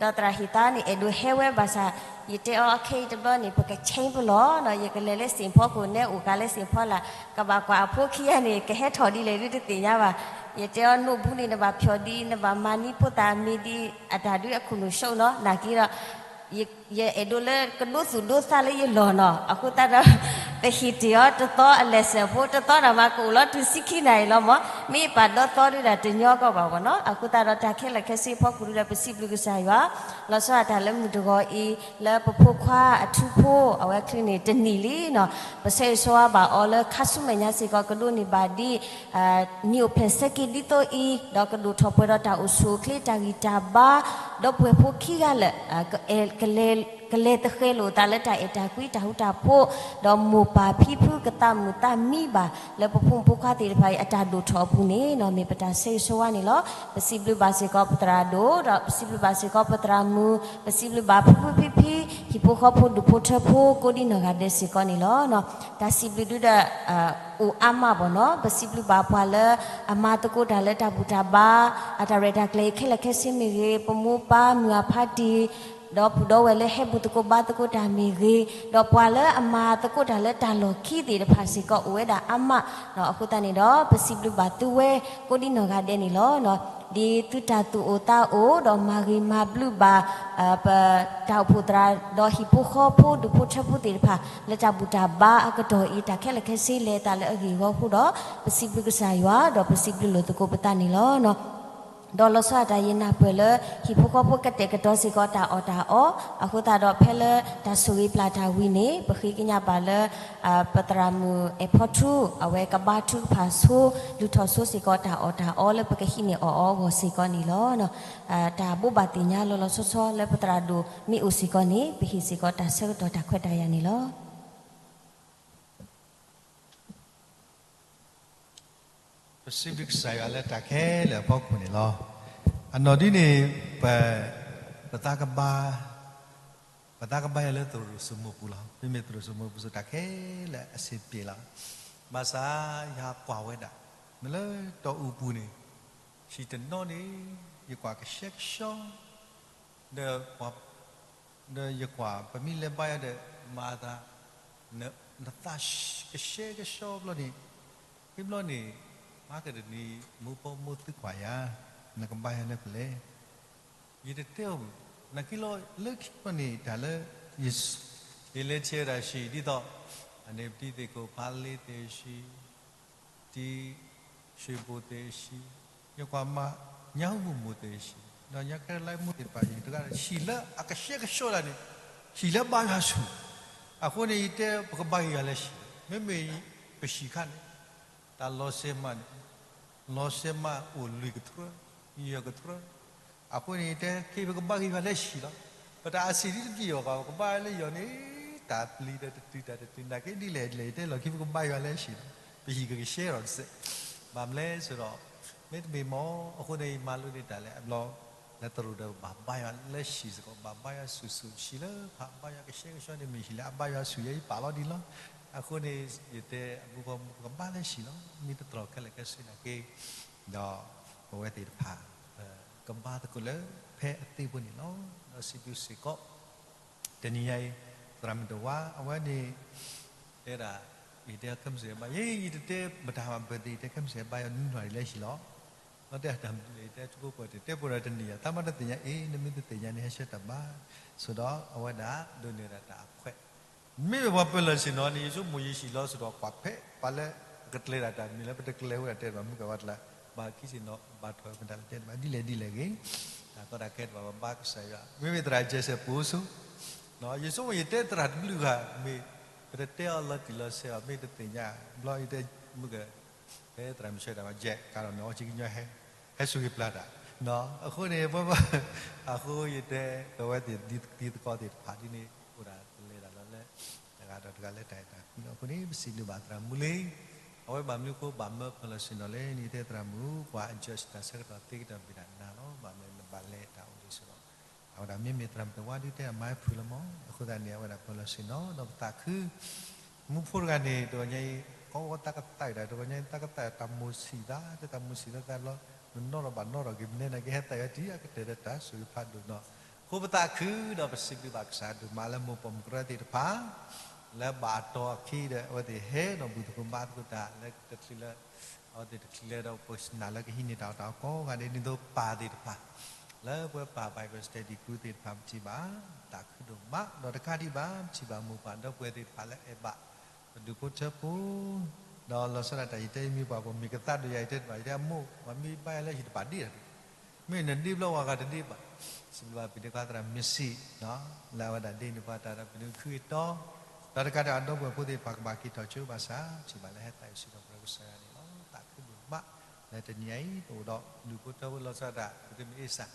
ဒီးသရၣ်ဟ့ၣ်သါန့ၣ် အဲၣ်ဒိးဟဲဝဲဘၣ်ဆၣ် ယတဲအီၤအခဲအံၤတဘျီန့ၣ် ပကဆဲပလီၢ်နီၤ, ယကလဲၤလၢစ့ၣ်ဖီခိၣ် နဲအိၣ်ကးလၢစ့ၣ်ဖီလာ် ကဘၣ်ကွၢ်အဖိခံဂၤန့ၣ် ကဟဲထီၣ်ဒ်လဲၣ်ဒုတသ့ၣ်ညါဘၣ်. ယတဲအီၤ နိၣ်ဘူးန့ၣ် နဘၣ်ဖျီၣ်ဒ် နဘၣ်မၤန့ၢ်ဖိသၣ်မ့ၢ်ဒ်အတၢ်ဒုအခိၣ်နူာ်ဆိနီၤ, နာ်က့ဒီး ယအဲၣ်ဒိးလၢကဒိသူၣ်ဒိသးလၢယလီၢ်နီၤ, အဃိသတးဒီး ပဟ့ၣ်တ့ၢ်အီၤတသီအလဲၤစၢၤဖိ တသီတၢ်မၤကအိၣ်လီၤတုၤဆံခံနၣ်ရံၣ်လီၤမး, မ့ၢ်ပာ်ဒီသီဒုဒၣ်တညီကီးဘၣ်ဘၣ်နီၤ, အဃိသတးဒီးတၢ်ခဲလၢာ်ခဲဆ့အဖီခိၣ်ဒုဒီး ပစံးဘျုးကစၢ်ယွၤ လီၤဆီဒၣ်တၢ်လၢမုၢ်တဂီၤအံၤ လၢပဖိခွါအထူဖိ အဝဲချုးန့ၣ်တနံၣ်လံနီၤ, ပဆၢဂ့ၤဆၢဝါဘၣ်အီၤလၢခါဆူမဲာ်ညါစ့ၢ်ကီး ကဒိးန့ၢ်ဘၣ်ဒ် နံၣ်အိၣ်ဖျဲၣ်ဆၢက့ၤဒ်သိးအံၤ, ဒီးကဒိၣ်ထီၣ်ပှဲၤဒီးတၢ်အိၣ်ဆူၣ်အိၣ်ချ့ တၢ်ဂံၢ်တၢ်ဘါ, ဒီပုၢ်ဝဲၢ်ဖိခံဂၤလၢာ် ကလဲၤသဃဲၤလိာ်သးလၢတၢ်အဲၣ်တၢ်ကွံ တၢ်ဃူတၢ်ဖိး, ဒီးမိၢ်ပၢ်ဖံဖုကသးမုာ်သးမံဘၣ် လၢပဖိမုၣ်ဖိခွါသ့ၣ်တဖၣ်အံၤ အတၢ်ဒိၣ်ထီၣ်အပူၤန့ၣ်နီၤ မ့ၢ်ပတၢ်ဆၢဂ့ၤဆၢဝါန့ၣ်လီၤ. ပစံးဘျုးဘၣ်စ့ၢ်ကီးပသရၣ်ဒိၣ် ဒီးပစံးဘျုးဘၣ်စ့ၢ်ကီးပသရၣ်မုၣ်, ပစံးဘျုးဘၣ်ဖုဖုဖံဖံ ဟံၣ်ဖိဃီဖိဒူၣ်ဖိထၢဖိ ကိးဒ်နီၢ်ဂၤဒဲးစ့ၢ်ကီးန့ၣ်လီၤ. တၢ်စံးဘျုးဒုဒီး အိၣ်အါမးဘၣ်နီၤ, ပစံးဘျုးဘၣ်ပှၤလၢအမၤသကိးတၢ်လၢတၢ်ဘူၣ်တၢ်ဘါ အတၢ်ရဲၣ်တၢ်ကျဲၤအံၤခဲလၢာ်ခဲဆ့မ့ၢ်ဂ့ၤ, ပမိၢ်ပၢ်မုၢ်အဖါတံၢ် ဒီပုၢ်ဒီဝဲၢ်လၢဟဲဘူၣ်သကိးဘါသကိးတၢ်မ့ၢ်ဂ့ၤ, ဒီးပှၤလၢအမၤသကိးတၢ်လၢတၢ်လီၢ်ခံသ့ၣ်တဖၣ်စ့ၢ်ကီး အိၣ်ဝဲဒၣ်အါမးနီၤ, အဃိသတးန့ၣ်ဒီး ပစံးဘျုးဘၣ်သုဝဲ ကိးဒ်နီၢ်ဂၤဒဲးန့ၣ်လီၤ. ဒ်သုတၢ်သူၣ်အိၣ်သးအိၣ် ဒီးမၤဂ့ၤမၤဘျုးဘၣ် ပတၢ်အိၣ်ဖှိၣ်သရၣ် ဒီးဟံၣ်ဖိဃီဖိဒူၣ်ဖိထၢဖိသ့ၣ်တဖၣ် လၢတၢ်ဘူၣ်တၢ်ဘါအကတီၢ်အံၤ တၢ်ခဲလၢာ်ခဲဆ့လဲၤအသးလၢအဂ့ၢ်အဂီၢ်အဃိဒီး ပစံးဘျုးကစၢ်ယွၤ ဒီးပစံးဘျုးလိာ်သကိးပသးန့ၣ်လီၤ. ဒီးလီၤဆီဒၣ်တၢ်ယနၢ်ပၢၢ်လၢ ဟံၣ်ဖိဃီဖိကတဲာ်ကတီၤစ့ၢ်ကီးတၢ်အီၣ်တၢ်အီ, အဃိသတးဒီးဖဲလၢတၢ်ဆိၣ်ဂ့ၤပျၢ်တၢ်ဝံၤန့ၣ် ပဃ့ကညးဘၣ်လၢ ပသရၣ်မုၣ်အဲၣ်ဖီထူ အဝဲကဘါထုကဖၣ်ဆိ လုၢ်ထီၣ်ဆိစ့ၢ်ကီးတၢ်အီၣ်တၢ်အီလၢပကဟံးန့ၢ်အီၣ်အီအဂီၢ်စ့ၢ်ကီးန့ၣ်လီၤ. တၢ်ဘိးဘၣ်သ့ၣ်ညါလီၤလီၤဆီဆီလၢပသရၣ်ဒိၣ်မ့ၢ်အိၣ်စ့ၢ်ကီးန့ၣ် ပဟ့ၣ်စ့ၢ်ကီးတၢ်ဆၢကတီၢ်တၢ်ခွဲးတၢ်ယာ်န့ၣ်လီၤ. ပစံးဘျုးကစၢ်ယွၤလၢတၢ်ခဲလၢာ်အဖီခိၣ်န့ၣ်လီၤ. အနီၢ်ဒ်န့ၣ် ပ ပသးကဘါ ပသးကဘါယွၤလၢသရိာ်စိမိၢ်ပူၤလီၤ. မ့မ့ၢ်သရိာ်စိမိၢ်ပူၤစ့ၢ် တၢ်ခဲလၢာ်အဆင်ပြေလီၤ. ဘၣ်ဆၣ် ယကွၢ်ဝဲဒၣ် မ့ၢ်လၢတီအူပူၤန့ၣ် ဟံၣ်တနီၤန့ၣ် ယကွၢ်ကဆှဲကဆှီ ဒီး ဒီးယကွၢ်ပမ့ၢ်လဲၤဘါယွၤဒီး မၤသး နသးကဆှဲကဆှီဘျီန့ၣ် ဖဲဘျီန့ၣ် မၤကတနံၤ မိၢ်ပၢ်မိၢ်သုကွၢ်ယၤ နကဘါယွၤလၢပလဲၣ်. ယတတဲအီၤ နာ်က့လီၤ လၢခံဘျီန့ၣ် တၢ်လၢ ယလဲၤဆဲးဝဲဒၣ်ဟံၣ်ဒ်သိး အန့ၣ် ပတံၤသ့ၣ်ခိၣ် ဖါလ့သ့ၣ်ဟံၣ် တံၤ ရွှေဘိုသ့ၣ်ဟံၣ်, ယကွၢ်မး ညါဟူမုၢ်မိၢ်သ့ၣ်ဟံၣ်, ဒီးညါခဲလၢာ်မိၢ်သ့ၣ်တဖၣ်အံၤ တဂၤဟံၣ်လၢအကဆှဲကဆှီဒၣ်န့ၣ် ဟံၣ်လၢဘါယွၤဆူၣ်, အဃိန့ၣ် ယတဲပကဘါက့ၤယွၤလၢဟံၣ်, မ့မ့ၢ်ပဟံၣ်ခါန့ၣ် တၢ်လီၤစဲမးန့ၣ် လီၤစဲမးအိၣ်လွံၢ်ကထြၢ ယဲၢ်ကထြၢ အဃိန့ၣ် ယတဲခဲအံၤ ပကဘါက့ၤယွၤလၢဟံၣ်လီၤ. ပတၢ်အဆံးဒ်တဘျီအီၤဘၣ် ပကဘါလၢယွၤန့ၣ် တၢ်ပျံၤတၢ်တတုၤ တၢ်တတုၤ နာ်က့ဒ်လဲၣ်ဒ်လဲၣ် ယတဲလီၢ်ခံ ပကဘါယွၤလၢဟံၣ်လီၤ. ပဟံၣ်ကကဆှဲဒီးတစဲး ဘၣ်မနုၤလဲၣ်ဆိုဒီး မ့တမ့ၢ်မ့ၢ် အဃိန့ၣ် ယမၤလိန့ၢ်တၢ်လၢအဘျီ လၢသရိာ်ဒီးဘၣ်ဘါယွၤလၢဟံၣ်စ့ၢ်ကီး ဘၣ်ဘါယွၤဆူၣ်ဆူၣ် ဟံၣ်လၢပှၤဘါယွၤကဆှဲကဆှီန့ၣ် မ့ၢ်ဟံၣ်လၢအဘါယွၤဆူၣ် ယဲယပာ်လီၤဒံးလီၤ. အဃိန့ၣ် ယတဲအမူကီၢ်မူ ပကဘါလၢဟံၣ်လီၤ. မ့ၢ်တတြီၢ်ခဲလၢာ်ခဲဆ့နာ်က့ ဒီးပဝဲသ့ၣ်တဖၣ် ကဘါသကိးလၢဖဲအသ့အပူၤန့ၣ်လီၤ. ဒီးစံးဘျုးစ့ၢ်ကီး တနံၤညါအံၤ သရၣ်မုၣ်တဝါ အဝဲန့ၣ် တဲဒၣ် ယတဲခဲမုၢ်ဆ့ၣ်ဘါ ယဲ ယတတဲမတၤ birthday တဲခဲမုၢ်ဆ့ၣ်ဘါ ယနွံနွံနံၣ်လၢဟံၣ်လီၤ. ဒီးတဲတၢ်မနုၤလဲၣ် ယတဲထူဖိကီၢ်ဖိ တဲပှဲၤဒီးတနံၤယၤ သးမ့ၢ်တသ့ၣ်ညါအံၤ နမ့ၢ်တသ့ၣ်ညါန့ၣ် ဟဲဆှၢတၢ်ဘါ ဆိဒီး အဝဲဒၣ် ဒိးန့ၢ်ဒၣ်တၢ်အခွဲး မ့မ့ၢ်ပှၤပၢၤလီၢ်ဆ့ၣ်နီၤန့ၣ် ယဆိကမိၣ်ယဟံၣ်လီၤစ့ၢ်ဒီးကွၢ်ဖဲ ပှၤလၢအကကျဲၤဒၣ်တၢ်မနုၤလၢပတကျဲၤဝဲဒၣ်တဲဘၣ်မုၢ်ကဝါတလၢ ဘၣ်ခံဆ့ၣ်နီၤ ဘၣ်ထီၣ်မတၤလဲၣ်တဲဘၣ်ဒ်လဲၣ်ဒ်လဲၣ်ဂ့ၤ တၢ်ကီတၢ်ခဲတဘၣ် ပဘါကစၢ်ယွၤ မ့မ့ၢ်သရၣ် Joseph ပူၤစ့ၢ် ယဆိကမိၣ်ယတဲသရၣ်တဘျုးဂၤ မ့ၢ်ပတတဲအီၤလီၤတံၢ်လီၤဆဲးဘၣ် မ့ၢ်တသ့ၣ်ညါ ဘျီယတဲမုၢ်က ဖဲသရၣ်မုၢ်ဆှၢတၢ်ဘၣ် Jack ကဒီးန့ၣ် အီၣ်ဆံကညီဟဲ ဟဲဆူၣ်ဂ့ၤပျၢ်တၢ် အဃိန့ၣ် ပ အဃိယတဲ ပဝဲသ့ၣ်တံၤသကိးသ့ၣ်တဖၣ်ဒ်န့ၣ် အိၣ်ဒၣ်ကလဲၤဒၣ်လီၤလၢ တဂၤလၢတၢ်အဲၣ်တၢ်ကွံအဃိန့ၣ် ပစံးဘျုးဘၣ်သရၣ်မူလ့ၤ, အဝဲဘၣ်မနုၤအဃိဘၣ်မၢဖၢလီၤဆ့ၣ်နီၤလဲၣ်န့ၣ် တဲသရၣ်မုၣ် ပှၤ adjust တၢ်ဆၢကတီၢ်သ့ကတၢၢ်မ့ၢ်ဒၣ်နၤလီၤ. ဘၣ်မနုၤနဘၣ်လဲၤတၢ်အိၣ်ဒံးစ့ၢ်ကီး, အဝဲဒၣ်မ့မ့ၢ်သရၣ်မုၣ်တဝါဒုးတဲအမါဖုၣ်လီၤမး, အဃိသတးန့ၣ် အဝဲဒၣ်ပၢလီၤဆ့ၣ်နီၤ ဒီးပသးခု မူဖိတဂၤန့ၣ် တဂီၤညါအံၤ ကီကီတၢ်ကသးဒၣ် တဂီၤညါအံၤ တၢ်ကသးတၢ်မိၣ်ဆံးသး တၢ်မိၣ်ဆံးသးသးဘျီ နနီၣ်ထီၣ်ဘၣ်နီၣ်ထီၣ်က့ၤ မနုၤနာ်က့ ဟဲသးအီၤတံၤအကတၢၢ်ဒီးတၢ်ဆိၣ်ဂ့ၤဖးဒိၣ်နီၤ. အဃိပသးခုဒီးပစံးဘျုးဘၣ်ကစၢ်ဒိၣ်မးလၢမိၢ်ပိာ်မုၣ်ကရၢသ့ၣ်တဖၣ် လၢဘၣ်အတီၤအခံဒီး အဝဲသ့ၣ်ဟဲဒီးဘူၣ်သကိးဘါသကိးတၢ်လၢတချုးလၢ အဝဲသ့ၣ်တချုးလၢဒီးပနာ်လၢကဟံးန့ၢ်တၢ်အီၣ်တၢ်အီကိးဂၤဒဲး ဒ်သိးပၢ်သ့ၣ်တဖၣ် လၢပဝဲပၢ် Bible Study Group သ့ၣ်တဖၣ် ပထံၣ်ဘၣ် သးခုဒိၣ်မး ဒီးတကးဒံးဘၣ် ပထံၣ်ဘၣ်မိၢ်ပၢ်ဒီပုၢ်ဝဲၢ်သ့ၣ်တဖၣ်လၢအဲၣ်ဘၣ် ပဒူၣ်ဖိထၢဖိ ဒီးလီၤဆီဒၣ်တၢ်ယတဲမံၤပှၤ ပမ့ၢ်ကသးဒိၣ်ယၤ ယတဲတဘၣ် ယတဲအမိၢ် ပှၤမ့ၢ်ဘါယၤလၢယတဘၣ်ဒ့ၣ်တၢ် မ့ၢ်နဒ့ဘျီဝဲဂၤတဒ့ဘၣ်. စံးဘျုးဘၣ်ပဒ့ခွါသရၣ်မ့ၢ်စံး လၢအဝဲဒၣ်ဒ့န့ၢ်ပှၤတၢ်ဒီးပဒုးခုအတီၤ ဒီးတကးဒံးဘၣ်ဒီပုၢ်ဝဲၢ်ဖိသ့ၣ်တဖၣ်ကဘၣ်က့ၤထီၣ်ဆိဘၣ်ဆၣ် ပထံၣ်ဘၣ်လၢဟဲသးအုးစ့ၢ်ကီးပှၤကစၢ်ယွၤန့ၣ်လီၤ. သးခုဒိၣ်မး လၢတနံၤအံၤ ပအိၣ်ဒီးဒူၣ်ဖိထၢဖိလီၤဆီဒၣ်တၢ် ပတမ့ၢ်အ့ၣ်စၢ်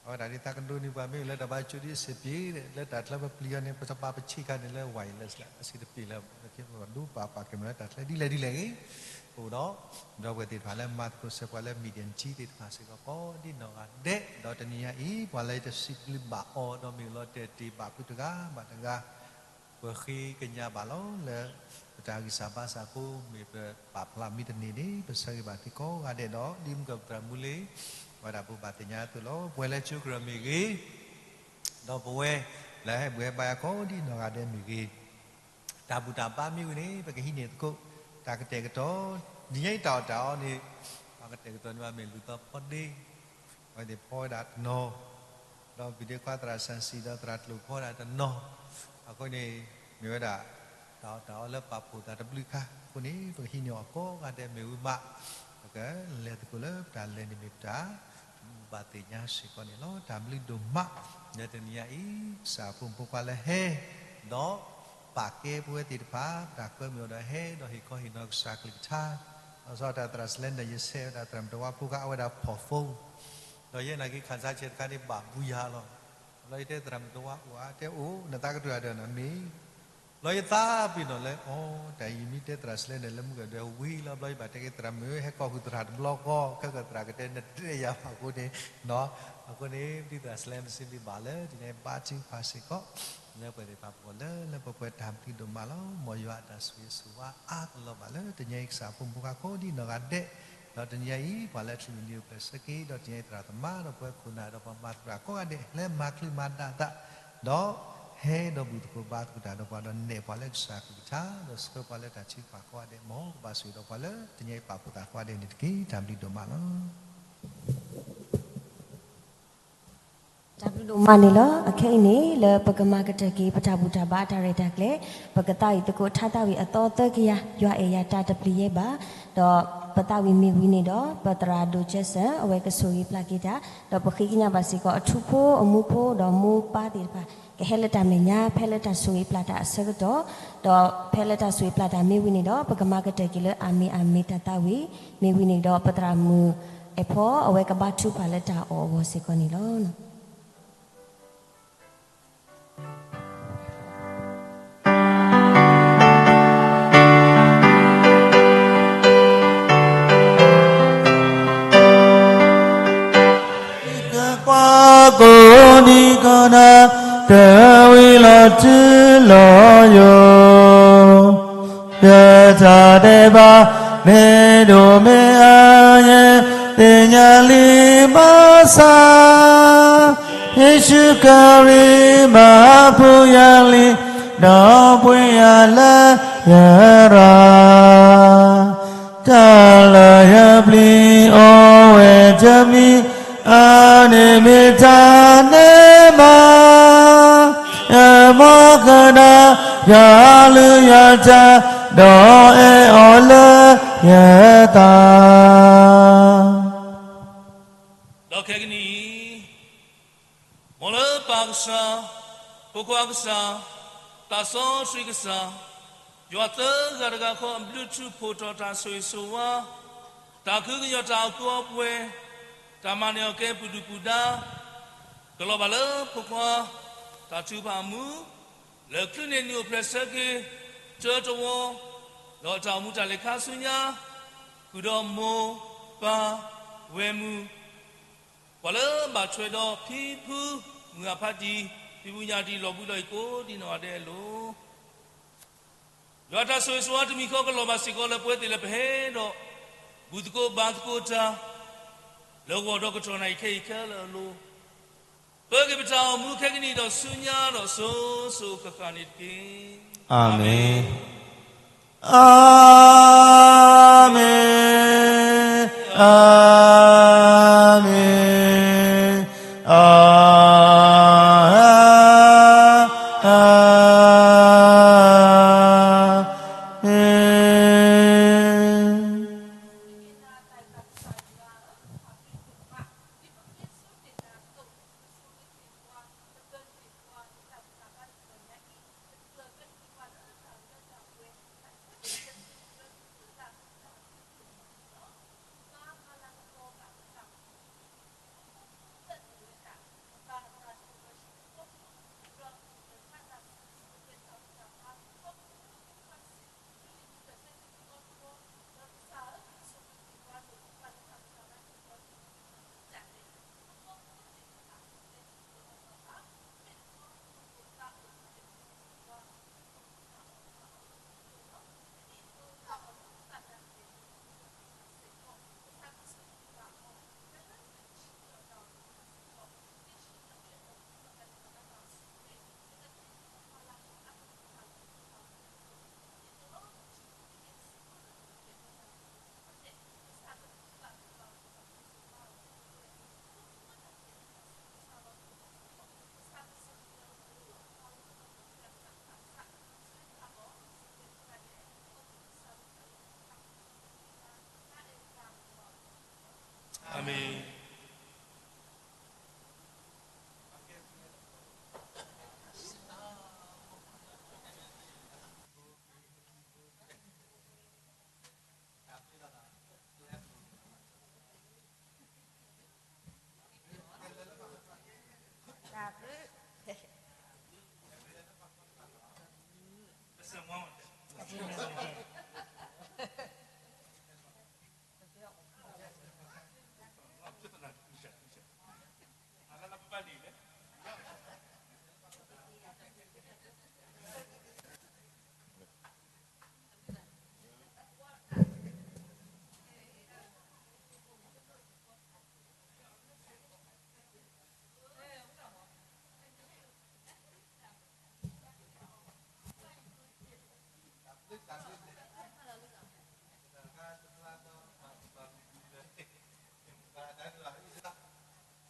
အဝဲဒၣ်ဒ်သးကဒိးန့ၢ်ပှၤမ့ၢ်လၢတၢ်ဘါကၠိဒ်အစ့ၢ်ပှ့ၤ လၢတၢ်ချၢပပျံၤအီၤန့ၣ် ပတဘၣ်ပဆံးခါန့ၣ်လၢ wireless လၢအစ့ၢ်တပှ့ၤလၢ ပဒိးပာ်ပာ်ကဲမ့ၢ်လၢတၢ်ချၢဒ်လဲၣ်ဒ်လဲၣ်ဂ့ၤ ပအိၣ်ဒီး ဒီပုၢ်ဝဲၢ်သ့ၣ်တဖၣ်လၢမၤသကိးဆၢပှၤလၢ medium ကံသ့ၣ်တဖၣ်စ့ၢ်ကီး ကိးဒ်နီၢ်ဂၤဒဲး ဒီးတနံၤညါအံၤ ပှၤလၢယတစံးဘျုးဘၣ်အီၤ ဒီးမ့ၢ်လီၤတဲာ်တ့ၢ်ဘၣ်ဖုတဂၤဘၣ်တဂၤ ပဃ့ကညးဘၣ်လီၤ လၢပတၢ်ဂံၢ်စၢ်ဘါစၢ်အဃိ မ့ၢ်ပပာ်ဖျါမံတန့ၢ်န့ၣ် ပဆၢဂ့ၤဘၣ်သုကိးဂၤဒဲးဒီး ဒ်မုၢ်ကပတြၢ်မူလ့ၤ အဝဲဒၣ်ပဘၣ်သ့ၣ်ညါအသိးလီၤ. ပဝဲလၢကၠိကရၢၢ်မ့ၢ်ဂ့ၤ ဒီးပဝဲလၢဟဲဘူၣ်ဟဲဘါယၤကိးဒ်နီၢ်ဂၤဒဲးမ့ၢ်ဂ့ၤ တၢ်ဘူၣ်တၢ်ဘါမ့ၢ်ဝံၤန့ၣ် ပကဟံးန့ၢ်သကိး တၢ်ကတဲာ်ကတီၤ နံၤညါအံၤတၢ်အီၣ်တၢ်အီန့ၣ် ပှၤကတဲာ်ကတီၤန့ၢ်ဘၣ်မ့ၢ်လူၤသီဖီဒ့ အဝဲသ့ၣ်ဖီဝဲဒၣ်တနီၤ ဒီးပဒ့ခွါသရၣ်စၣ်စံၣ်ဒီးသရၣ်ကျိၤဖီဝဲဒၣ်တနီၤ အဃိန့ၣ် မ့ၢ်ဝဲဒၣ် တၢ်အီၣ်တၢ်အီလၢပာ်ဖှိၣ်သးတဘျုးခါ အဃိန့ၣ် ပကဟံးန့ၢ်အီၤကိးဂၤဒဲးမ့ၢ်ဝံၤမး ပကလဲၤသကိးလၢပတၢ်လဲၤန့ၣ်မ့ၢ်ပတၢ် ဘၣ်သ့ၣ်ညါစ့ၢ်ကီးန့ၣ်လီၤ. တၢ်ဘျုးဒိၣ်မး လၢတနံၤညါအံၤ ကစၢ်အဖိမုၣ်ဖိခွါလၢဟဲ ဒီးပာ်ကဲပဝဲသ့ၣ်တဖၣ် ပတၢ်ကွဲမုာ်အီၤဒီးဟဲ ဒီးဟ့ၣ်ခီဟ့ၣ်နီၤကစၢ်ကလုၢ်ကထါ လီၤဆီဒၣ်တၢ်သရၣ်စလဲနၢၣ် ယဆဲးဝဲဒၣ်သရၣ်မုၣ်တဝါဖိခါ အဝဲဒၣ်ဖီၣ်ဖိ ဒီးယဲနာ်က့ခၣ်ဆါဆဲးတခါန့ၣ်ဘၣ်ဘူယၤလီၤ. လီၤယတဲသရၣ်မုၣ်တဝါအိၣ်ဧါ တဲအိၣ် နသးကတၢၢ်အဒၢးနီၤမ့ၢ် လီၤယသးပ့ၤနီၣ်လၢ အိ တၢ်အံၤမ့ၢ်တဲသရၣ်စလဲနၢၣ်လၢမုၢ်ကဒၢးဝံၤလီၤ ဘျီယဘၣ်တဲက့ၤသရၣ်မုၣ်ဧၢ ဟဲကိးဃုာ်သရၣ်တဘျီဃီ ခဲကၢၣ်သရၣ်ကတဲနတတဲယၤဘၣ်အဃိန့ၣ် အဃိန့ၣ် ဒ်သရၣ်စလဲနၢၣ်စံးဘျုးဘၣ်လၢ တနံၤအံၤဘါထုကဖၣ်စ့ၢ်ကီး လၢပှၤသ့ၣ်တဖၣ်ပဂီၢ်လၢ လၢပှဲၤပှဲၤတၢ်ဘျုးဒိၣ်မးလီၤ. မ်ယွၤအတၢ်ဆိၣ်ဂ့ၤဆိၣ်ဝါအါကလီၤဘၣ်လၢ တနံၤအံၤကစၢ်အဖိမုၣ်ဖိခွါ ကိးဒ်နီၢ်ဂၤဒဲး ဒီးတနံၤအံၤ ပှၤလၢအချုးန့ၢ်နံၣ်အိၣ်ဖျဲၣ်ဆၢက့ၤ ဒီးတနံၤအံၤသရၣ်သမါ ဒီးပဝဲခိၣ်နၢ် ဒီးပှၤမၤသရၣ်ကိးဂၤဒဲး လၢမၤချုးမၤဒၣ်သး ဒီးဟဲဒီးဘူၣ်သကိးဘါသကိးတၢ်ဒီးပှၤ ဒီးနဲၣ်ပှၤလၢကစၢ်ကလုၢ်ကထါ ဒီးဆှၢပှၤလၢတၢ်ထုကဖၣ်ကိးဂၤဒဲး မ်ကဘၣ်ဆိၣ်ဂ့ၤဒီးပှၤလၢ တနံၤအံၤပာ်ဖှိၣ်သးကိးဂၤဒဲးန့ၣ်တက့ၢ်. တၢ်ဘျုးဒိၣ်မးလီၤ. တၢ်ဘျုးဒိၣ်မးန့ၣ်လီၤ. အခဲအံၤန့ၣ် လၢပကမၤကတၢၢ်က့ၤ ပတၢ်ဘူၣ်တၢ်ဘါအတၢ်ရဲၣ်တၢ်ကျဲၤ ပကသးဝံၣ်သကိးထါသးဝံၣ်အသီသၢကယၤ ယွၤအဲၣ်ယၤတၢ်တပျံၤယဲဘၣ် ဒီးပသးဝံၣ်မ့ၢ်ဝံၤန့ၣ်ဒီး ပသရၣ်ဒိၣ်ကၠဲစၢၣ် အဝဲကဆိၣ်ဂ့ၤပျၢ်က့ၤတၢ် ဒီးပဃ့ကညးဘၣ်စ့ၢ်ကီးအထူဖိအမိၢ်ဖိဒီးမိၢ်ပၢ်သ့ၣ်တဖၣ် ကဟဲလၢတၢ်မဲာ်ညါ ဖဲလၢတၢ်ဆိၣ်ဂ့ၤပျၢ်တၢ်အဆၢကတီၢ် ဒီးဖဲလၢတၢ်ဆိၣ်ဂ့ၤပျၢ်တၢ်မ့ၢ်ဝံၤန့ၣ်ဒီး ပကမၤကတၢၢ်က့ၤလၢအမ့ၢ်အမ့ၢ်တၢ်သးဝံၣ် မ့ၢ်ဝံၤန့ၣ်ဒီး ပသရၣ်မုၣ်အဲၣ်ဖီ အဝဲကဘါထုကဖၣ်လၢတၢ်အီၣ်အဂီၢ်စ့ၢ်ကီးန့ၣ်လီၤ. ကွၢ်ကိးနံၤကိးနၤ တဝံၤလီၤတုၤလီၤယိာ် တၢ်တၢ်ဒဲးဘး မ့ၢ်ဒိၣ်မ့ၢ်အါယဲ သ့ၣ်ညါလံဘၣ်ဆၣ် ယ့ၣ်ၡူးကရံၣ်မၤဟးဖှိၣ်ယၤလံ ဒီးပှ့ၤယၤလၢယရၤ တၢ်လၢယပျံၤအိၣ်ဝဲတမံၤ အန့ၣ်မ့ၢ်တၢ်နဲမး ယမီၢ်ကဒါ ယွၤလုၢ်ယွၤတၢ် ဒီးအဲၣ်အီၤလၢယသး ဒီးခဲကနံၣ်အံၤ မ်လၢပၢ်ကစၢ်, ဖိခွါကစၢ်, သးစီဆှံကစၢ်, ယွၤသၢဂၤတဂၤဃီ အဘျုးထူးဖှိၣ်ထီၣ်တၢ်ဆိၣ်ဂ့ၤဆိၣ်ဝါ, တၢ်ကဟုကညီၢ်တၢ်အိၣ်ဖှိၣ်အပှဲၤ, တၢ်မၤနၢၤအီၤကဲပဒုၣ်ပဒါ, ကလီၤဘၣ်လၢဖိခွါ, တၢ်ထုကဖၣ်အမူ, လၢချုးန့ၢ်နံၣ်အိၣ်ဖျဲၣ်ဆၢက့ၤ တၢတဝီ, ဒီးတၢ်အိၣ်မူတၢ်လဲၤခါဆူညါ, ဃုာ်ဒီးမိၢ်, ပၢ်, ဝဲၢ်မုၣ်, ပှၤလၢဘၣ်ထွဲဒီးဖံဖု, မုၢ်ဂၢ်ဖးတံၢ်, ဖံဖုညၣ်တံၢ် လီၤဘှံးလီၤအံၤကိးဒံးနီၢ်ဂၤဒဲးအလိၤ ယွၤတၢ်ဆိၣ်ဂ့ၤဆိၣ်ဝါတမံၤဃီကလီၤဘၣ်စ့ၢ်ကီးလၢပဝဲသ့ၣ်လၢပဟဲဒီး ဘူၣ်သကိးဘါသကိးတၢ် လၢဂီၤဒီးကတီၢ်နၣ်ရံၣ်ခဲအံၤခဲလၢာ်အလိၤ, ပၢက့ၤပတၢ်အိၣ်မူခဲကနံၣ်ဒီးဆူညါဒီးစိၤစိၤဃၣ်ဃၣ်န့ၣ်တက့ၢ်. အၤမ့ၣ်. အၤမ့ၣ်, အၤမ့ၣ်, အၤမ့ၣ်.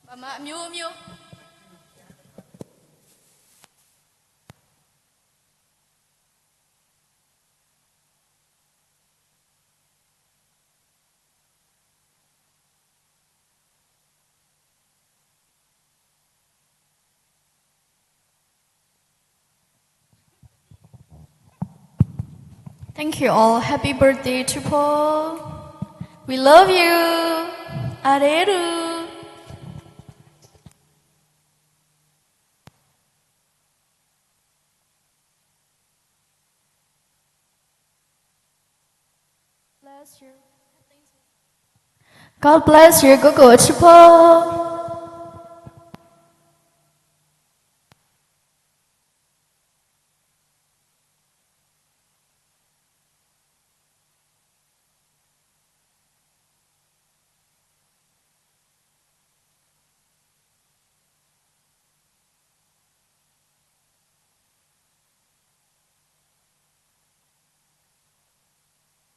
Amen. Thank you all. Happy birthday, Tripho. We love you. Arerü. Bless you. God bless you, ကိးကိး Tripho.